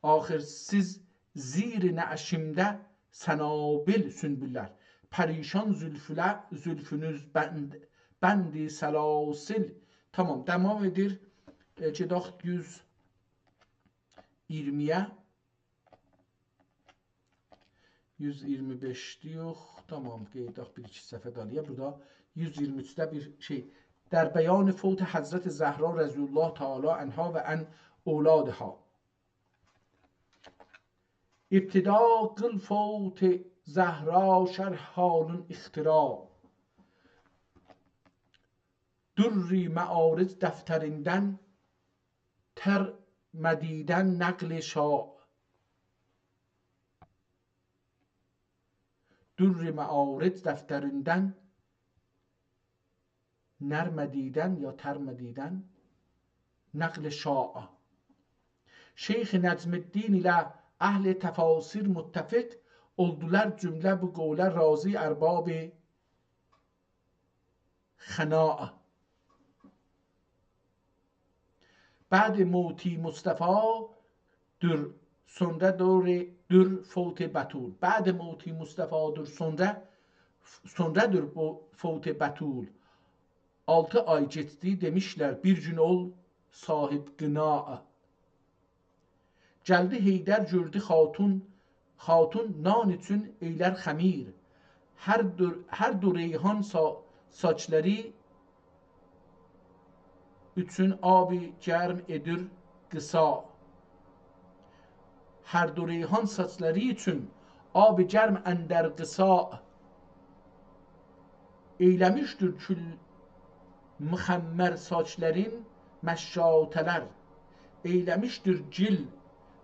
آخر سیز زیر نعشیمده سنابل، سونبول‌لر، پریشان زلفوله، زلفونوز بند، بند سلاسل.» تامام، داوام ائدیر. ائ، گئدک یوز ایگیرمی‌یه. یوز ایگیرمی بئشدی یوخ. تامام، قئییداق بیر ایکی صفحه دالییا. بورادا یوز ایگیرمی اوچده بیر شئی. در بیان فوت حضرت زهرا رضی الله تعالی عنها و عن اولادها. ابتدا قیل فوت زهرا شرح حالین اختراع. در معارج دفتریندن تر مدیدن نقل شاع. در معارج دفتریندن نر مدیدن یا تر مدیدن نقل شاع. شیخ نجم‌الدین ایله اهل تفاسیر متفق اولدولار جمله بو قوله راضی ارباب خناع. بعد موت مصطفی دور، سونرا دور، دور فوت بتول. بعد موت مصطفی دور، سونرا، سونرا دور بو فوت بتول. آلتی آی گئچدی، دئمیشلر: «بیر گون اول صاحب قناع.» گلدی حیدر، گؤردو خاتون، خاتون نان اوچون ائیلر خمیر. هر دو، هر دو ریحان سا، ساچلاری اوچون آب گرم ائدیر قیساع. هر دو ریحان ساچلاری اوچون آب گرم اندر قیساع. ائیله‌میشدیر گیل مخمر ساچلارین مشاطه‌لر. ائیله‌میشدیر گیل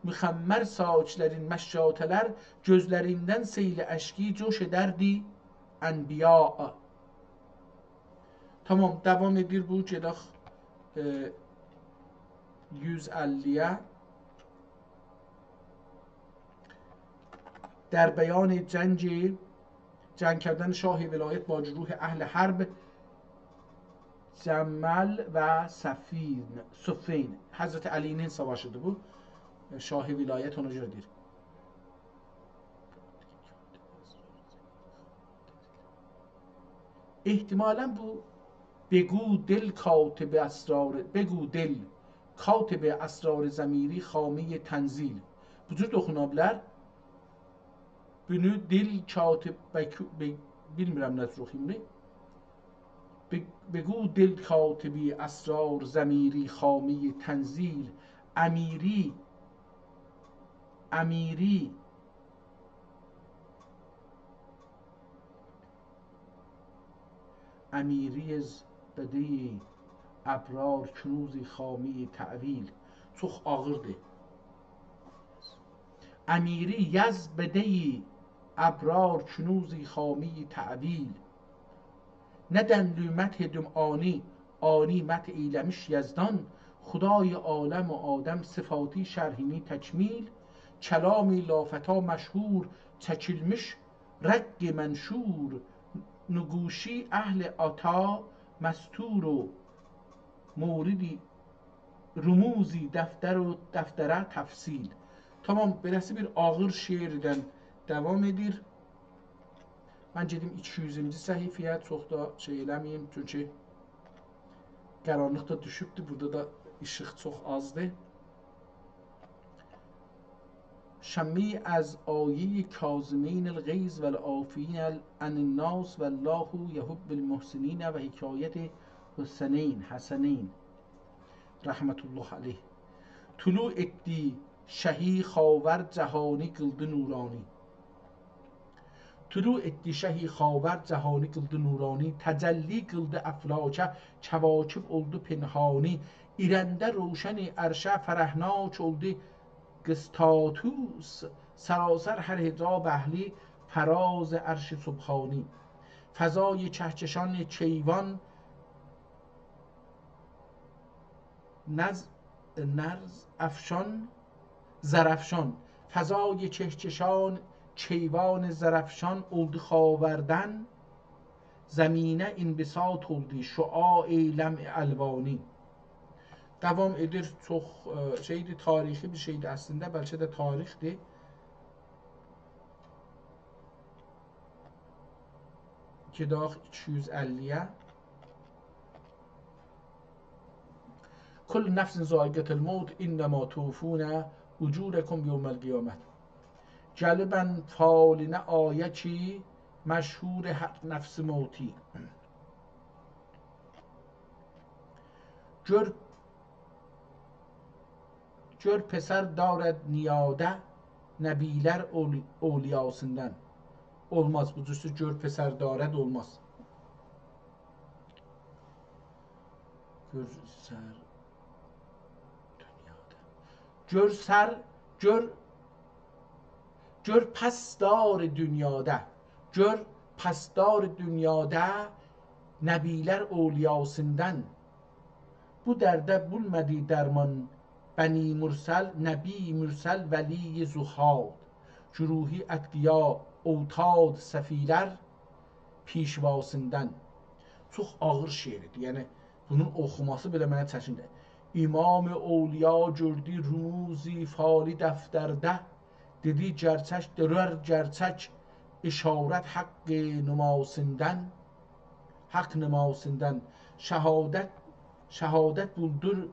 مخمر ساچلارین مشاطه‌لر، گؤزلریندن سیل اشکی جوش ائدردی انبیاع. تامام، داوام ائدیر بو، گئدک، ائ، یوز اللی‌یه. در بیان جنگ، جنگ کردن شاه ولایت با گروه اهل حرب جمل و صفین، صفین. حضرت علی‌نین ساواشیدیر بو. شاه ولایت، اونا گؤره دئییر. احتمالاً بو «بگو دل کاتب اسرار، بگو دل کاتب اسرار ضمیری خامهٔ تنزیل». بو جور ده اوخونا بیلر. بونو دل کاتب، بکو، بی، بیلمیرم نه جور اوخویوم، نه؟ «ب، بگو دل کاتب اسرار ضمیری خامهٔ تنزیل». امیری، امیری، امیری یز بدهٔ ابرار کنوزی خامهٔ تأویل. چوخ آغیردیر. امیری یز بدهٔ ابرار کنوزی خامهٔ تأویل. نه دنلی مدح ائدیم عالی، عالی مدح ائیله‌میش یزدان. خدای عالم و آدم صفاتی شرحینی تکمیل. کلامی لافتی مشهور چکیلمیش رق منشور. نقوشی اهل عطا مستور و موردی رموزی دفتر و دفتره تفصیل. تامام، بئله‌سی بیر آغیر شعردن داوام ائدیر. من گئدیم ایکی یوزونجو صفحه‌یه، چوخ دا شئی ائله‌مه‌ییم، چونکی قارانلیق دا دوشوبدور، بورادا دا ایشیق چوخ آزدیر. شمه‌ای از آیهٔ کاظمین الغیظ والعافین عن الناس والله یحب المحسنین و حکایت حسنین، حسنین، رحمة الله علیه. طلوع ائتدی شهی خاور جهانی قیلدی نورانی. طلوع ائتدی شهی خاور جهانی قیلدی نورانی، تجلی قیلدی افلاکه کواکب اولدو پنهانی. ایرنده روشن عرشه فرحناک اولدو قسطاطوس، سراسر هر حجاب اهلی فراز عرش سبحانی. فضای کهکشان کیوان نز-، نرز افشان، زرافشان. فضای کهکشان کیوان زرافشان اولدو خاوردن، زمینه انبساط اولدو شعاع لمع الوانی. داوام ائدیر، چوخ، ائ، شئیدیر، تاریخی بیر شئیدیر اصلینده، بلکه ده تاریخدیر. گئدک ایکی یوز اللی‌یه. کل نفس ذائقة الموت انما توفون اجورکم یوم القیامة. گلیبن فالینه آیه کی، مشهور هر نفس موتی. گؤر گؤر پسر دارد نیاده نبی‌لر اول-، اولیاسیندان. اولماز، بو جورسو گؤر پسر دارد اولماز. گؤر سر دونیادا. گؤر سر، گؤر، گؤر پس‌دار دونیادا. گؤر پس‌دار دونیادا نبی‌لر اولیاسیندان. بو درده بولمادی درمان بنی مرسل، نبی مرسل ولی زهاد. گروهی اتقیا اوتاد صفی‌لر پیشواسیندان. چوخ آغیر شعردیر. یعنی، بونون اوخوماسی بئله منه چکیندی. امام اولیا گؤردو رموزی فالی دفترده. دئدی: «گئرچک، دؤنر گئرچک اشارت حق نماسیندان، حق نماسیندان.» شهادت، شهادت بولدور،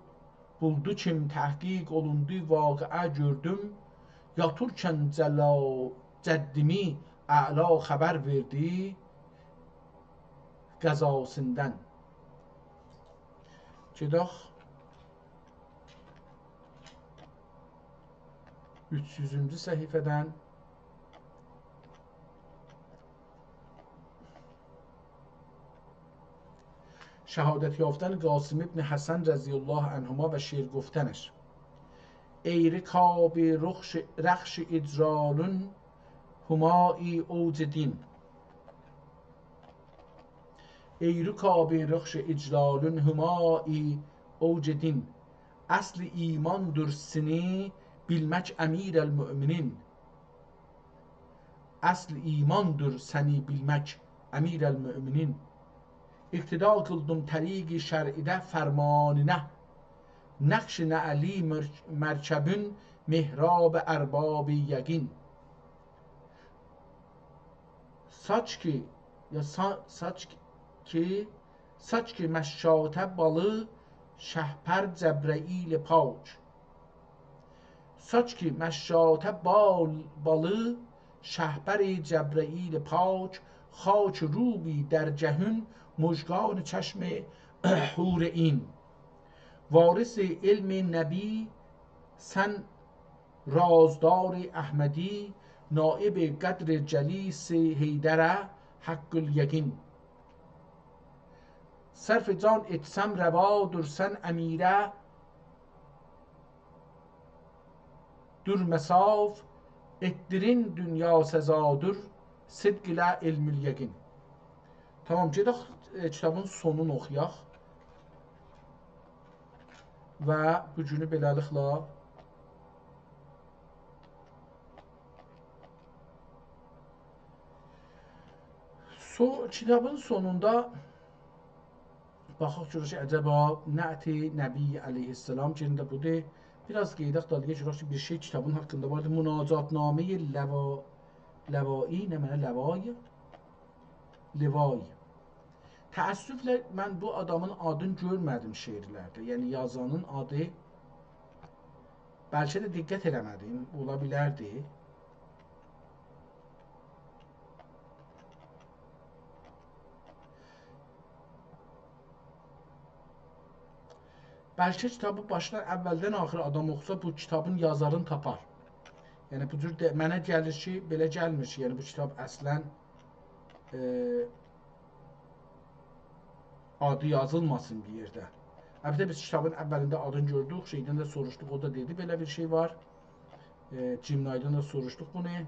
بولدو کیم تحقیق اولوندو واقعه گؤردوم. یاتیرکن جلا-، جدّیمی اعلا خبر وئردی قضاسیندان. گئدک اوچ یوزونجو صفحه‌دن. شهادت یافتن قاسم ابن حسن رضی الله عنهما و شعر گفتنش. ای رکاب رخش، رخش اجلالون همایی اوج دین. ای رکاب رخش اجلالون همایی اوج دین. اصل ایماندیر سنی بیلمک امیرالمؤمنین. اصل ایماندیر سنی بیلمک امیرالمؤمنین. اقتدا قیلدیم طریق شرعیده فرمانینه، نقش نعلی مر-، مرکبون محراب ارباب یقین. ساچ کی، یا سا-، ساچ کی، ساچ کی مشاطه بالی شهپر جبرئیل پاک. ساچ کی مشاطه بال-، بالی شهپر جبرئیل پاک، خاک رو بی در جهون مژگان چشم حور عین. وارث علم نبی سن رازدار احمدی، نایب قدر جلیس حیدر حق‌الیقین. صرف جان ائتسم روادیر سن امیره، دور مصاف ائتدیرین دونیا سزادیر صدق ایله علم الیقین. تامام، گئدک، ائ، کیتابین سونونو اوخویاق. و بو گونو بئله‌لیکله بو کیتابین سونوندا باخاق گؤرک کی، عجبا نعت نبی علیه‌السلام، یئنه ده بودور. بیر آز قئییداق دالییا، گؤرک کی، بیر شئی کیتابین حاقیندا واردی. مناجات‌نامهٔ لوا-، لوایی، نه منه لوایی؟ لوایی. تأسفله من بو آدامین آدینی گؤرمه‌دیم شعرلرده. یعنی یازانین آدی، بلکه ده دقت ائله‌مه‌دیم، اولا بیلردی. بلکه کیتابی باشدان، اولدن آخیرا آدام اوخوسا، بو کیتابین یازارینی تاپار. یعنی بو جور ده، منه گلیر کی، بئله گلمیر کی، یعنی بو کیتاب اصلاً، ائ، آدی یازیلماسین بیر یئرده. البته، بیز کیتابین اولینده آدینی گؤردوک، شئیدن ده سوروشدوق، او دا دئدی، بئله بیر شئی وار. ائ، جیم نایدان دا سوروشدوق بونو.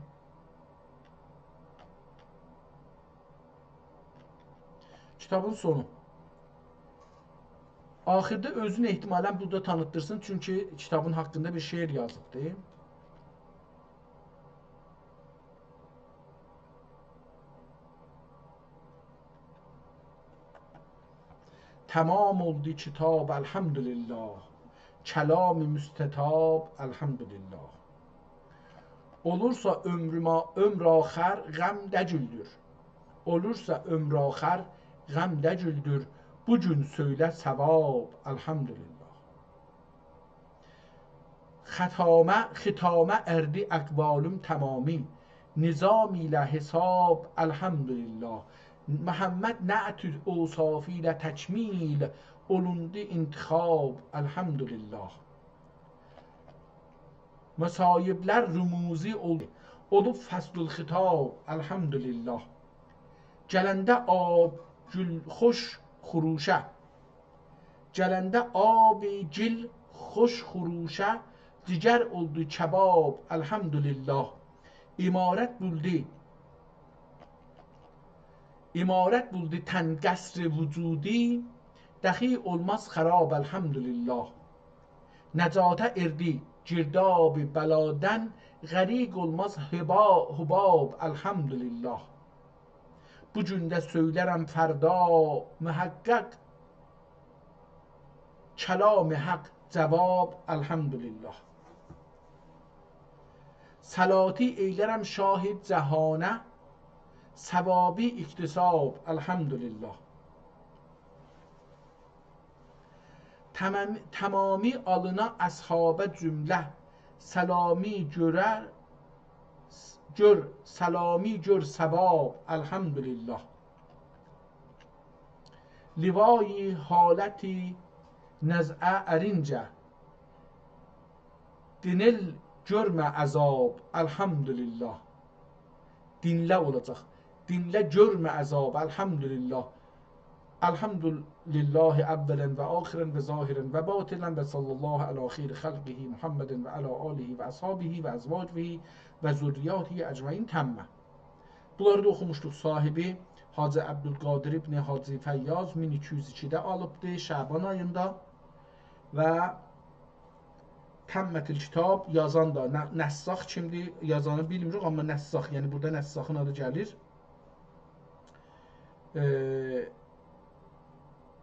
کیتابین سونو. آخیردا اؤزونو احتمالاً بورادا تانیتدیرسین، چونکی کیتابین حاقیندا بیر شعر یازیبدی. تمام اولدو کیتاب، الحمدلله. کلام مستطاب، الحمدلله. اولورسا عؤمروم آ-، عؤمر آخر، غم دگیلدیر. اولورسا عؤمر آخر، غم دگیلدیر. بو گون سؤیله ثواب، الحمدلله. ختامه، ختامه اردی اقوالیم تمامی، نظام ایله حساب، الحمدلله. محمد نعت اوصافی ایله تکمیل، اولوندو انتخاب، الحمدلله. مصایب‌لر رموزی اولدو، اولوب فصل الخطاب، الحمدلله. گلنده آب گل خوش خروشه، گلنده آب گل خوش خروشه، جگر اولدو کباب، الحمدلله. عمارت بولدو، عمارت بولدو تن قصر وجودی، دخی اولماز خراب، الحمدلله. نجاته اردی گرداب بلادن، غریق اولماز حبا-، حباب، الحمدلله. بو گون ده سؤیلرم فردا محقق، کلام حق جواب، الحمدلله. صلاتی ائیلرم شاه جهانه، ثوابی اکتساب، الحمدلله. تمام-، تمامی آلینا اصحابه جمله، سلامی گؤرر، گؤر، سلامی گؤر ثواب، الحمدلله. لوایی حالتی نزعه ارینجه، دینله گؤرمه عذاب، الحمدلله. دینله اولاجاق. دینله گؤرمه عذاب، الحمدلله. الحمدلله اولاً و آخراً و ظاهراً و باطناً و صلی الله علی خیر خلقه محمد و علی آله و اصحابه و ازواجه و ذریاته اجمعین، تمّ. بونلاری دا اوخوموشدوق. صاحبی حاجی عبدالقادر ابن حاجی فیاض مین ایکی یوز ایکیده آلیبدی، شعبان آییندا. و تمّت الکتاب، یازان دا، ن-، نسّاخ کیمدیر؟ یازانی بیلمیریک، آمما نسّاخ، یعنی بورادا نسّاخین آدی گلیر. ائ،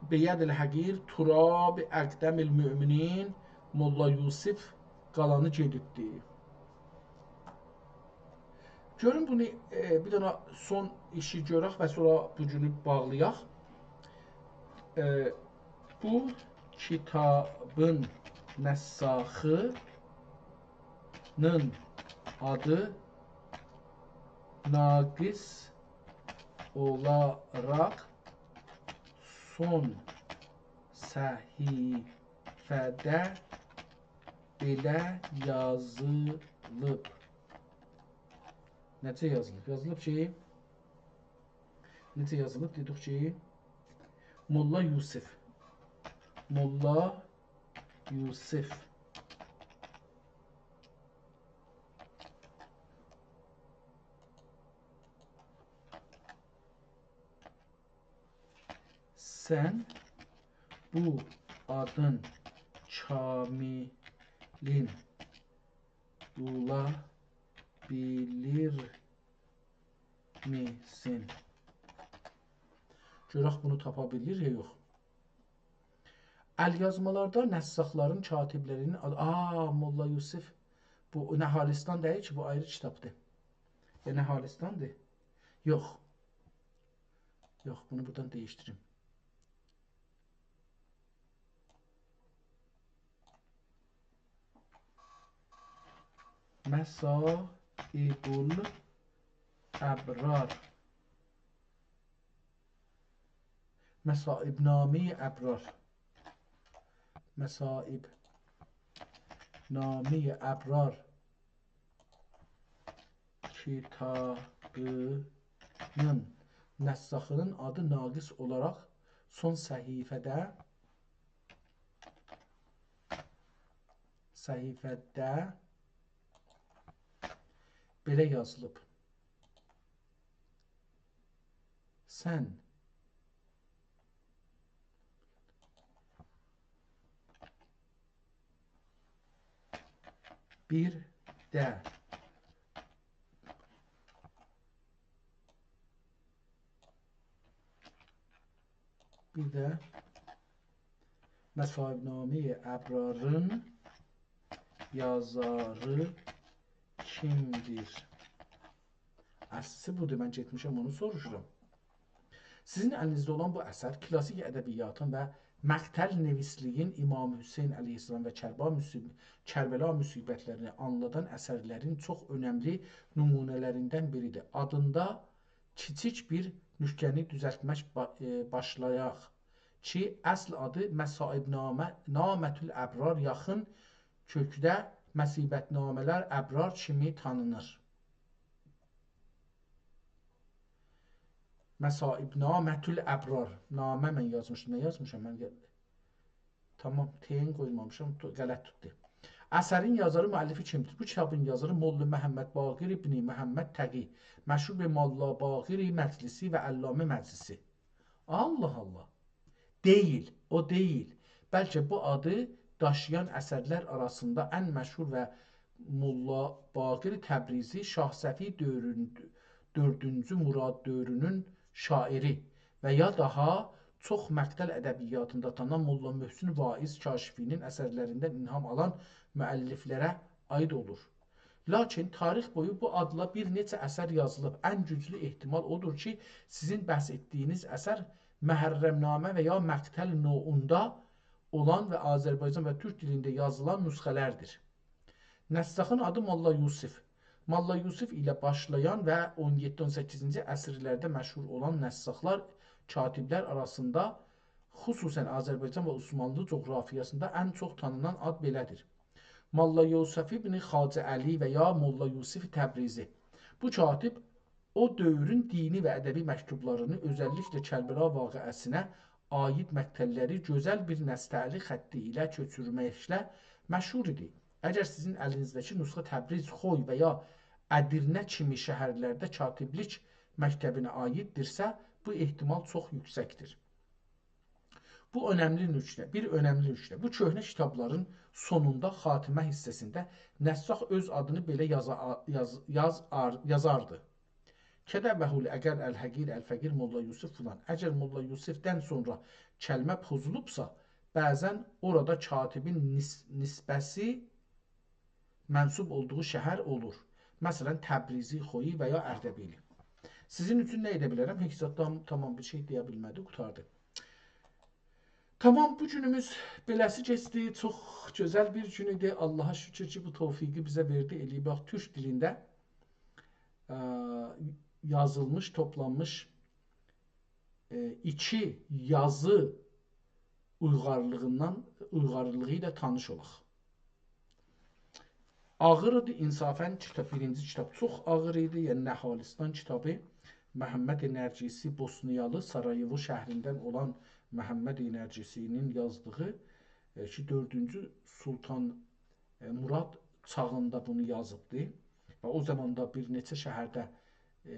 بید الحقیر تراب اقدم المؤمنین، ملا یوسف قالانی گئدیبدی. گؤرون بونو، ائ، بیر دنه سون ایشی گؤرک و سونرا بو گونو باغلایاق. ائ، بو کیتابین نسّاخینین آدی ناقص اولاراق سون صفحه‌ده بئله یازیلیب. نئجه یازیلیب؟ یازیلیب کی، نئجه یازیلیب؟ دئدیک کی، ملا یوسف. ملا یوسف. سن بو آدین کاملین بولا بیلیرمیسن؟ گؤرک بونو تاپا بیلیر یا یوخ. الیازمالاردا نساخلارین، کاتب‌لرینین آد-، آ، ملا یوسف. بو نهالستان دئییل کی، بو آیری کیتابدیر. یا نهالستاندیر؟ یوخ. یوخ، بونو بورادان دییشدیریم. مصائب الابرار. مصائب‌نامهٔ ابرار. مصائب‌نامهٔ ابرار کیتابینین نساخینین آدی ناقص اولاراق سون صفحه‌ده، صفحه‌ده بئله یازیلیب. سن بیر ده، بیر ده مصائب‌نامهٔ ابرارین یازاری کیمدیر؟ اصلی بودور، من گئتمیشم اونو سوروشورام. سیزین الینیزده اولان بو اثر کلاسیک ادبیاتین و مقتل‌نویسلیگین، امام حسین علیه‌السلام و کربلا مصیب-، کربلا مصیبت‌لرینی آنلادان اثرلرین چوخ اؤنملی نمونه‌لریندن بیریدیر. آدیندا کیچیک بیر نکته‌نی دوزلتمک با-، ائ، باشلایاق کی، اصل آدی مصائب‌نامه، نامة الابرار، یاخین کؤکده مصیبت‌نامه‌لر ابرار کیمی تانینیر. مصائب‌نامة الابرار. نامه من یازمیشدیم. نه یازمیشام من؟ تامام، ت‌نی قویمامیشام، تو-، غلط توتدو. اثرین یازاری، مؤلفی کیمدیر؟ بو کیتابین یازاری ملا محمد باقر ابن محمد تقی، مشهور به ملا باقر مجلسی و علامه مجلسی. الله الله. دئییل، او دئییل. بلکه بو آدی داشییان اثرلر آراسیندا ان مشهور و ملا باقر تبریزی، شاه صفی دؤورون-، دؤردونجو مراد دؤورونون شاعری و یا داها چوخ مقتل ادبیاتیندا تانینان ملا محسن واعظ کاشفی‌نین اثرلریندن الهام آلان مؤلف‌لره عایید اولور. لاکین تاریخ بویو بو آدلا بیر نئچه اثر یازیلیب. ان گوجلو احتمال اودور کی، سیزین بحث ائتدیگینیز اثر محرم‌نامه و یا مقتل نوعوندا اولان و آذربایجان و تورک دیلینده یازیلان نسخه‌لردیر. نساخین آدی ملا یوسف. ملا یوسف ایله باشلایان و اون یئددی اون سککیزینجی عصرلرده مشهور اولان نساخلار، کاتب‌لر آراسیندا، خصوصاً آذربایجان و عثمانلی جغرافیاسیندا ان چوخ تانینان آد بئله‌دیر: ملا یوسف ابن خواجه علی و یا ملا یوسف تبریزی. بو کاتب او دؤورون دینی و ادبی مکتوبلارینی، اؤزللیکله کربلا واقعه‌سینه عایید مقتل‌لری گؤزل بیر نستعلیق خطی ایله کؤچورمکله مشهور ایدی. اگر سیزین الینیزده‌کی نسخه تبریز، خوی و یا ادرنه کیمی شهرلرده کاتبلیک مکتبینه عاییددیرسه، بو احتمال چوخ یوکسکدیر. بو اؤنملی نکته، بیر اؤنملی نکته. بو کؤهنه کیتابلارین سونوندا، خاتمه حیصه‌سینده نساخ اؤز آدینی بئله یازا-، یاز-، یازار-، یازاردی: «کتبه الاگر الحقیر الفقیر ملا یوسف فلان.» اگر ملا یوسفدن سونرا کلمه پوزولوبسا، بعضاً اورادا کاتبین نس-، نسبه‌سی منسوب اولدوغو شهر اولور. مثلاً، تبریزی، خویی و یا اردبیلی. سیزین اوچون نه ائده بیلرم؟ هئچ زاد، تام-، تامام، بیر شئی دئیه بیلمه‌دی، قوتاردی. تامام، بو گونوموز بئله‌سی کئچدی. چوخ گؤزل بیر گون ایدی. آللاها شوکور کی، بو توفیقی بیزه وئردی. ائله‌ییب، باخ، تورک دیلینده، ا، یازیلمیش، توپلانمیش، ا، ایکی یازی اویغارلیغیندان، اویغارلیغی ایله تانیش اولاق. آغیر ایدی، انصافاً، کیتاب، بیرینجی کیتاب چوخ آغیر ایدی. یعنی، نهالستان کیتابی، محمد نرگسی بوسنیالی، سارایوو شهریندن اولان محمد نرگسی‌نین یازدیغی، ائ، کی، دؤردونجو سلطان، ائ، مراد چاغیندا بونو یازیبدی. و او زامان دا بیر نئچه شهرده، ائ،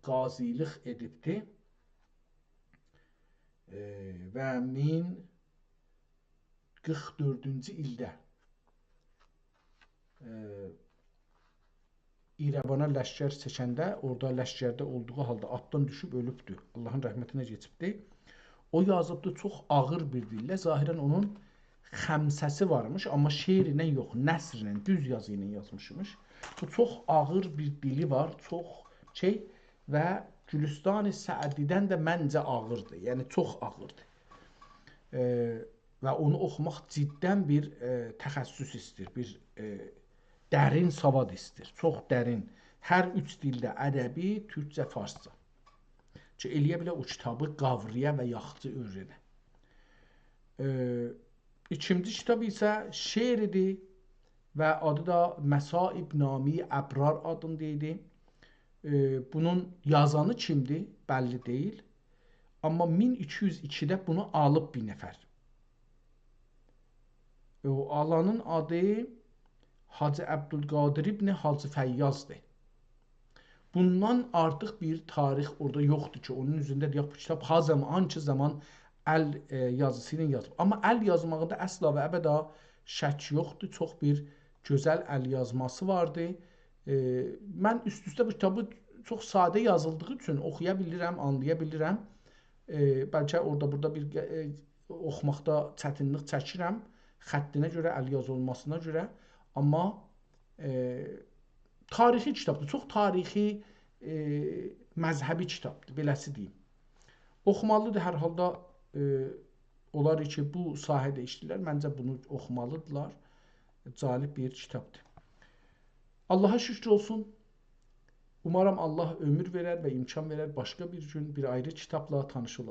قاضیلیق ائدیبدی. ائ، و مین قیرخ دؤردونجو ایلده، ائ، ایروانا لشکر چکنده، اورادا لشکرده اولدوغو حالدا آتدان دوشوب اؤلوبدو. آللاهین رحمتینه کئچیبدی. او یازیبدی چوخ آغیر بیر دیلله. ظاهراً اونون خمسه‌سی وارمیش، آمما شعرله یوخ، نثرله، دوز یازی ایله یازمیشمیش. بو چوخ آغیر بیر دیلی وار، چوخ شئی و گلستان سعدی‌دن ده منجه آغیردیر، یعنی چوخ آغیردیر. ائ، و اونو اوخوماق جداً بیر، ائ، تخصص ایسته‌ییر، بیر، ائ، درین سواد ایسته‌ییر، چوخ درین. هر اوچ دیلده، عربی، تورکجه، فارسجا. کی، ائلیه بیله او کیتابی قاورایا و یاخشی اؤیرنه. ائ، ایکینجی کیتاب ایسه شعر ایدی و آدی دا مصائب نامهٔ ابرار آدیندا ایدی. ائ، بونون یازانی کیمدیر، بللی دئییل. آمما مین ایکی یوز ایکیده بونو آلیب بیر نفر. او آلانین آدی حاجی عبدالقادر ابن حاجی فیاضدیر. بوندان آرتیق بیر تاریخ اورادا یوخدور کی، اونون اوزونده دئیک، بو کیتاب ها زامان، هانسی زامان ال، ائ، یازیسی ایله یازیلیب. آمما ال یازماغیندا اصلا و ابدا شک یوخدور. چوخ بیر گؤزل ال یازماسی واردی. ائ، من اوست-اوسته بو کیتابی چوخ ساده یازیلدیغی اوچون اوخویا بیلیرم، آنلایا بیلیرم. ائ، بلکه اورادا بورادا بیر، ائ، اوخوماقدا چتینلیک چکیرم. خطینه گؤره، ال یازی اولماسینا گؤره. آمما، ائ، تاریخی کیتابدیر. چوخ تاریخی، ائ، مذهبی کیتابدیر، بئله‌سی دئییم. اوخومالیدیر هر حالدا، ائ، اونلار کی، بو ساحه‌ده ایشله‌ییرلر، منجه بونو اوخومالیدیرلار. جالب بیر کیتابدیر. آللاها شکر اولسون. اومارام آللاه عؤمور وئرر و امکان وئرر، باشقا بیر گون بیر آیری کیتابلا تانیش اولاق.